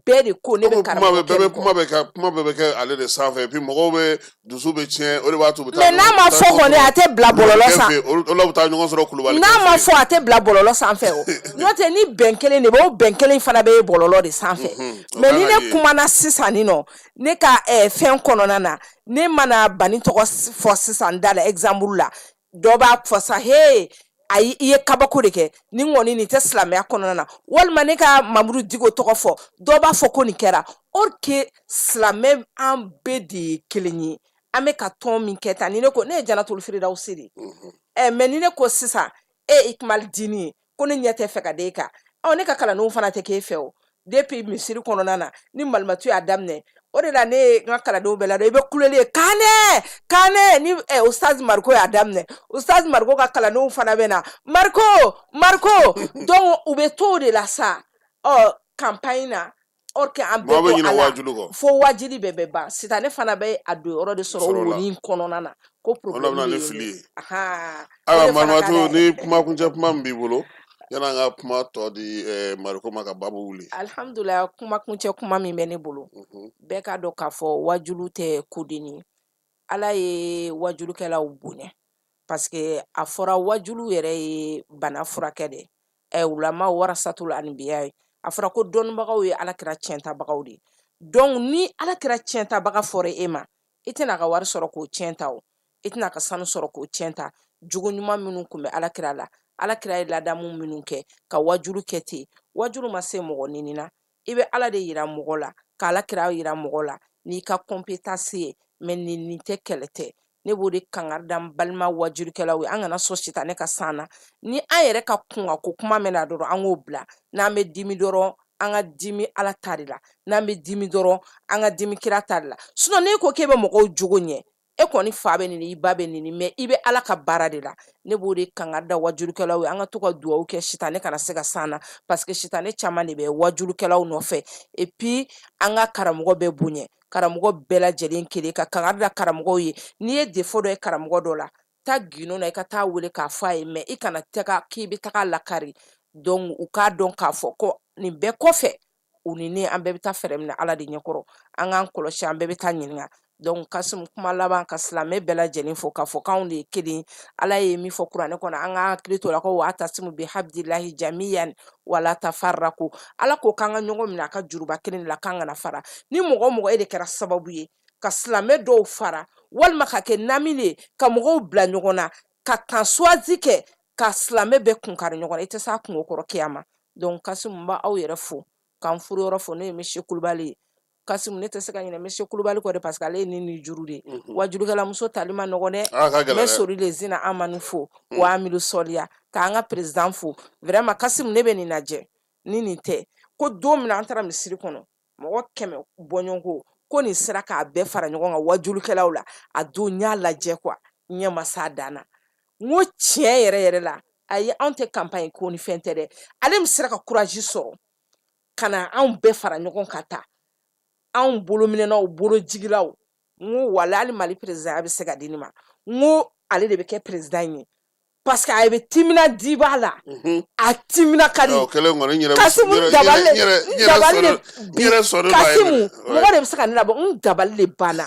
Bɛɛ de ko ne bɛ karamɔgɔ bɛɛ bɛ kuma bɛ kɛ, kuma bɛɛ bɛ kɛ ale de sanfɛ, et puis mɔgɔw bɛ dusu bɛ tiɲɛ, o de b'a to u bɛ taa. Mais n'a ma fɔ kɔni, a tɛ bila bɔlɔlɔ sanfɛ. O la u bɛ taa ɲɔgɔn sɔrɔ Kulubali. N'a ma fɔ, a tɛ bila bɔlɔlɔ sanfɛ o. N'o tɛ, ni bɛn kelen de bɛ, o bɛn kelen fana bɛ bɔlɔlɔ de sanfɛ. Mais ni ne kumana sisan nin nɔ, ne ka fɛn kɔnɔna na, ne mana Bani tɔgɔ fɔ sisan da la, exemple la, dɔ b'a fɔ sa he, ayi, i ye kabako de kɛ, nin kɔni nin tɛ silamɛya kɔnɔna na. Walima ne ka Mamudu Diko tɔgɔ fɔ, dɔ b'a fɔ ko nin kɛra. Or que silamɛ, an bɛɛ de ye kelen ye. An bɛ ka tɔn min kɛ tan, ni ne ko ne ye Janatuli Firidawusi de ye, ɛ mais ni ne ko sisan e Ikmal Dini ye, ko ne ɲɛ tɛ fɛ ka d'e kan, ɔ ne ka kalandenw fana tɛ k'e fɛ o. Depuis misiri kɔnɔna na, ni Malimatu y'a daminɛ, o de la ne ye n ka kalandenw bɛɛ ladon, i bɛ kuleli ye kanɛ kanɛ. Ni ustaz Mariko y'a daminɛ, ustaz Mariko ka kalandenw fana bɛ na Mariko Mariko. Donc u bɛ to o de la sa, ɔ campagne na. Or que an bɛɛ ko Ala fo wajuli bɛɛ bɛ ban sisan, ne fana bɛ a don yɔrɔ de sɔrɔ o wonin kɔnɔna na ko problème bɛ fili ye. Ayiwa Malimatu, ni kuma kuncɛ kuma min b'i bolo, yanni an ka kuma tɔ di Mariko ma ka babu wuli. Alihamudulila, kuma kuncɛ kuma min bɛ ne bolo, bɛɛ k'a dɔn k'a fɔ wajulu tɛ kodenni ye. Ala ye wajulukɛlaw bonya, parce que a fɔra wajulu yɛrɛ ye bana furakɛ de ye. Ulama warasatul anbiya ye, a fɔra ko dɔnnibagaw ye Ala kira tiɲɛtabagaw de ye. Donc ni Ala kira tiɲɛtabaga fɔra e ma, i tɛna ka wari sɔrɔ k'o tiɲɛ ta, o i tɛna ka sanu sɔrɔ k'o tiɲɛ ta. Jogo ɲuman minnu tun bɛ Ala kira la, Ala kira ye ladamu minnu kɛ ka wajulu kɛ ten, wajulu ma se mɔgɔ nini na. I bɛ Ala de yira mɔgɔ la, ka Ala kira yira mɔgɔ la n'i ka compétence ye. Mais nin tɛ kɛlɛ tɛ. Ne b'o de kangari da n balima wajulukɛlaw ye, an kana sɔn sitanɛ ka san na. Ni an yɛrɛ ka kunka ko kuma mɛn na dɔrɔn, an k'o bila. N'an bɛ dimi dɔrɔn, an ka dimi Ala ta de la. N'an bɛ dimi dɔrɔn, an ka dimi kira ta de la. Sinon n'e ko k'e bɛ mɔgɔw jogo ɲɛ, e kɔni fa bɛ nini, i ba bɛ nini, mais i bɛ Ala ka baara de la. Ne b'o de kangari da wajulukɛlaw ye, an ka to ka dugawu kɛ sitanɛ kana se ka san na, parce que sitanɛ caman de bɛ wajulukɛlaw nɔfɛ. Et puis an ka karamɔgɔ bɛɛ bonya, karamɔgɔ bɛɛ lajɛlen kelen ka kangari da karamɔgɔw ye. N'i ye défaut dɔ ye karamɔgɔ dɔ la, taa gindo na, i ka taa wele k'a fɔ a ye, mais i kana taga k'i bɛ taga lakari. Donc u k'a dɔn k'a fɔ ko nin bɛɛ kɔfɛ, U ni ne, an bɛɛ bɛ taa fɛɛrɛ minɛ Ala de ɲɛkɔrɔ. An k'an kɔlɔsi, an bɛɛ bɛ taa ɲininka. Donc Kasimu, kuma laban, ka silamɛ bɛɛ lajɛlen fo k'a fɔ k'anw de ye kelen. Ala ye min fɔ kuranɛ kɔnɔ, an ka hakili to la ko wa'tasimu bi hablillahi jamiyan wala tafarraku. Ala ko k'an ka ɲɔgɔn minɛ a ka juruba kelen de la, k'an kana fara. Ni mɔgɔ o mɔgɔ e de kɛra sababu ye ka silamɛ dɔw fara, walima ka kɛ namili ye ka mɔgɔw bila ɲɔgɔn na, ka kan suwazi kɛ ka silamɛ bɛɛ kunkari ɲɔgɔn na, i tɛ s'a kungo kɔrɔ kiyama. Donc Kasimu, n b'aw yɛrɛ fo, k'an furuyɔrɔ fo, n'o ye monsieur Kulubali ye. Kasimu, ne tɛ se ka ɲinɛ monsieur Kulubali kɔ dɛ, parce que ale ye ne ni juru de ye. Wajulukɛla muso tali ma nɔgɔn dɛ. Ah, ka gɛlɛn N bɛ dɛ. Sori lezina amanu fo wa amilu sɔliya, k'an ka président fo. Vraiment Kasimu, ne bɛ nin lajɛ ni nin tɛ ko don min na an taara misiri kɔnɔ, mɔgɔ 100 bɔɲɔgɔnko ko nin sera k'a bɛɛ fara ɲɔgɔn kan wajulukɛlaw la, a don n y'a lajɛ quoi, ɲɛ ma s'a dan na. N ko tiɲɛ yɛrɛ yɛrɛ la, ayi, anw tɛ campagne ko ni fɛn tɛ dɛ. Ale min sera ka courage sɔrɔ ka na anw bɛɛ fara ɲɔgɔn ka taa anw bolominɛnaw bolojigilaw, n ko wala hali Mali président bɛ se ka di nin ma, n ko ale de bɛ kɛ président ye, parce que a bɛ timinandi b'a la, a timina ka di. O kɛlen kɔni, n yɛrɛ Kasimu, n yɛrɛ dabali n yɛrɛ n yɛrɛ dabali de sɔnnen n yɛrɛ sɔnnen don a ye Kasimu, minɛ. Ouais. mɔgɔ de bɛ se ka ne labɔ, n dabali de banna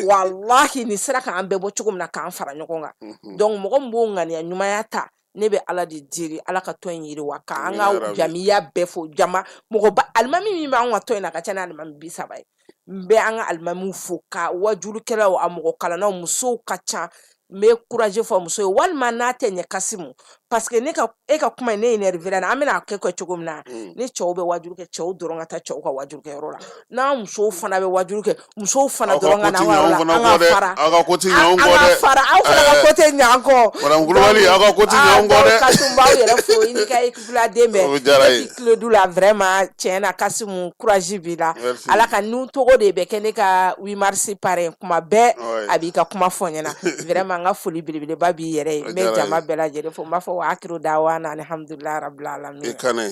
walahi. Nin sera k'an bɛɛ bɔ cogo min na k'an fara ɲɔgɔn kan. Donc mɔgɔ min b'o ŋaniya ɲumanya ta, ne bɛ Ala de deli, Ala ka tɔn in yiriwa, k'an Amina ka yarabi. jamiya bɛɛ fo. Jama mɔgɔba alimami min b'an ka tɔn in na, a ka ca ni alimami 30 ye. N bɛ an ka alimamiw fo, ka wajulukɛlaw, a mɔgɔ kalannaw, musow ka ca. N bɛ courage fɔ muso ye, walima n'a tɛ ɲɛ Kasimu, parce que ne ka e ka kuma in ne énervé la, an bɛna kɛ cogo min na, ni cɛw bɛ wajulu kɛ, cɛw dɔrɔn ka taa cɛw ka wajulu kɛ yɔrɔ la, n'an musow fana bɛ wajulu kɛ, musow fana Aw ka dɔrɔn ko ka na ti an ka ɲɛ yɔrɔ anw la, fana an kɔ ka dɛ. fara Aw ka ko ti ɲɛ an anw kɔ ka dɛ. fara, aw fana ka Ɛɛ ko tɛ ɲɛ an kɔ. Madame Kulubali, aw ka ko ti ɲɛ Ah, anw kɔ donc dɛ. Kasimu, b'aw yɛrɛ fo, i n'i ka équipe la den bɛɛ. O diyara n ye. Depuis Kiledu la, vraiment tiɲɛ na Kasimu, courage b'i la. Merci. Ala ka nu togo de bɛ kɛ ne ka 8 mars parrain kuma bɛɛ. Ouais. A b'i ka kuma fɔ n ɲɛna. Vraiment n ka foli belebeleba b'i yɛrɛ ye. O N bɛ diyara n jama ye. bɛɛ lajɛlen fo, n b'a fɔ wa akiru dawana alhamdulilahi rabbil alamin. I Kane,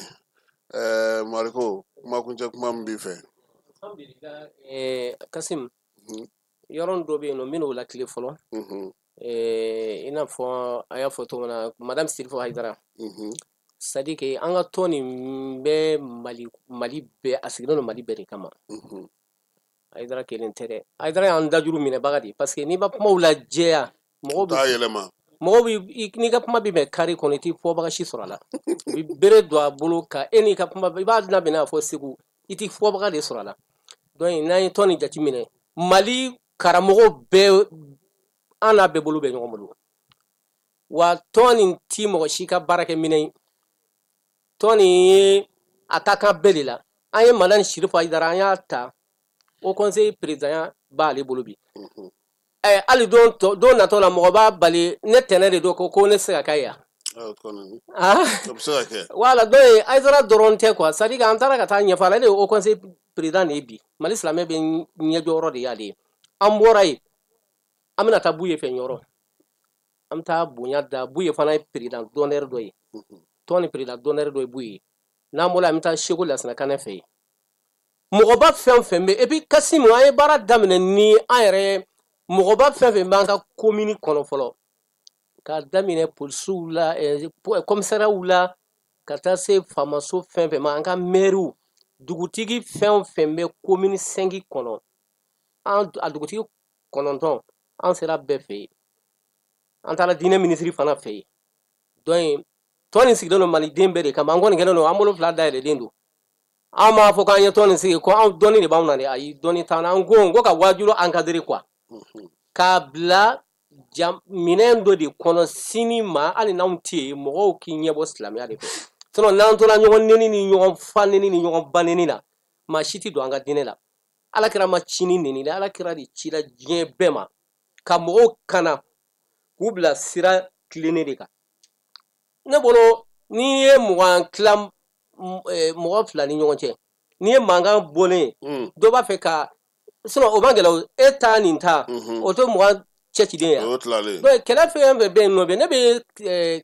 ɛɛ Mariko, kuma kuncɛ kuma min b'i fɛ. Kasim, yɔrɔ dɔ bɛ yen nɔ, n bɛn'o lakile fɔlɔ. I n'a fɔ a y'a fɔ cogo min na, madame Sirifo Hayidara, c'est à dire que an ka tɔn nin bɛ Mali, Mali bɛɛ, a sigilen don Mali bɛɛ de kama. Hayidara kelen tɛ dɛ, Hayidara y'an dajuru minɛbaga de ye, parce que n'i ma kumaw lajɛya, mɔgɔw bɛ T'a yɛlɛma. mɔgɔw bɛ n'i ka kuma bɛ bɛn kari kɔnɔ, i t'i fɔbaga si sɔrɔ a la. U bɛ bere don a bolo ka e n'i ka kuma, i b'a labɛn n'a fɔ Segu, i t'i fɔbaga de sɔrɔ a la. Donc n'an ye tɔn nin jateminɛ, Mali karamɔgɔ bɛɛ, an n'a bɛɛ bolo bɛ ɲɔgɔn bolo. Wa tɔn nin ti mɔgɔ si ka baarakɛ minɛ ye. Tɔn nin ye a ka kan bɛɛ de la. An ye Madame Sirifo Hayidara, an y'a ta haut conseil président b'ale bolo bi. Hali don tɔ don natɔ la, mɔgɔ b'a bali ne tɛnɛ de don ko ne tɛ se ka k'a ye yan. O kɔni. Ah. O bɛ se ka kɛ. Voilà, donc Hayidara dɔrɔn tɛ quoi, c'est à dire que an taara ka taa ɲɛfɔ a la, ale de ye haut conseil président de ye bi. Mali silamɛ bɛ ɲɛjɔyɔrɔ de y'ale ye. An bɔra yen, an bɛna taa Buye fɛ Ɲɔrɔ, an bɛ taa bonya da Buye fana ye président d'honneur dɔ ye, tɔn ni président d'honneur dɔ ye Buye ye. N'an bɔra yen, an bɛ taa Seko Lasina Kanɛ fɛ yen. Mɔgɔba fɛn o fɛn bɛ, et puis Kasimu, an ye baara daminɛ ni an yɛrɛ ye, mɔgɔba fɛn fɛn b'an ka commune kɔnɔ fɔlɔ, k'a daminɛ polisiw la, commissariatw la, ka taa se faamaso fɛn fɛn ma, an ka maires, dugutigi fɛn o fɛn bɛ commune 5 kɔnɔ, an a dugutigi 9, an sera bɛɛ fɛ yen. An taara diinɛ minisiri fana fɛ yen. Donc tɔn nin sigilen don maliden bɛɛ de kama. An kɔni kɛlen don, an bolo fila dayɛlɛlen don. An b'a fɔ k'an ye tɔn nin sigi ko anw dɔnni de b'anw na dɛ, ayi, dɔnni t'an na. An ko ka waajulu encadrer quoi, k'a bila minɛn dɔ de kɔnɔ sini ma, hali n'anw tɛ yen, mɔgɔw k'i ɲɛbɔ silamɛya de fɛ. Sinon n'an tora ɲɔgɔn neni ni ɲɔgɔn fa neni ni ɲɔgɔn ba neni na, maa si tɛ don an ka diinɛ la. Ala kira ma ci ni neni dɛ, Ala kira de cira diɲɛ bɛɛ ma ka mɔgɔw kana k'u bila sira tilennen de kan. Ne bolo, n'i ye 20 tila mɔgɔ fila ni ɲɔgɔn cɛ, n'i ye mankan bɔlen ye, dɔ b'a fɛ ka, sinon o man gɛlɛn, e ta nin ta, o tɛ 20 cɛ ciden ye. O tilalen. Donc kɛlɛ fɛn fɛn bɛ yen nɔ bi, ne bɛ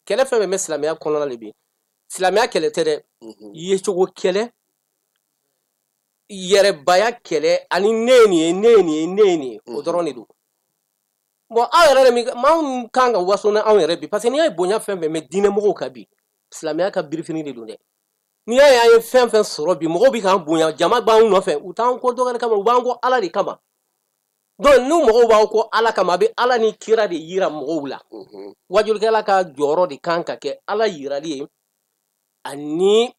kɛlɛ fɛn fɛn bɛ silamɛya kɔnɔna de bi, silamɛya kɛlɛ tɛ dɛ, yecogo kɛlɛ, yɛrɛbaya kɛlɛ, ani ne ye nin ye, ne ye nin ye, ne ye nin ye, o dɔrɔn de don. Bon, aw yɛrɛ de min, maa min kan ka waso ni anw yɛrɛ bi, parce que n'i y'a ye bonya fɛn fɛn bɛ diinɛ mɔgɔw kan bi, silamɛya ka birifini de don dɛ. N'i y'a ye an ye fɛn fɛn sɔrɔ bi, mɔgɔw bɛ k'an bonya, jama b'an nɔfɛ, u t'an kɔ dɔwɛrɛ kama, u b'an kɔ Ala de kama. Donc ni mɔgɔw b'aw kɔ Ala kama, a bɛ Ala ni kira de yira mɔgɔw la. Wajulikɛla ka jɔyɔrɔ de kan ka kɛ Ala yirali ye ani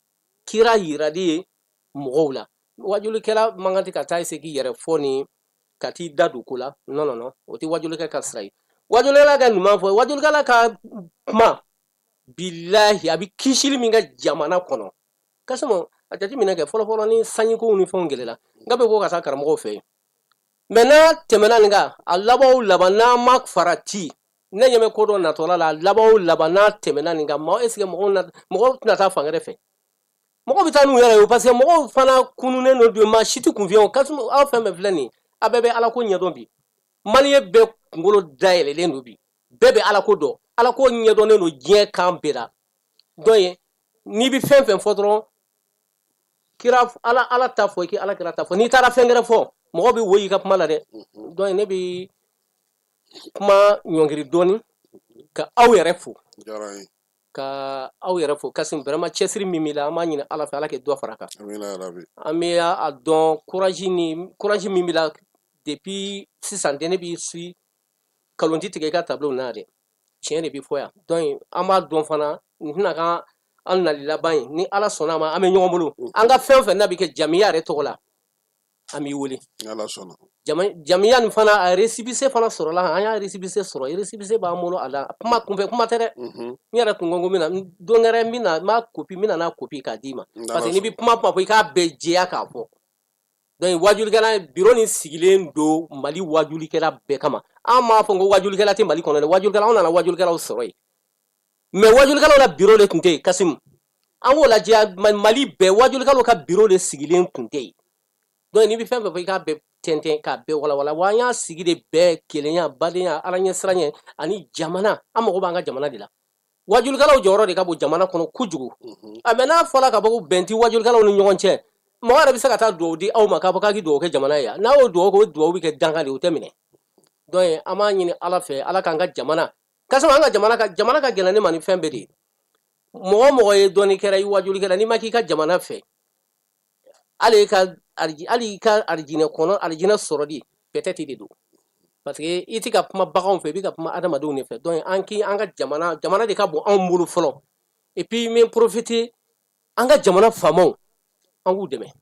kira yirali ye mɔgɔw la. Wajulikɛla man kan tɛ ka taa se k'i yɛrɛ fɔ ni ka t'i da don ko la. Non, non, non, o tɛ wajulikɛ ka sira ye. Wajulikɛla ka ɲuman fɔ, wajulikɛla ka kuma, bilahi, a bɛ kisili min kɛ jamana kɔnɔ. Kasimu, a jateminɛ kɛ, fɔlɔfɔlɔ ni sanjikow ni fɛnw gɛlɛla, n ka bɛ ko ka taa karamɔgɔw fɛ yen. Mais n'a tɛmɛna nin kan, a laban o laban, n'a ma farati, ne ɲɛ bɛ ko dɔ natɔla la. A laban o laban, n'a tɛmɛna nin kan, maa est ce que mɔgɔw tɛna taa fan wɛrɛ fɛ? Mɔgɔw bɛ taa n'u yɛrɛ ye, parce que mɔgɔw fana kununnen don bi, maa si tɛ kun fiye o. Kasimu, aw fɛn bɛɛ filɛ nin ye, a bɛɛ bɛ Ala ko ɲɛdɔn bi. Maliyɛn bɛɛ kunkolo dayɛlɛlen don bi, bɛɛ bɛ Ala ko dɔn, Ala ko ɲɛdɔnnen don diɲɛ kan bɛɛ la. Donc n'i bɛ fɛn fɛn fɔ dɔrɔn, kira ala ala ta fɔ, i k'i ala kira ta fɔ. N'i taara fɛn wɛrɛ fɔ, mɔgɔ bɛ woyi i ka kuma la dɛ. Donc ne bɛ kuma ɲɔngiri dɔɔni ka aw yɛrɛ fo, ka aw yɛrɛ fo. Kasimu, vraiment, cɛsiri min b'i la, an b'a ɲini Ala fɛ, Ala kɛ dɔ fara kan. An bɛ a dɔn, courage ni courage min b'i la depuis sisan tɛ, ne b'i suit, nkalon tɛ tigɛ i ka tableau na dɛ, tiɲɛ de bɛ fɔ yan. Donc an b'a dɔn fana, nin tɛna kan an nali laban ye. Ni Ala sɔnna a ma, an bɛ ɲɔgɔn bolo, an ka fɛn o fɛn n'a bɛ kɛ jamiya yɛrɛ tɔgɔ la, an b'i wele. Ala sɔnna. Jamiya nin fana, a récépissé fana sɔrɔla, an y'a récépissé sɔrɔ, récépissé b'an bolo a la. Kuma kunfɛ kuma tɛ dɛ. N yɛrɛ tun ko n bɛna don wɛrɛ, n bɛna n b'a copie, n bɛna n'a copie k'a d'i ma, parce que n'i bɛ kuma kuma fɔ, i k'a bɛɛ jɛya k'a fɔ. Donc wajulikɛla bureau nin sigilen don Mali wajulikɛla bɛɛ kama. An m'a fɔ ko wajulikɛla tɛ Mali kɔnɔ dɛ. Wajulikɛla, anw nana wajulikɛlaw sɔrɔ yen, mais wajulikɛlaw la bureau de tun tɛ yen. Kasimu, an k'o lajɛ, Mali bɛɛ wajulikɛlaw ka bureau de sigilen tun tɛ yen. Donc n'i bɛ fɛn fɛn fɔ, i k'a bɛɛ tɛntɛn k'a bɛɛ walawala. Wa an y'a sigi de bɛɛ kelenya, badenya, Ala ɲɛsiranɲɛ ani jamana. An mago b'an ka jamana de la. Wajulikɛlaw jɔyɔrɔ de ka bon jamana kɔnɔ kojugu. A mais n'a fɔra ka bɔ ko bɛn tɛ wajulikɛlaw ni ɲɔgɔn cɛ, mɔgɔ yɛrɛ bɛ se ka taa dugawu di aw ma k'a fɔ k'a k'i dugawu kɛ jamana ye. N'a y'o dugawu kɛ, o dugawu bɛ kɛ dankan de, o tɛ minɛ. Donc an b'a ɲini Ala fɛ, Ala k'an ka jamana kasɔrɔ an ka jamana ka gɛlɛn ne ma ni fɛn bɛɛ de ye. Mɔgɔ o mɔgɔ ye dɔnni kɛra, i wajulikɛla, n'i ma k'i ka jamana fɛ, hali i ka arijinɛ kɔnɔ, arijinɛ sɔrɔli peut-être de don, parce que i tɛ ka kuma baganw fɛ, i bɛ ka kuma adamadenw de fɛ. Donc an k'i an ka jamana, jamana de ka bon anw bolo fɔlɔ. Et puis n bɛ profiter, an ka jamana faamaw, an k'u dɛmɛ,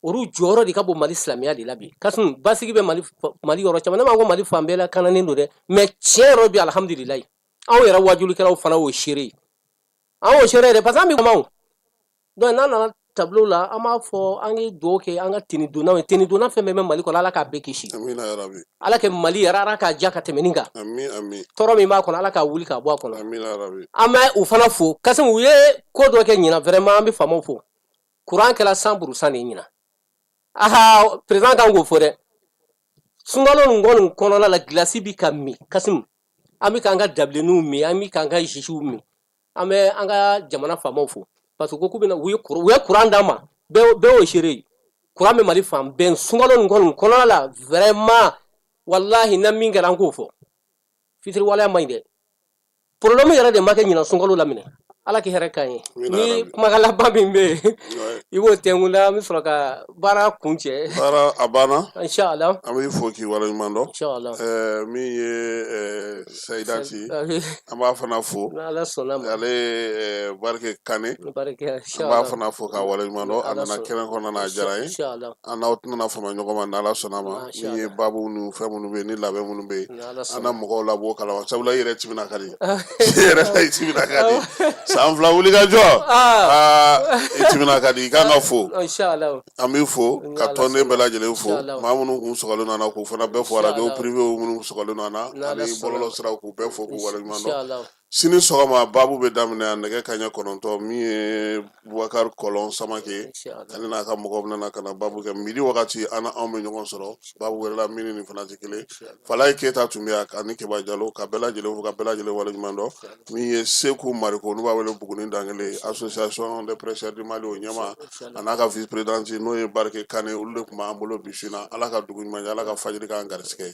olu jɔyɔrɔ de ka bon Mali silamɛya de la bi. Kasimu, basigi bɛ Mali, Mali yɔrɔ caman. Ne m'a ko Mali fan bɛɛ la kananen don dɛ, mais tiɲɛ yɛrɛ bi, alihamudulilayi, anw yɛrɛ wajulikɛlaw fana y'o seere ye, an y'o seere yɛrɛ, parce que an bɛ kuma o. Donc n'an nana tableau la, an b'a fɔ an ye dugawu kɛ an ka tenue donnaw ye. Tenue donna fɛn bɛɛ bɛ Mali kɔnɔ, Ala k'a bɛɛ kisi. Ala kɛ Mali yɛrɛ, Ala k'a ja ka tɛmɛ nin kan. Tɔɔrɔ min b'a kɔnɔ, Ala k'a wuli k'a bɔ a kɔnɔ. An bɛ u fana fo. Kasimu, u ye ko dɔ kɛ ɲinan, vraiment, an bɛ faamaw fo. Courant kɛra 100% de ɲinan. Aha, président kan k'o fɔ dɛ. Sunkalo nin kɔni kɔnɔna la, glace bi ka min. Kasimu, an bɛ k'an ka dabilenninw min, an bɛ k'an ka jus min. An bɛ an ka jamana faamaw fo, parce que ko k'u bɛna u ye courant d'an ma, bɛɛ y'o seere ye. Courant bɛ Mali fan bɛɛ sunkalo nin kɔni kɔnɔna la. Vraiment, walahi, na min kɛra, an k'o fɔ, fitiriwaleya man ɲi dɛ. Problème yɛrɛ de ma kɛ ɲinan sunkalo la minɛ. Ala k'i hɛrɛ k'an ye. Ni kumakan laban min bɛ yen, i b'o tɛnkun la, an bɛ sɔrɔ ka baara kun cɛ. Baara a banna. Inshallah. An b'i fo k'i waleɲuman dɔn. Inshallah. Min ye Sayidati, an b'a fana fo. Ala sɔnna ma. Ale ye Barike Kane, an b'a fana fo k'a waleɲuman dɔn. A nana kɛnɛ kɔnɔna na, a diyara n ye. An n'aw tɛna fama ɲɔgɔn ma, n'Ala sɔnna ma. Min ye baabu ni fɛn minnu bɛ yen ni labɛn minnu bɛ yen, an na mɔgɔw labɔ kalama, sabula i yɛrɛ timina ka di, i yɛrɛ la, i timina ka di. San 2 wuli ka jɔ, aa, i timina ka di, i kan ka fo. An b'i fo ka tɔnden bɛɛ lajɛlen fo, maa minnu kun sɔgɔlen nana, k'u fana bɛɛ fo, arajo privé minnu sɔgɔlen nana ani bɔlɔlɔ siraw, k'u bɛɛ fo k'u waleɲuman dɔn. Sini sɔgɔma, baabu bɛ daminɛ a nɛgɛ kanɲɛ 9. Min ye Bubakari Kɔlɔn Samake, ale n'a ka mɔgɔw bɛna ka na baabu kɛ. Midi wagati, an anw bɛ ɲɔgɔn sɔrɔ baabu wɛrɛ la min ni nin fana tɛ kelen. Falaye Keyita tun bɛ yan ani Keba Jalo, ka bɛɛ lajɛlen fo ka bɛɛ lajɛlen waleɲuman dɔn. Min ye Seku Mariko, n'u b'a wele Buguni Dangele, association des prêcheurs du Mali, o ɲɛmaa, a n'a ka vice présidente n'o ye Barike Kane, olu de tun b'an bolo bi su in na. Ala ka dugu ɲuman jɛ, Ala ka fajiri k'an garisɛgɛ ye.